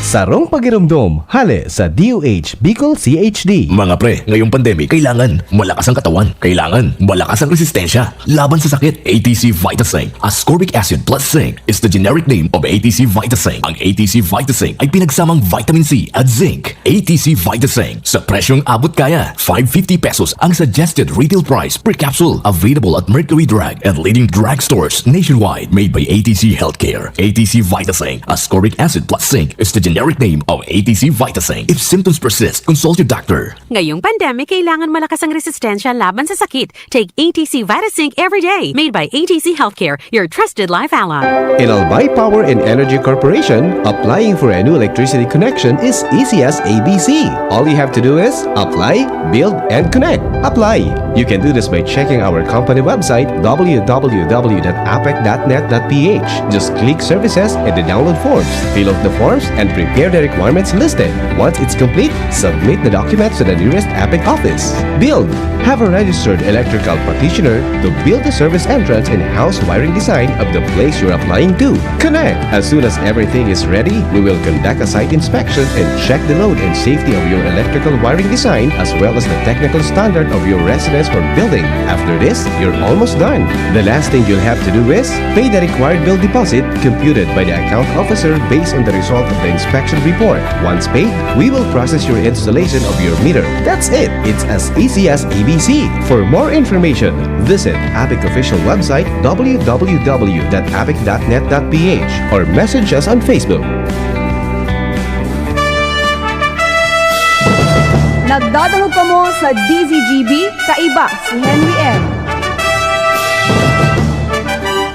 Sarong pagiromdom, hale sa D O H Bicol C H D. Mga pre, ngayong pandemic, kailangan malakas ang katawan. Kailangan malakas ang resistensya laban sa sakit. A T C Vitasync, ascorbic acid plus zinc, is the generic name of A T C Vitasync. Ang A T C Vitasync ay pinagsamang vitamin C at zinc. A T C Vitasync, sa presyong abot kaya, five fifty pesos ang suggested retail price per capsule. Available at Mercury Drug and leading drugstores nationwide. Made by A T C Healthcare. A T C Vitasync, ascorbic acid plus zinc, is the generic name of A T C Vitasync. If symptoms persist, consult your doctor. Ngayong pandemic, kailangan malakas ang resistensya laban sa sakit. Take A T C Vitasync every day. Made by A T C Healthcare, your trusted life ally. In Albay Power and Energy Corporation, applying for a new electricity connection is easy as A B C. All you have to do is apply, build, and connect. Apply. You can do this by checking our company website, w w w dot apec dot net dot p h. Just click services and then download forms. Fill out the forms and prepare the requirements listed. Once it's complete, submit the documents to the nearest APEC office. Build. Have a registered electrical practitioner to build the service entrance and house wiring design of the place you're applying to. Connect. As soon as everything is ready, we will conduct a site inspection and check the load and safety of your electrical wiring design as well as the technical standard of your residence or building. After this, you're almost done. The last thing you'll have to do is pay the required bill deposit computed by the account officer based on the result of the inspection report. Once paid, we will process your installation of your meter. That's it. It's as easy as A B C. For more information, visit APEC official website w w w dot apec dot net dot p h or message us on Facebook. Nagdadangog kamo sa D Z G B, kaiba si Henry M.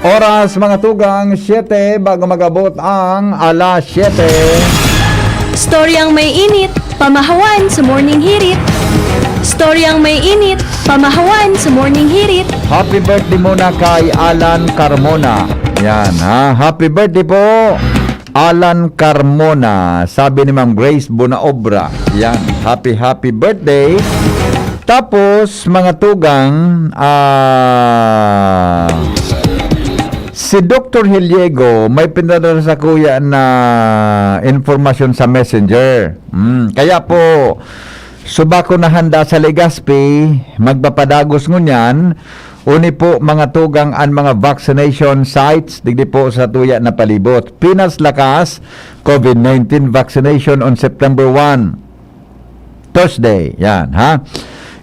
Oras, mga tugang, siyete bago mag-abot ang alas siyete. Storyang may init, pamahawan sa morning hirit. Storyang may init, pamahawan sa morning hirit. Happy birthday muna kay Alan Carmona. Yan, ha? Happy birthday po, Alan Carmona. Sabi ni Ma'am Grace Bunaobra. Yan, happy, happy birthday. Tapos, mga tugang, ah, si Doktor Hiliego may pinadala sa kuya na informasyon sa messenger. Mm, kaya po, suba ko na handa sa Legazpi, magpapadagos ngunyan, Uni po, mga tugang, an mga vaccination sites digdi po sa tuya na palibot. Pinas Lakas, COVID nineteen vaccination on September one, Thursday. Yan, ha?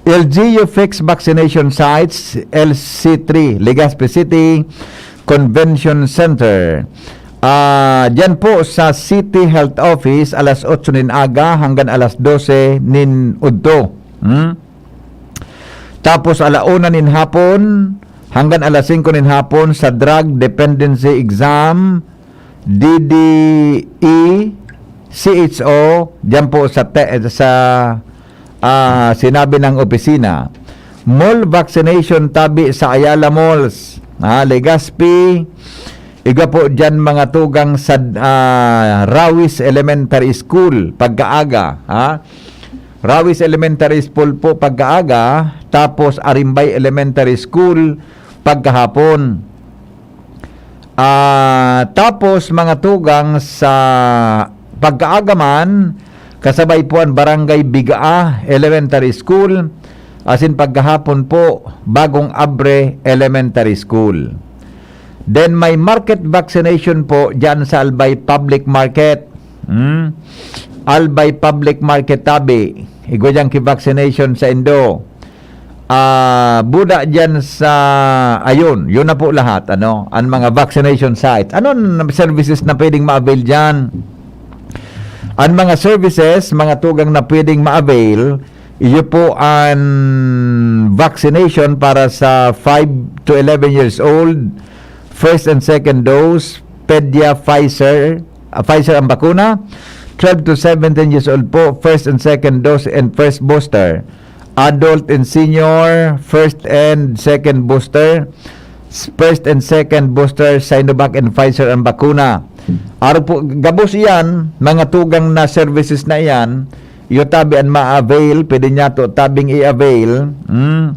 L G U fixed vaccination sites, L C three, Legazpi City Convention Center. Ah, diyan po sa City Health Office, alas otso nin aga hanggang alas dose nin udto. Hmm? Tapos, ala una nin hapon hanggang alas singko nin hapon sa Drug Dependency Exam, D D E C H O, diyan po sa te-, sa, ah, sinabi ng opisina. Mall vaccination tabi sa Ayala Malls, ah, Legazpi. Igwa po diyan, mga tugang, sa, ah, Rawis Elementary School, pagkaaga, ha? Rawis Elementary School po pagkaaga, tapos Arimbay Elementary School pagkahapon. Ah, tapos, mga tugang, sa pagkaaga man, kasabay po an Barangay Bigaa Elementary School, asin pagkahapon po, Bagong Abre Elementary School. Then may market vaccination po diyan sa Albay Public Market. Hmm? Albay Public Market tabi. Igwa diyang ki-vaccination sa indo. Ah, buda diyan sa, ayun, yun na po lahat, ano, ang mga vaccination sites. Ano ang services na pwedeng ma-avail diyan? Ang mga services, mga tugang, na pwedeng ma-avail, iyo po ang vaccination para sa five to eleven years old, first and second dose, Pedia, Pfizer, ah, Pfizer ang bakuna, twelve to seventeen years old po, first and second dose and first booster. Adult and senior, first and second booster, s-, first and second booster, Sinovac and Pfizer ang bakuna. Aro po, gabos iyan, mga tugang, na services na iyan, iyo tabi an ma-avail, pwede niyato tabing i-avail. Hmm?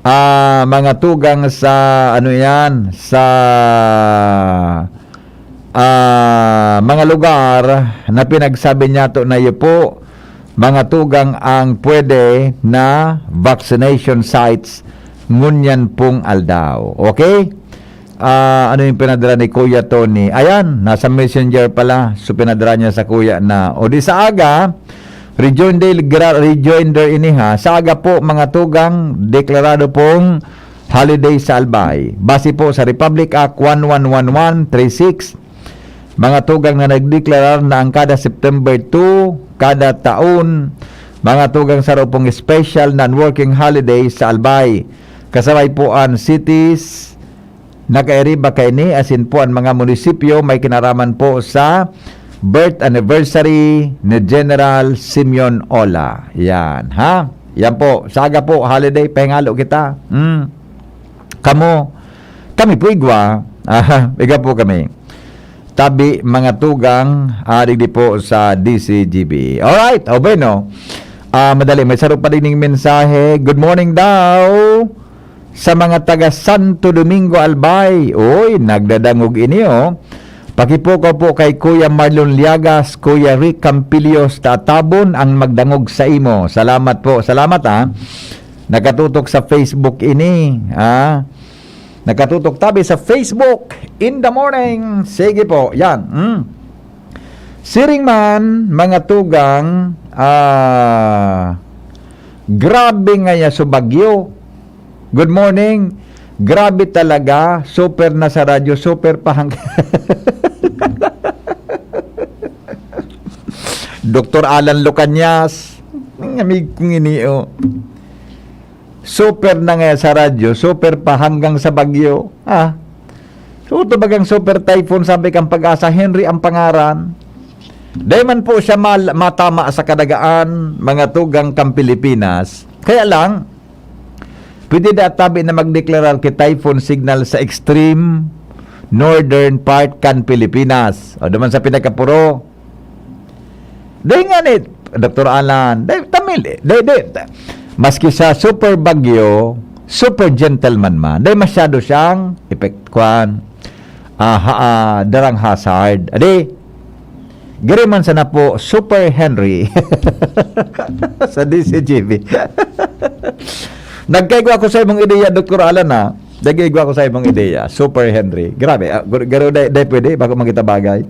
Ah, mga tugang, sa, ano yan, sa, ah, mga lugar na pinagsabi niyato na iyo po, mga tugang, ang pwede na vaccination sites ngunyan pong aldaw. Okay? Ah, ano yung pinadala ni Kuya Tony? Ayan, nasa messenger pala. So, pinadala niya sa kuya na, o di sa aga, rejoinder, gra-, rejoinder ini ha. Sa aga po, mga tugang, deklarado pong holiday sa Albay. Base po sa Republic Act one one one one three six, mga tugang, na nagdeklarar na ang kada September two, kada taon, mga tugang, saro pong special non-working holiday sa Albay. Kasabay po an cities, nakairiba kaini, asin po an mga munisipyo may kinaraman po sa birth anniversary ni General Simeon Ola. Yan, ha? Yan po. Sa aga po, holiday, pahingalo kita. Hmm. Kamo, kami po igwa. Aha, igwa po kami. Tabi, mga tugang, ah, digdi po sa D C G B. Alright, o bueno. Ah, madali, may saro pa digning mensahe. Good morning daw sa mga taga Santo Domingo, Albay. Uy, nagdadangog ini, oh. Pakipukaw po kay Kuya Marlon Liagas, Kuya Rick Campillos, tatabon ang magdangog sa imo. Salamat po. Salamat, ah. Nakatutok sa Facebook ini, ah. Nakatutok tabi sa Facebook in the morning. Sige po, yan. Mm. Siring man, mga tugang, ah, grabe nga ya so bagyo. Good morning. Grabe talaga, super na sa radyo, super pa hang-, Doktor Alan Lucanias, ang amig kong ini, oh. Super na nga sa radyo, super pa hanggang sa bagyo. Ah. So, ito bagang super typhoon, sabi kang Pag-asa, Henry ang pangaran. Dahil man po siya mal-, matama sa kadagaan, mga tugang kang Pilipinas. Kaya lang, pwede da tabi na magdeklarar ki typhoon signal sa extreme northern part kan Pilipinas. O, duman sa pinakapuro. Dai nga ni, Doktor Alan, dai, tamil, eh. Dai, dai, ta-, maski sa super bagyo, super gentleman man, dai masyado siyang epek-, kwan, ah, ha-, ah, darang hazard. Adi, giri man sana po, Super Henry sa D C G B. Nagkaigwa ko sa imong ideya, Doktor Alan, ha? Nagkaigwa ko sa imong ideya. Super Henry. Grabe, ah, gu-, garo, dai, dai pwede, bako man kita bagay.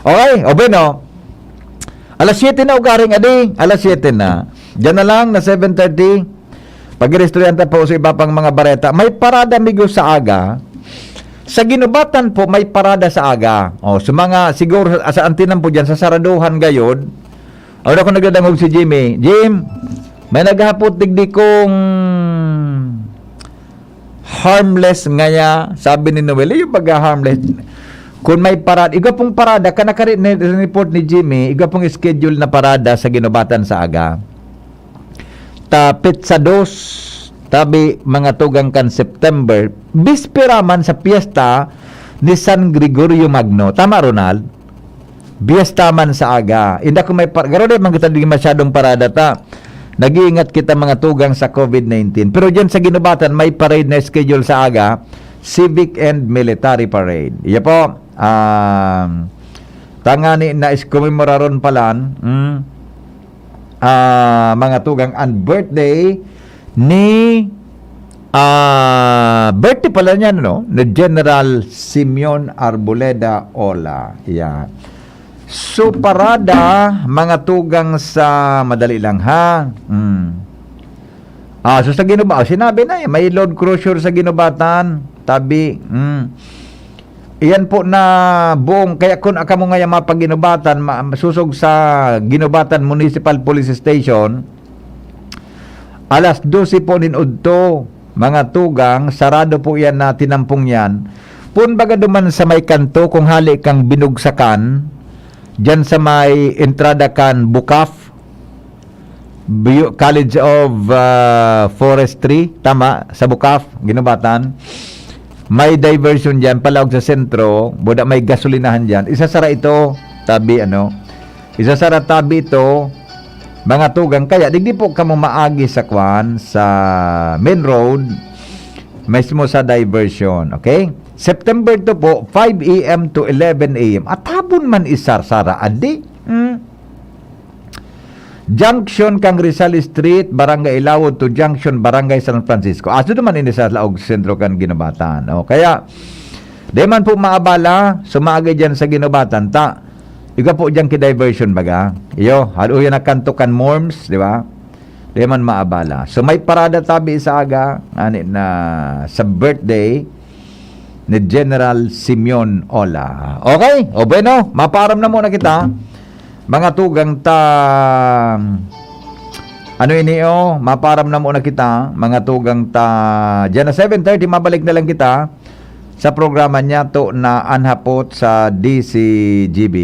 Okay, o bueno. Alas siyete na ugaring, adi. Alas siyete na. Diyan na lang na seven thirty. Pag-iristoryahan ta po sa iba pang mga bareta. May parada, amigo, sa aga. Sa Ginubatan po, may parada sa aga. O, sa mga, siguro, sa, sa antinan po dyan, sa saraduhan gayod. Ano ako nagdadangog si Jimmy? Jim, may naghapot digdi kung harmless ngaya, sabi ni Noel. Yung baga harmless. Kung may parada, igwa pong parada, ka nakari-, ni-, report ni Jimmy, igwa pong schedule na parada sa Ginubatan sa aga. Ta petsa dos, tabi, mga tugang kan September, bispera man sa piyesta ni San Gregorio Magno. Tama, Ronald? Biyesta man sa aga. Inda ko may par-, garo di man kita di masyadong parada ta. Nag-iingat kita, mga tugang, sa covid nineteen. Pero dyan sa Ginubatan, may parade na schedule sa aga, civic and military parade. Iya po, um, tangani na iskomemoraron palan, mm, ah, mga tugang, ang birthday ni, ah, birthday pala niya, no? Ni General Simeon Arboleda Ola. Yan. So, parada, mga tugang, sa madali lang, ha? Hmm. Ah, so sa Ginubatan, sinabi na eh, may Lord Cruiser sa Ginubatan, tabi. Hmm. Iyan po na buong, kaya kun kamo ngayon mga pag-Ginubatan, ma-, susog sa Ginubatan Municipal Police Station, alas dose po nin udto, mga tugang, sarado po iyan na tinampong yan. Pun baga duman sa may kanto, kung hali kang Binugsakan, diyan sa may entrada kan Bukaf, Bu-, College of, ah, Forestry, tama, sa Bukaf, Ginubatan. May diversion diyan, palaog sa sentro, buda may gasolinahan diyan. Isasara ito, tabi, ano, isasara tabi ito, mga tugang. Kaya, digdi po kamo maagi sa kwan, sa main road, mismo sa diversion, okay? September two po, five a m to eleven a m. Atabon man isarsara, adi? Hmm? Junction kan Rizal Street, Barangay Ilawod to Junction, Barangay San Francisco. Aso naman ini sa laog sentro kan Ginubatan. O, kaya, di man po maabala, sumaagi dyan sa Ginubatan, ta, igwa po dyan ki diversion baga. Iyo, haluya na kanto kan Morms, di ba? Di man maabala. So, may parada tabi sa aga, ani na sa birthday, ni General Simeon Ola. Okay? O bueno, mapaaram na muna kita. Mga tugang ta, ano ini, oh? Mapaaram na muna kita, mga tugang ta. Diyan na seven thirty, mabalik na lang kita sa programa niya to na An Hapot sa D C G B.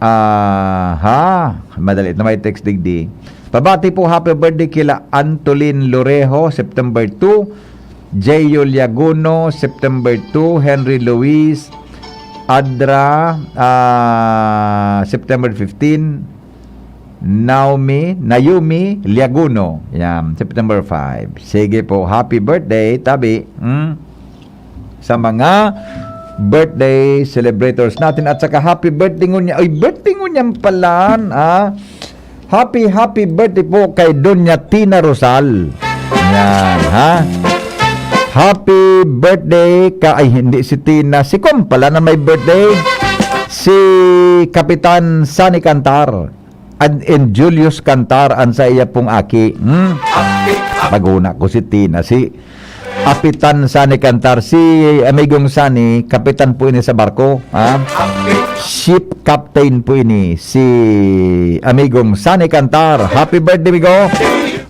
Aha, madali na may text digdi. Pabati po, happy birthday kila Antolin Lorejo, September two. Jeyo Liaguno, September two. Henry Luis Adra, ah, September fifteen. Naomi, Naomi Liaguno, yan, September five. Sige po, happy birthday, tabi. Hmm? Sa mga birthday celebrators natin. At saka happy birthday ngunya. Ay, birthday ngunya pala, ah. Happy, happy birthday po kay Doña Tina Rosal. Yan, ha? Happy birthday ka, ay, hindi si Tina, si Kom pala na may birthday. Si Kapitan Sunny Cantar. And, and Julius Cantar, an saiya pong aki. Hmm? Paguna ko si Tina, si Kapitan Sunny Cantar, si Amigong Sunny, kapitan po ini sa barko, ha? Ship captain po ini, si Amigong Sunny Cantar. Happy birthday, amigo!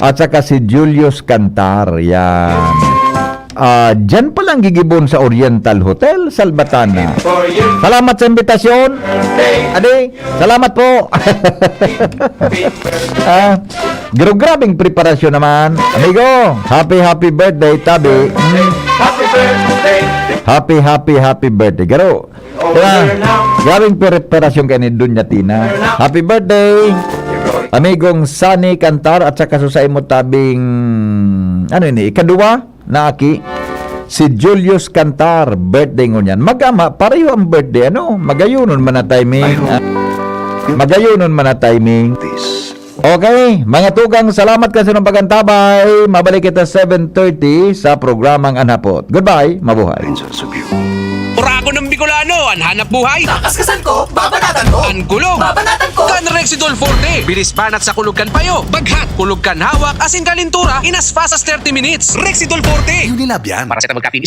At saka si Julius Cantar, yan. Ah, diyan palang gigibon sa Oriental Hotel, Salvatana. Salamat sa imbitasyon. Adi, salamat po. Ah, gro-, grabing preparasyon naman. Amigo, happy, happy birthday, tabi. Mm. Happy, happy, happy birthday. Garo, kaya, grabing preparasyon kay ni Doña Tina. Happy birthday, Amigong Sunny Cantar, at saka susay mo tabing, ano ini, ikaduwa na aki, si Julius Cantar, birthday ngunyan. Mag-ama, pareho ang birthday, ano? Magayunon man na timing. Ah, magayunon man na timing. This Okay, mga tugang, salamat kan sarong pag-antabay. Mabalik kita seven thirty sa programang An Hapot. Goodbye, mabuhay. Oragon ng Bicolano, an hanap buhay. Takaskasan ko, babanatan ko. An kulog, babanatan ko. Kan Rexidol Forte. Bilis banat sa kulog kan payo. Baghat, kulog kan hawak, asin kalintura, in as fast as thirty minutes. Rexidol Forte. Unilab yan. Paracetamol caffeine is